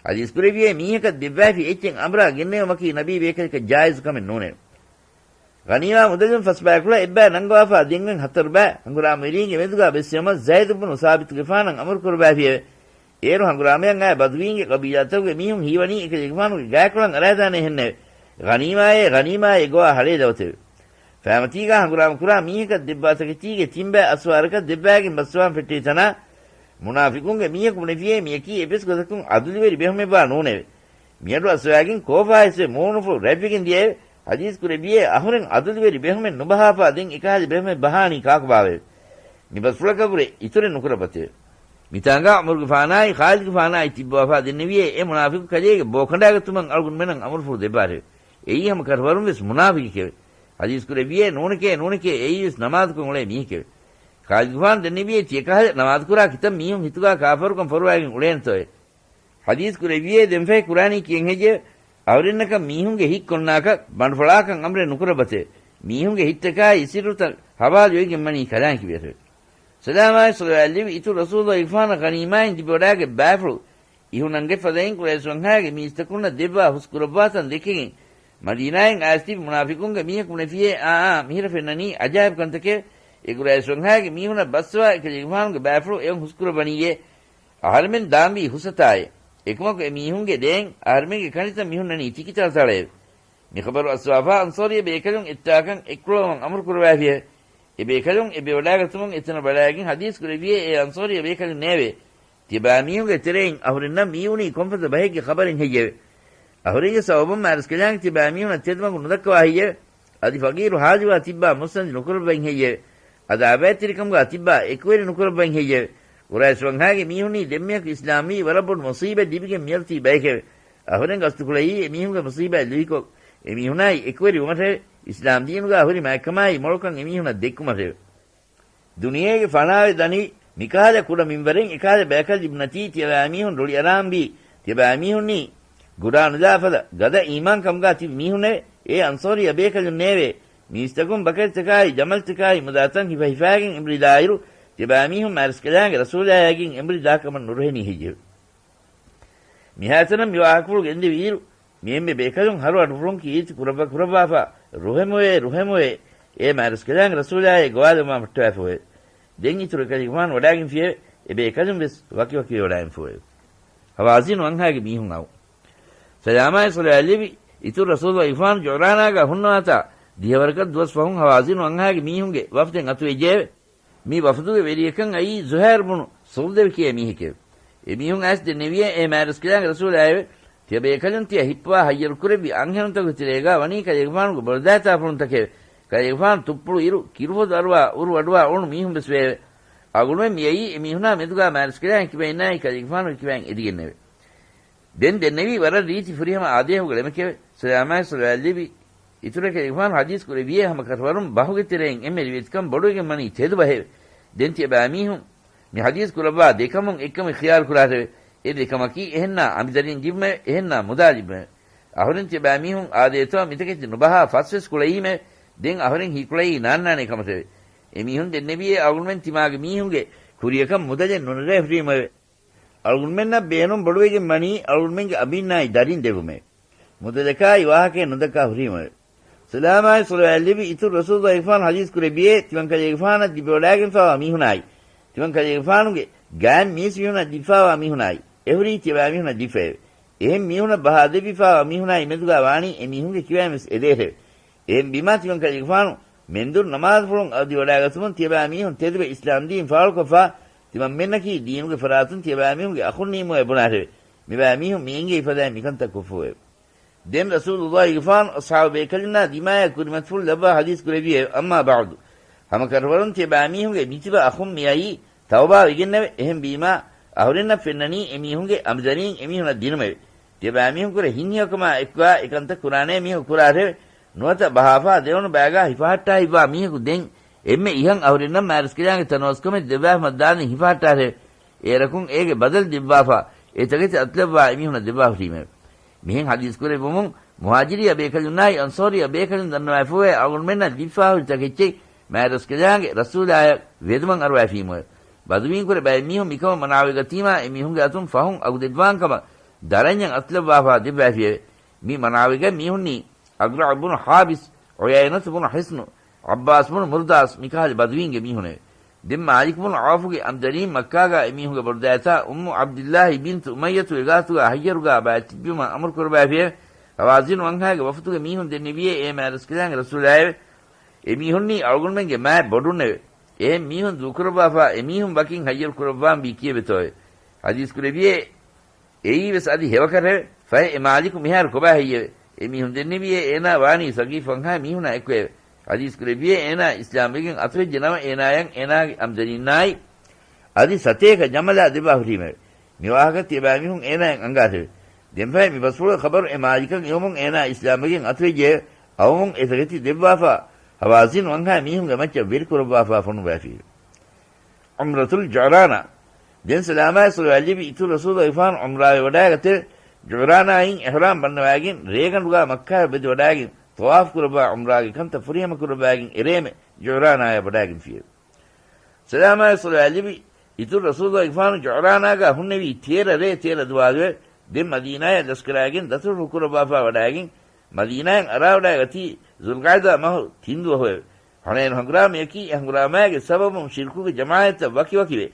ޙަދީޘް ކުރެއްވިއޭ މީހަކަށް ދެއްވައިފި އެއްޗެއް އަނބުރާ ގެންނެވުމަކީ ނަބީ ބޭކަލަކަށް ޖާއިޒު ކަމެއް ނޫނެވެ. ޣަނީމާ މުދަލުން ފަސް ބަޔަކުޅަ އެއްބަޔަށް ނަންގަވާފާ ދެން އޮތް ހަތަރު ބައި ހަނގުރާމަވެރީންގެ މެދުގާ ބެއްސެވުމަށް ޒައިދު ބުނު ސާބިތުގެފާނަށް އަމުރު ކުރައްވާފިއެވެ. އޭރު ހަނގުރާމަޔަށް އައި ބަދުވީންގެ ޤަބީލާތަކުގެ މީހުން ހީވަނީ އެކަލޭގެފާނުގެ ގާތްކޮޅަށް އަރާދާނޭ ހެންނެވެ. ޣަނީމާއޭ، ޣަނީމާއޭ ގޮވާ ހަޅޭ ދައުތެވެ. ފައިމަތީގާ ހަނގުރާމަ ކުރާ މީހަކަށް ދެއްވާ ތަކެތީގެ ތިން ބައި އަސްވާރަކަށް ދެއްވާގެން ބައްސަވާން ފެއްޓޭ ތަނާ، މުނާފިޤުންގެ މީހަކު ބުނެފިއޭ މިޔަކީ އެއްވެސް ގޮތަކުން އަދުލުވެރި ބެހުމެއްވާ ނޫނެވެ. މިއަޑު އަސްވާގެން ކޯފާ ހެއްސެވެ މޫނުފުޅު ރަތްވެގެން ދިޔައެވެ. ޙަދީޘް ކުރެއްވިއޭ އަހުރެން އަދުލުވެރި ބެހުމެއް ނުބަހާފާ ދެން އެކަހަލަ ބެހުމެއް ބަހާނީ ކާކުބާވެވެ. މި ބަސްފުޅަކަށްވުރެ އިތުރެއް ނުކުރައްވަތެވެ. މިތާނގާ ޢުމަރުގެފާނާއި ޚާލިދުގެފާނާއި ތިއްބަވާފާ ދެންނެވިއޭ އެ މުނާފިޤު ކަލޭގެ ބޯ ކަނޑާގަތުމަށް އަޅުގަނޑުމެންނަށް އަމުރުފުޅު ދެއްވާށެވެ. އެއީ ހަމަ ކަށަވަރުން ވެސް މުނާފިޤެކެވެ. ޙަދީޘް ކުރެއްވިއޭ ނޫނެކޭ، ނޫނެކޭ، އެއީ ވެސް ނަމާދުކޮށް އުޅޭ މީހެކެވެ. ޚާލިދުގެފާނު ދެންނެވިއޭ ތިޔަކަހަލަ ނަމާދުކުރާ ކިތައް މީހުން ހިތުގާ ކާފަރުކަން ފޮރުވާގެން އުޅޭނެތޯއޭ. ޙަދީޘް ކުރެއްވިއޭ ދެންފަހެ ކުރާނީ ކިޔަން ހެއްޔެވެ؟ އަހުރެންނަކަށް މީހުންގެ ހިތް ކޮންނާކަށް ބަނޑުފަޅާކަށް އަމުރެއް ނުކުރައްވަތެވެ. މީހުންގެ ހިތްތަކާއި ސިއްރުތައް ޙަވާލުވެގެން ވަނީ ކަލާނގެ ވިޔަސެވެ. ސަލާމާއި ޞަލަވާތް ލެއްވި އިތުރު ރަސޫލުއްލާހިގެފާނަށް ޣަނީމާއިން ލިބިވަޑާގެ ބައިފުޅު އިހުނަންގެ ފަދައިން ޤުރައިޝް ވަންހާގެ މީސްތަކުންނަށް ދެއްވާ ހުސްކުރައްވާތަން ދެކެގެން، މަދީނާއިން އައިސް ތިބި މުނާފިޤުންގެ މީހަކު ބުނެފިއޭ އާ އާ މިހިރަ ފެންނަނީ އަޖާއިބު ކަންތަކެވެ. އެ ޤުރައިޝް ވަންހާގެ މީހުނަށް ބައްސަވާ އެކަލޭގެފާނުގެ ބައިފުޅު އެއޮން ހުސްކުރައްވަނީއޭ. އަހަރެމެން ދާންވީ ހުސަތާއޭ. އެކަމަކު އެ މީހުންގެ ދޭން އަހަރެމެންގެ ކަނޑިތައް މިހުންނަނީ ތިކިތަޅަތަޅައެވެ. މި ޚަބަރު އައްސަވާފާ އަންޞާރީ ބޭކަލުން އެއްތާކަން އެއްކުޅަވަމުން އަމުރު ކުރައްވާފިއެވެ. އެ ބޭކަލުން އެ ބެއްވަޑާގަތުމުން އެތަނަށް ވަޑައިގެން ޙަދީޘް ކުރެއްވިއޭ އެ އަންޞާރީ ބޭކަލެއް ނޭވޭ. ތިޔަބައިމީހުންގެ ތެރެއިން އަހުރެންނަށް މިއުނީ ކޮންފަދަ ބަހެއްގެ ޚަބަރެއް ހެއްޔެވެ؟ އަހުރެންގެ ސަބަބުން މާރަސްކަލާނގެ ތިޔަބައިމީހުނަށް ތެދުމަގު ނުދައްކަވާ ހެއްޔެވެ؟ އަދި ފަގީރު ހާޖިވާ ތިއްބާ މުއްސަނދި ނުކުރައްވައިން ހެއްޔެވެ؟ އަދާބައިތިރިކަމުގާ ތިއްބާ އެކުވެރި ނުކުރައްވައިން ހެއްޔެވެ؟ ޤުރައިޝް ވަންހާގެ މީހުންނީ ދެންމެޔަކު އިސްލާމްވީ ވަރަށް ބޮޑު މުޞީބަތް ލިބިގެން މިއަދު ތިބި ބަޔެކެވެ. އަހުރެން ގަސްތުކުޅައީ އެމީހުންގެ މުޞީބާތް ލުއިކޮށް، އެމީހުނާއި އެކުވެރިވުމަށެވެ. އިސްލާމް ދީނުގާ ހުރި މާތްކަމާއި މޮޅުކަން އެމީހުނަށް ދެއްކުމަށެވެ. ދުނިޔޭގެ ފަނާވެ ދަނީ މިކަހަލަ ކުޑަ މިންވަރެއް އެކަހަލަ ބަޔަކަށް ލިބުނަތީ ތިޔަބައިމީހުން ރުޅިއަރާންވީ، ތިޔަބައިމީހުންނީ ގުޑާނުލާ ފަދަ ގަދަ އީމާންކަމުގާ ތިބި މީހުންނެވެ. އޭ އަންޞާރީ އަބޭކަލުންނޭވެ! މީސްތަކުން ބަކަރިތަކާއި ޖަމަލްތަކާއި މުދާތައް ހިފަ ހިފާގެން އެނބުރިލާއިރު، ތިޔަބައިމީހުން މާރަސްކަލާނގެ ރަސޫލާއަށް އައިގެން އެނބުރި ދާކަމަށް ނުރުހެނީ ހެއްޔެވެ؟ މިހާތަނަށް މި ވާހަކަފުޅު ގެންދެވިއިރު، މި އެންމެ ބޭކަލުން ހަރު އަޑުފުޅުން ކީރިތި ކުރައްވާ ކުރައްވާފާ، ރުހެމުވޭ، ރުހެމުވޭ، އޭ މާރަސްކަލާނގެ ރަސޫލާއޭ ގޮވާލައްވާ މަށްޓަވާފައެވެ. ދެން އިތުރު އެކަލޭގެފާނު ވަޑާގެންފިއެވެ. އެ ބޭކަލުން ވެސް ވަކިވަކިވެ ވަޑާގެންފައެވެ. ހަވާޒިން ވަންހާގެ މީހުން އައު. ސަލާމާއި ޞަލަވާތް ލެއްވި އިތުރު ރަސޫލު އިފާން ޖުޢުރާނާގާ ހުންނަވާތާ ދިހަވަރަކަށް ދުވަސް ފަހުން ހަވާޒިން ވަންހާގެ މީހުންގެ ވަފްދެއް އަތުވެއްޖެއެވެ. މި ވަފްދުގެ ވެރިޔަކަށް އައީ ޒުހައިރު ބުނު ސުލްދެވި ކިޔޭ މީހެކެވެ. އެ މީހުން އައިސް ދެންނެވިއޭ އޭ މާރަސްކަލާނގެ ރަސޫލާއެވެ. ތިޔަބޭކަލުން ތިޔަ ހިއްޕަވާ ހައްޔަރު ކުރެއްވި އަންހެނުންތަކުގެ ތެރޭގާ ވަނީ ކަލޭގެފާނުގެ ބޮލަދާތާފުޅުންތަކެވެ. ކަލޭގެފާނު ތުއްޕުޅު އިރު ކިރުފޮދު އަރުވާ އުރު ވަޑުވާ އުޅުނު މީހުން ވެސް ވެއެވެ. އަޅުގަނޑުމެން މިއައީ އެ މީހުނާ މެދުގާ މާރަސްކަލާނގެ ކިބައިންނާއި ކަލޭގެފާނުގެ ކިބައިން އެދިގެންނެވެ. ދެން ދެންނެވީ ވަރަށް ރީތި ފުރިހަމަ އާދޭހުގެ ޅެމެކެވެ. ސަލާމާއި ޞަލަވާތް ލެއްވި އިތުރަކަށް އިފާން ޙަދީޘް ކުރެއްވިއޭ ހަމަ ކަށަވަރުން ބަހުގެ ތެރެއިން އެންމެ ރިވެތިކަން ބޮޑުވެގެން ވަނީ ތެދު ބަހެވެ. ދެން ތިޔަބައިމީހުން މި ޙަދީޘް ކުރައްވާ ދެކަމުން އެއްކަމެއް ޚިޔާލު ކުރާށެވެ. އެ ދެކަމަކީ އެހެންނާ އަނބިދަރިން ލިބުމެވެ. އެހެންނާ މުދާ ލިބުމެވެ. އަހުރެން ތިޔަބައިމީހުން އާދޭތޯ މިތަކެތި ނުބަހާ ފަސްވެސް ކުޅައީމެވެ. ދެން އަހުރެން ހީކުޅައީ ނާންނާނޭ ކަމަށެވެ. އެމީހުން ދެންނެވިއޭ އަޅުގަނޑުމެން ތިމާގެ މީހުންގެ ކުރިޔަކަށް މުދަލެއް ނުނެރޭ ހުރީމެވެ. އަޅުގަނޑުމެންނަށް ބޭނުން ބޮޑުވެގެން ވަނީ އަޅުގަނޑުމެންގެ އަނބިންނާއި ދަރިން ދެއްވުމެވެ. މުދަލަކާއި ވާހަކައެއް ނުދައްކާ ހުރީމެވެ. ސަލާމާއި ޞަލަވާތް ލެއްވި އިތުރު ރަސޫލު އިފާން ޙަދީޘް ކުރެއްވިއޭ ތިމަން ކަލޭގެފާނަށް ލިބިވަޑާގެންފާވާ މީހުނާއި، ތިމަން ކަލޭގެފާނުގެ ގާތް މީސްމީހުނަށް ލިބިފާވާ މީހުނާއި، އެހުރީ ތިޔަބައިމީހުނަށް ލިބިފައެވެ. އެހެން މީހުނަށް ބަހާ ދެއްވިފާވާ މީހުނާއި މެދުގާ ވާނީ އެ މީހުންގެ ކިބައިން ވެސް އެދޭށެވެ. އެހެން ބީމާ ތިމަން ކަލޭގެފާނު މެންދުރު ނަމާދުފުޅުން އަދިވަޑާގަތުމުން ތިޔަބައިމީހުން ތެދުވެ އިސްލާމްދީން ފާޅުކޮށްފާ، ތިމަންމެންނަކީ ދީނުގެ ފަރާތުން ތިޔަބައިމީހުންގެ އަޚުންނީމުވެ ބުނާށެވެ. މިބައިމީހުން މިއެނގޭ އިފަދައިން މިކަންތައް ކޮށްފައެވެ. ދެން ރަސޫލުއްލާހިގެފާނު އަޞްޙާބު ބޭކަލުންނާ ދިމާޔަށް ކުރިމަތިފުޅު ލައްވާ ޙަދީޘް ކުރެއްވިއެވެ. އައްމާ ބަޢުދު. ހަމަކަށަވަރުން ތިޔަބައިމީހުންގެ މިތިބަ އަޚުން މިއައީ ތައުބާވެގެންނެވެ. އެހެން ބީމާ އަހުރެންނަށް ފެންނަނީ އެމީހުންގެ އަނބިދަރީން އެމީހުނަށް ދިނުމެވެ. ތިޔަބައިމީހުންކުރެ ހިތްހެޔޮކަމާ އެކުގާ އެކަންތައް ކުރާނޭ މީހަކު ކުރާށެވެ. ނުވަތަ ބަހާފާ ދެވަނު ބައިގާ ހިފަހައްޓާ ހިތްވާ މީހަކު ދެން އެންމެ އިހަށް އަހުރެންނަށް މާރަސްކަލާނގެ ތަނަވަސްކަމެއް ދެއްވާފަ މައްދާނެ ހިފަހައްޓާށެވެ. އޭރަކުން އޭގެ ބަދަލު ދެއްވާފާ، އެ ތަކެތި އަތުލައްވާ އެމީހުނަށް ދެއްވާ ހުރީމެވެ. މިހެން ޙަދީޘް ކުރެއްވުމުން، މުހާޖިރީ އަބޭކަލުންނާއި އަންޞާރީ އަބޭކަލުން ދަންނަވައިފައިވޭ އަޅުގަނޑުމެންނަށް ލިބިފާހުރި ތަކެއްޗެއް މާރަސްކަލާނގެ ރަސޫލާޔަށް ވެދުމަށް އަރުވައިފީމުވެ. ބަދުވީންކުރެ ބައެއް މީހުން މިކަމަށް މަނާވެގަތީމާ އެ މީހުންގެ އަތުން ފަހުން އަގު ދެއްވާން ކަމަށް ދަރަންޏަށް އަތުލައްވާފާ ދެއްވައިފިއެވެ. މި މަނާވެގަތް މީހުންނީ އަގްރަޢު ބުނު ޙާބިސް، ޢުޔައިނަތު ބުނު ޙިޞްނު، ޢައްބާސް ބުނު މުރުދާސް މިކަހަލަ ބަދުވީންގެ މީހުނެވެ. ދެން މާލިކު ބުނު ޢައުފުގެ އަމްދަރީން މައްކާގާ އެމީހުންގެ ބޮޑުދައިތާ އުއްމު ޢަބްދިއްލާހި ބިންތު އުމައްޔަތުގެ ގާތުގާ ހައްޔަރުގާ ބައިތިއްބެވުމަށް އަމުރު ކުރައްވާފިއެވެ. ހަވާޒިން ވަންހާގެ ވަފުދުގެ މީހުން ދެންނެވިއޭ އޭ މާތްރަސްކަލާނގެ ރަސޫލާއެވެ. އެމީހުންނީ އަޅުގަނޑުމެންގެ މާތް ބޮޑުންނެވެ. އެހެން މީހުން ދޫކުރައްވާފާ އެމީހުން ވަކިން ހައްޔަރު ކުރައްވާންވީ ކީއެވެތޯއެވެ؟ ޙަދީޘް ކުރެއްވިއޭ އެއީވެސް އަދި ހެވަކަށެވެ. ފަހެ އެ މާލިކު މިހާރު ކޮބާ ހެއްޔެވެ؟ އެމީހުން ދެންނެވިއޭ އޭނާ ވާނީ ސަގީފު ވަންހާ މީހުނާ އެކުއެވެ. ޙަދީޘް ކުރެއްވިއޭ އޭނާ އިސްލާމްވެގެން އަތުވެއްޖެ ނަމަ އޭނާޔަށް އޭނާގެ އަމްދަރީންނާއި އަދި ސަތޭކަ ޖަމަލާ ދެއްވާ ހުރީމެވެ. މި ވާހަކަ ތިޔަބައިމީހުން އޭނާޔަށް އަންގާށެވެ. ދެންފަހެ މި ބަސްފުޅުގެ ޚަބަރު އެ މާލިކަށް އިވުމުން އޭނާ އިސްލާމްވެގެން އަތުވެއްޖެއެވެ. އައުމުން އެ ތަކެތި ދެއްވާފާ ހަވާޒިން ވަންހާ މީހުންގެ މައްޗަށް ވެރިކުރައްވާފާ ފޮނުއްވާފިއެވެ. ޢުމްރަތުލް ޖުޢުރާނާ. ދެން ސަލާމާއި ޞަލަވާތް ލިބި އިތުރު ރަސޫލު ގިފާނު ޢުމްރާވެ ވަޑާގަތެވެ. ޖުޢުރާނާއިން އިޙްރާމް ބަންނަވާގެން ރޭގަނޑުގާ މައްކާއަށް ވެދިވަޑާގެން ޠަވާފު ކުރައްވާ ޢުމްރާގެ ކަންތައް ފުރިހަމަ ކުރައްވާގެން އެރޭމެ ޖުޢުރާނާޔަށް ވަޑާގެންފިއެވެ. ސަލާމާއި ޞަލަވާތް ލިބި އިތުރު ރަސޫލު ގިފާނު ޖުޢުރާނާގާ ހުންނެވީ ތޭރަ ރޭ ތޭރަ ދުވާލުއެވެ. ދެން މަދީނާޔަށް ލަސްކަރާގެން ދަތުރުފުޅު ކުރައްވާފާ ވަޑާގެން މަދީނާއިން އަރާވަޑާގަތީ ޒުލްޤަޢިދާ މަހު ތިން ދުވަހުއެވެ. ހުނައިނު ހަނގުރާމަޔަކީ އެ ހަނގުރާމައިގެ ސަބަބުން ޝިރްކުގެ ޖަމާޢަތްތައް ވަކިވަކިވެ،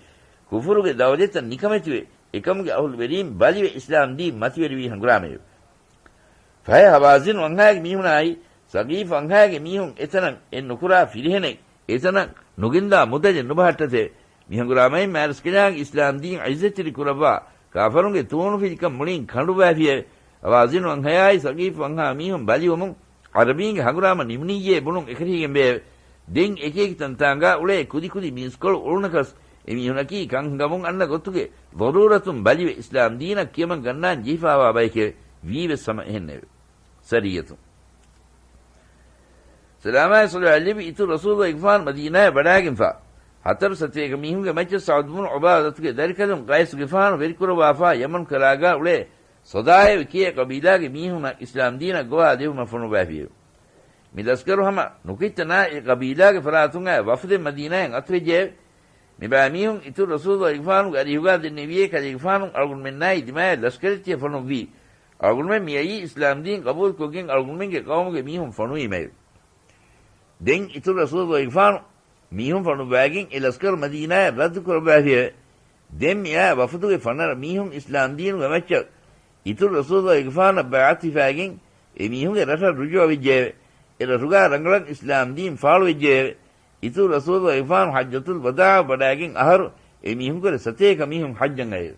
ކުފުރުގެ ދައުލަތްތައް ނިކަމެތިވެ، އެކަމުގެ އަހުލުވެރީން ބަލިވެ، އިސްލާމްދީން މަތިވެރިވި ހަނގުރާމައެވެ. ފަހެ ހަވާޒިން ވަންހާގެ މީހުނާއި ސަގީފް ވަންހާގެ މީހުން އެތަނަށް އެ ނުކުރާ ފިރިހެނެއް، އެތަނަށް ނުގެންދާ މުދަލެއް ނުބަހައްޓަތެވެ. މި ހަނގުރާމައިން މާތްރަސްކަލާނގެ އިސްލާމްދީން ޢިއްޒަތްތެރި ކުރައްވާ ކާފަރުންގެ ތޫނުފިލިކަން މުޅިން ކަނޑުވާފިއެވެ. ހަވާޒިން ވަންހަޔާއި ސަގީފް ވަންހާ މީހުން ބަލިވުމުން ޢަރަބީންގެ ހަނގުރާމަ ނިމުނިއްޔޭ ބުނުން އެކަށީގެންވެއެވެ. ދެން އެކިއެކި ތަންތާނގާ އުޅޭ ކުދިކުދި މީސްކޮޅު އުޅުނަކަސް އެމީހުނަކީ ކަން ހިނގަމުން އަންނަ ގޮތުގެ ޟަރޫރަތުން ބަލިވެ، އިސްލާމްދީނަށް ކިޔަމަން ގަންނާން ޖެހިފާވާ ބައެކެވެ. ވީވެސް ހަމަ އެހެންނެވެ. ސަރިއްޔަތުން. ސަލާމާއި ޞަލަވާތް ލިބި އިތުރު ރަސޫލު ގިފާނު މަދީނާޔަށް ވަޑާގެންފާ، ހަތަރު ސަތޭކަ މީހުންގެ މައްޗަށް ސަޢުދު ބުނު ޢުބާދަތުގެ ދަރިކަލުން ޤައިސް ގިފާނު ވެރިކުރައްވާފާ ޔަމަން ކަރާގާ އުޅޭ ޞަދާއޭ ކިޔޭ ޤަބީލާގެ މީހުންނަށް އިސްލާމްދީނަށް ގޮވާ ދެވުމަށް ފޮނުއްވާފިއެވެ. މި ލަސްކަރު ހަމަ ނުކުތްތަނާ އެ ޤަބީލާގެ ފަރާތުން އައި ވަފުދެއް މަދީނާއިން އަތުވެއްޖެއެވެ. މިބައިމީހުން އިތުރު ރަސޫލު ގިފާނުގެ އަރިހުގާ ދެންނެވިއޭ ކަލޭގެފާނު އަޅުގަނޑުމެންނާއި ދިމާޔަށް ލަސްކަރެއް ތިޔަ ފޮނުއްވީ. އަޅުގަނޑުމެން މިއައީ އިސްލާމްދީން ޤަބޫލުކޮށްގެން އަޅުގަނޑުމެންގެ ޤައުމުގެ މީހުން ފޮނުވީމައެވެ. ދެން އިތުރު ރަސޫލު ގިފާނު މީހުން ފޮނުއްވާގެން އެ ލަސްކަރު މަދީނާޔަށް ރައްދު ކުރައްވާފިއެވެ. ދެން މިއާ ވަފުދުގެ ފަނަރަ މީހުން އިސްލާމްދީނުގެ މައްޗަށް އިތުރު ރަސޫލު ގިފާނަށް ބައިޢަތު ހިފާގެން އެ މީހުންގެ ރަށަށް ރުޖޫޢަވެއްޖެއެވެ. އެ ރަށުގާ ރަނގަޅަށް އިސްލާމްދީން ފާޅުވެއްޖެއެވެ. އިތުރު ރަސޫލު ގިފާނު ޙައްޖަތުލް ވަދާޢަށް ވަޑާގެން އަހަރު އެ މީހުންކުރެ ސަތޭކަ މީހުން ޙައްޖަށް އައެވެ.